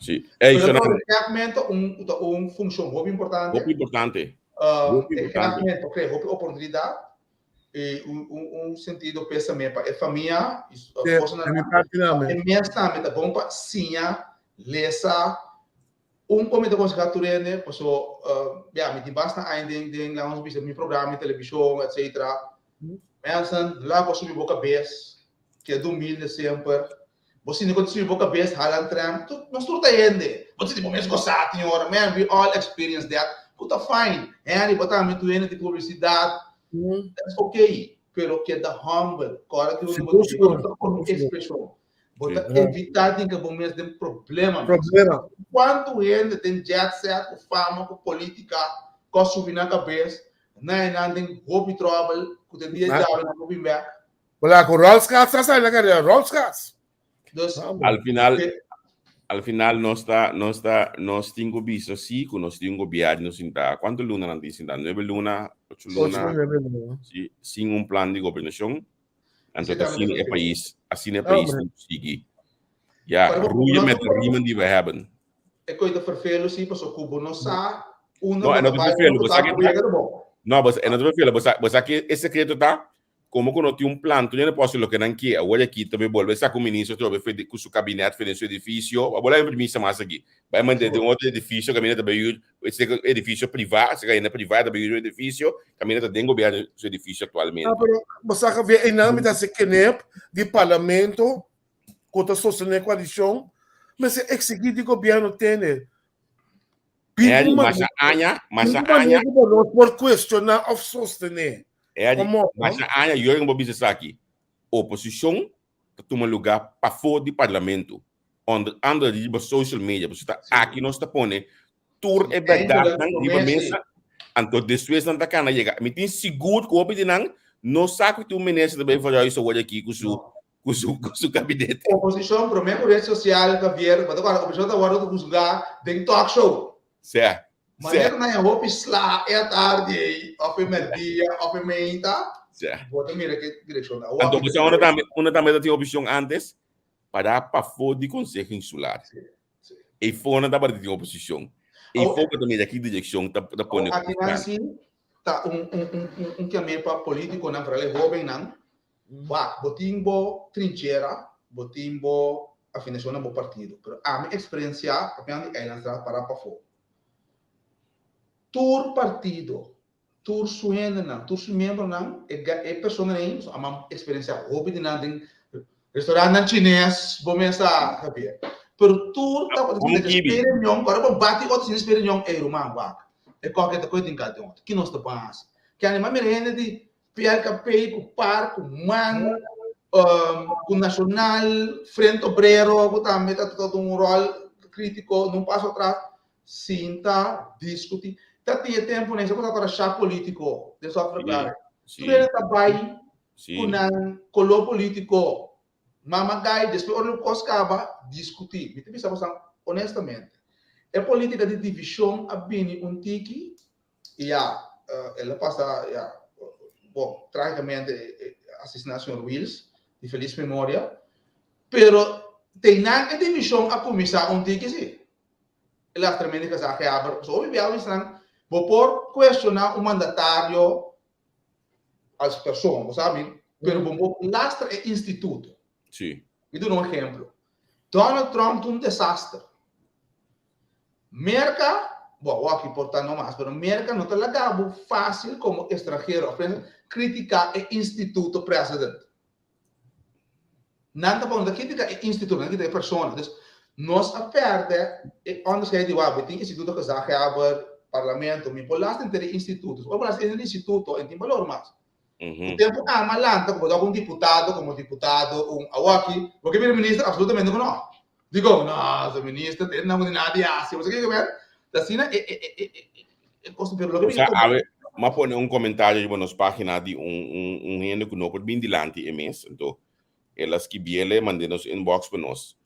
Sí. Ey, Pero Fernando. e gevmento un, ta un funcion hopi importante. Hopi importante. Uh, Hopi e importante. gevmento crea hopi oportunidad. E un, un, un sentido pésame pa e famia y su Sí, esposa de mi parte tambe. E mes tambe ta bon pa siña, lesa. Un con mi ta aconseja tur hende, paso, uh, ya, mi tin basta aña den, den, laat ons bisa, mi programa di television, etcetera. Mensen, laat bo subi bo cabes, keda humilde semper. Bo sinti ku ta subi bo kabes, hala un trèm, tur, nos tur ta hende. Bo sinti bo mes gosá tin ora, man, we all experience that. Ku ta fine. Henry, bo tambe tur hende di publisidat. That's okay. Pero keda humble. Kòrda ki bo Sigur, sigur. ta kono ekspreshon. Bo ta Sí. evitá tinka bo mes den problema mes. Problema. Kuantu hende den jet set ku fama, ku polítika, ku a subi nan kabes, nan e nan den hopi tròbel, ku te dia djawe nan no bin bèk. Hola, ku rolschaats ta sali na carrera, rolschaats. Dus, Al final, al final nos ta, nos ta, nos tin ku bisa sí ku nos tin un gobierno sintá. Kuantu luna nan tin sintá? Nuebe luna, ocho luna, Ocho, nuebe luna. sí, sin un plan di gobernashon. Anto Sí, ta tambe asina e ta pais, asina e pais Hombre. tin ku sigui. Ja, Pero bo- roeien no met ta- de riemen die we hebben. E koi ta vervelu sí, paso ku bo no sa unda No, bo e no ta ta bai, vervelu, unda bo bo sa ta ke ku yega ta bo. No, bo, e no ta vervelu, bo sa, bo sa ke e sekreto ta Como cu no tin un plan, tur hende por haci loke nan kier. Awor aki ta bay bolbe saca un ministro atrobe fe cu su kabinet fe den su edificio. Abo la premisa mas aki. Bay mantene den otro edificio caminda ta bay huur, esey edificio priva, esey hende priva ta bay huur un edificio, caminda ta den gobierno su edificio actualmente. Ah, pero bo sa Javier, einan mi ta haci kenep di parlamento cu ta sostene coalicion, mester exigi di gobierno tene. Harry, masha aña, masha aña. Bo no por cuestiona of sostene. Harry, masha aña, Jurgen bo bisa esaki. Oposicion ta tuma lugar pafó di parlamento. Onder andere riba social media. Pasobra ta aki nos ta pone tur e berdadnan riba mesa. Anto despues nan ta kana yega. Mi tin sigur ku hopi di nan. No sa ku tin un minister ta bay vooruit awor aki ku su ku su ku su gabinete. Oposishon promé ku red sosial Javier, bo ta kòrda oposishon ta wòrdu huzgá den talk show. Sè, Manera ku nan e hopi sla e atardi ei òf e mèrdia òf e meinta, Sè. bo ta mira ke direkshon ta. Anto bo sa unda tambe unda tambe ta tin oposishon antes? Pará pafó di Konseho Insular. Sí, sí. Ei fó nan tabata tin oposishon. Ei Awor fó bo ta mira ki direkshon ta ta pone awor aki nan sí ta un un un un un kiamé pa polítikonan, foral e hóbennan, Wak, bo tin bo trinchera, bo tin bo afinashon na bo partido, pero ami eksperensiá papiando di Eilandstraat pará pafó. Tur partido, tur su hendenan, tur su miembronan, e e personanan ei, so ami a eksperensiá hopi di nan den restaurantnan chines, bo mes sa, Javier. Pero tur tabata Komo sinta kibi? dje reunion, ora bo bati otro sinta dje reunion, ey ruman, wak, e kòke ta koe tin kal den otro, ki nos ta ban hasi? Ke anima mira hende di PLKP ku par, ku man, ku Nacional, Frente Obrero ku tambe ta ta un ròl krítiko, no un paso atras, sinta, diskutí. Ta tin e tempunan esei ku ta kòrda shak polítiko den Sòfverklaring. Tur hende ta bai ku nan koló polítiko. Mama gai, despues ora lo kos kaba, diskutí. Mi ta bisa boso honestamente, e polítika di divishon a bini un tiki I ya, el a pasa, ya, bon, trágicamente asesina señor Wiels, di feliz memoria, pero teinan e division a cuminsa un tiki si. E lastramente di gezaghebber, so hopi bia bisnan, bo por cuestiona un mandatario als persoon, bo sabi, pero bo por lastra e instituto. Sí. Mi duna un ehemplo. Donald Trump ta un desaster. Merka, bo awor aki por ta no mas, pero Merka no ta laga bo fácil komo estranhero òf kritiká e instituto president. Nan ta no ta kritiká e instituto, nan ta kritiká e persona. Dus nos a pèrdè e onderscheid di wak, bo tin instituto gezaghebber, parlamento, mi por lastra henter e instituto. Ora bo lastra henter e instituto, e no tin balor mas. Ku tempu ama lanta ku bo ta un diputado komo diputado un awaki bo ke bira minister absolutamente ku no. Dikon? No, so minister te nan ku nada di hasi bo sa kiko men ta asina e e e e e kos pero loke mi Sa awe m'a pone un komentario riba nos pagina di un un un hende ku no por bin dilanti e mes anto el a skibiele mand'e nos inbox pa nos.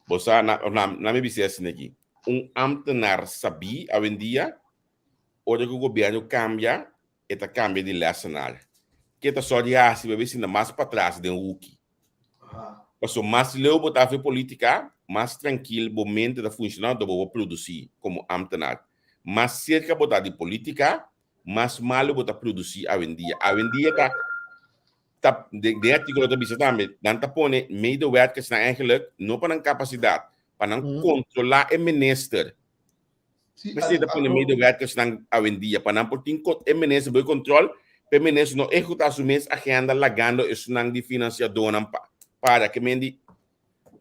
Bo sa na na mi bis'é asina aki un ambtenaar sabí awendia ora ku gobièrnu kambia e ta kambia di lèsenar. Ke ta sòr di hasi pa e sinta mas patras den huki. Paso mas leu bo ta hafi polítika, mas trankil bo mente ta funshoná anto bo por produsí komo ámtenar. Mas serka bo ta di polítika, mas malu bo ta produsí awendia. Awendia ta ta den e artíkulo ta bisa tambe, nan ta pone medewerkersnan eigenlijk no pa nan kapasidat, pa nan kontrolá e minister. Mester ta pone medewerkersnan awendia pa nan por tin e minister bo e control pa e minister no ehecuta su mes agenda lagando esunnan di financiadornan pa para ke men di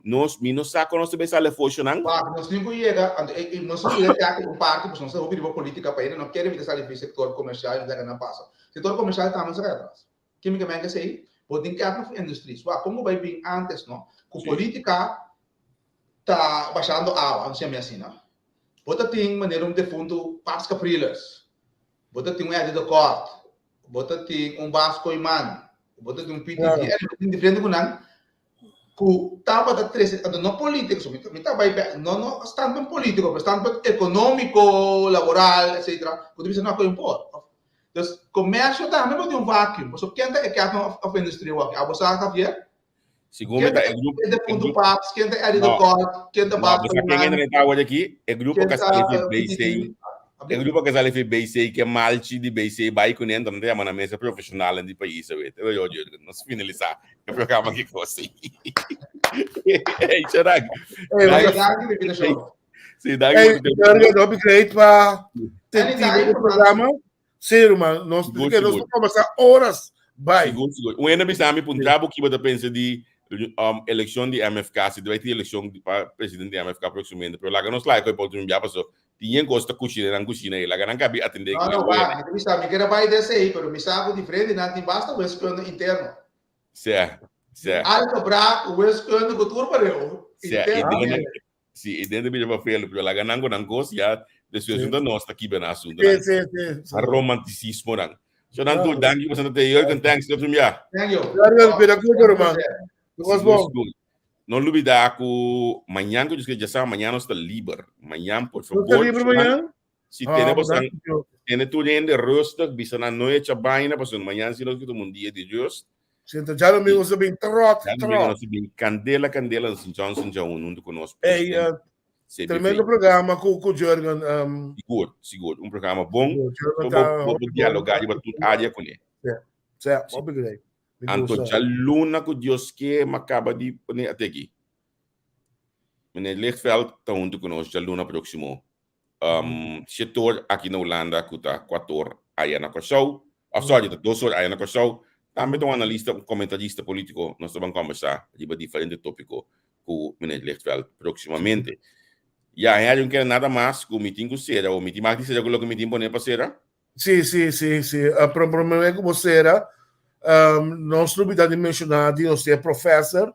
nos mi no sa con nos ta bay sali afo eshonan. Wak, nos tin cu yega, anto e nos tin cu yega te aki un parti pasobra nos ta hopi riba politica pa hende no kier evita sali fi sector comercial y nos laga nan pasa. Sector comercial tambe nos a cay atras. Kimicamente esey bo tin capital of industries. Wak, con bo bay bin antes no cu politica ta bashando awa, nos yama asina. Bo ta tin manera un defuntu Paps Capriles, bo ta tin un Eddie de Kort, bo ta tin un Bas Koeiman, bo ta tin un Pieter G. Bo tin diferente ku nan ku tabata trese, anto no polítiko, so mi ta bai bek, no no standpunt polítiko, pero standpunt ekonómiko, laboral, etcetera, ku ta bisa no a kohe un por. Dus komersio tambe bo tin un vacuüm, pasobra ken ta e captain of industry awor? Abo sa, Javier? Segun mi ta e grupo. Ken ta Punto Paps, ken ta Eddie de Kort, ken ta Bas Ken ken ta awor aki? E grupo ka sali fi BC. E grupo ka sali fi BC ke malchi di BC bai kuné anto nan ta yama nan mes e profesionalnan di pais awe. Te yo yo nos finalisa e programa aki kosi. Hey, Chirag. Hey, danki pa invitashon. Sí, danki. Hey, Jurgen, hopi great pa tentivo e programa. Sí, ruman, nos Sigur, que nos sigur. conversa horas. Bye. Sigur, sigur. Un hende bisa mi puntra bo kiba ta pensa di um, eleccion di MFK, si ta tin eleccion di- pa presidente di MFK próximamente, pero laga nos laga koe pa último bia paso tin yen kos ta kushina nan kushina ei, laga nan kabi atende No, ku no, e wak, mi ta bisa, mi kere bai desei, pero mi sa ku diferente nan tin basta wiskunde interno. Sè, sè. Algebra, wiskunde ku tur pareu. Sè, i Interno. den Si, e den ta papel, pero laga nan ku nan kos ya, despues Sí. ta nos ta kibra nan asunto Sí, nan. sí, sí, sí. A romanticismo nan. Shonan tur, danki pa santa te. Jurgen, thanks. Tot un bia. Thank you. Jurgen, cuida cuida, ruman. Nos Sigur, bon. sigur. No lubida ku mañan ku Dios quiere, ya sa, mañan nos ta liber. Mañan, por Nos ta favor, liber shonan, mañan? si Ah, tene bo bosan, danki Dios. tene tur hende rustig, bisa nan no echa baina, pasobra mañan si nos kita un dia di rust. Sinto djadomingo nos ta bin trot, Djadomingo trot. nos ta bin kandela, kandela, nos tin Johnson Jaun huntu ku nos, Ey, presidente eh, tremendo CPV. programa ku ku Jurgen. Um, Sigur, sigur. Un programa bon. sigur, Jurgen So ta bo, bo hopi bon. dialogar riba tur área kuné. Sí, sí, hopi great. Mi Anto gusta. djaluna ku Dios ke, m'a kaba di pone ateki. Meneer Lichtveld ta huntu ku nos djaluna próksimo. Um, Shetor aki na Hulanda ku ta kuator aya na Kòrsou. Of sorry, ta dos or aya na Kòrsou. Tambe ta un analista, un komentarista polítiko. Nos ta ban kòmbersá riba diferente tópiko ku meneer Lichtveld próksimamente. Ya, Henry, un kere nada mas ku mi tin ku sera o mi tin mas di sera ku loke mi tin pone pa sera? Sí, sí, sí, sí. Uh, pero promé ku bo sera, um, nos lubida di menshoná di nos e professor,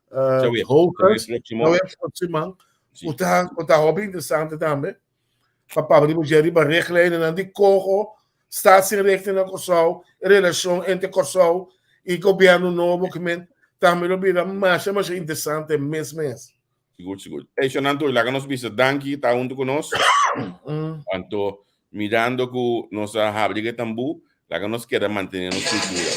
uh, Djawe, djawe Holkers, próximo. djawe próximo, Sí. ku ta, ku ta hopi interesante tambe. Pa papia di mujer riba richtlijnen di coho, staatsinrichting na Kòrsou, e relashon entre Kòrsou i gobièrnu nobo, ke men tambe lo bira masha masha interesante mes mes. Sigur, sigur. Ey, Shonan tur, laga nos bisa danki ta huntu ku nos. Anto, mirando ku nos a habri e tambú, laga nos keda mantené nos kultura.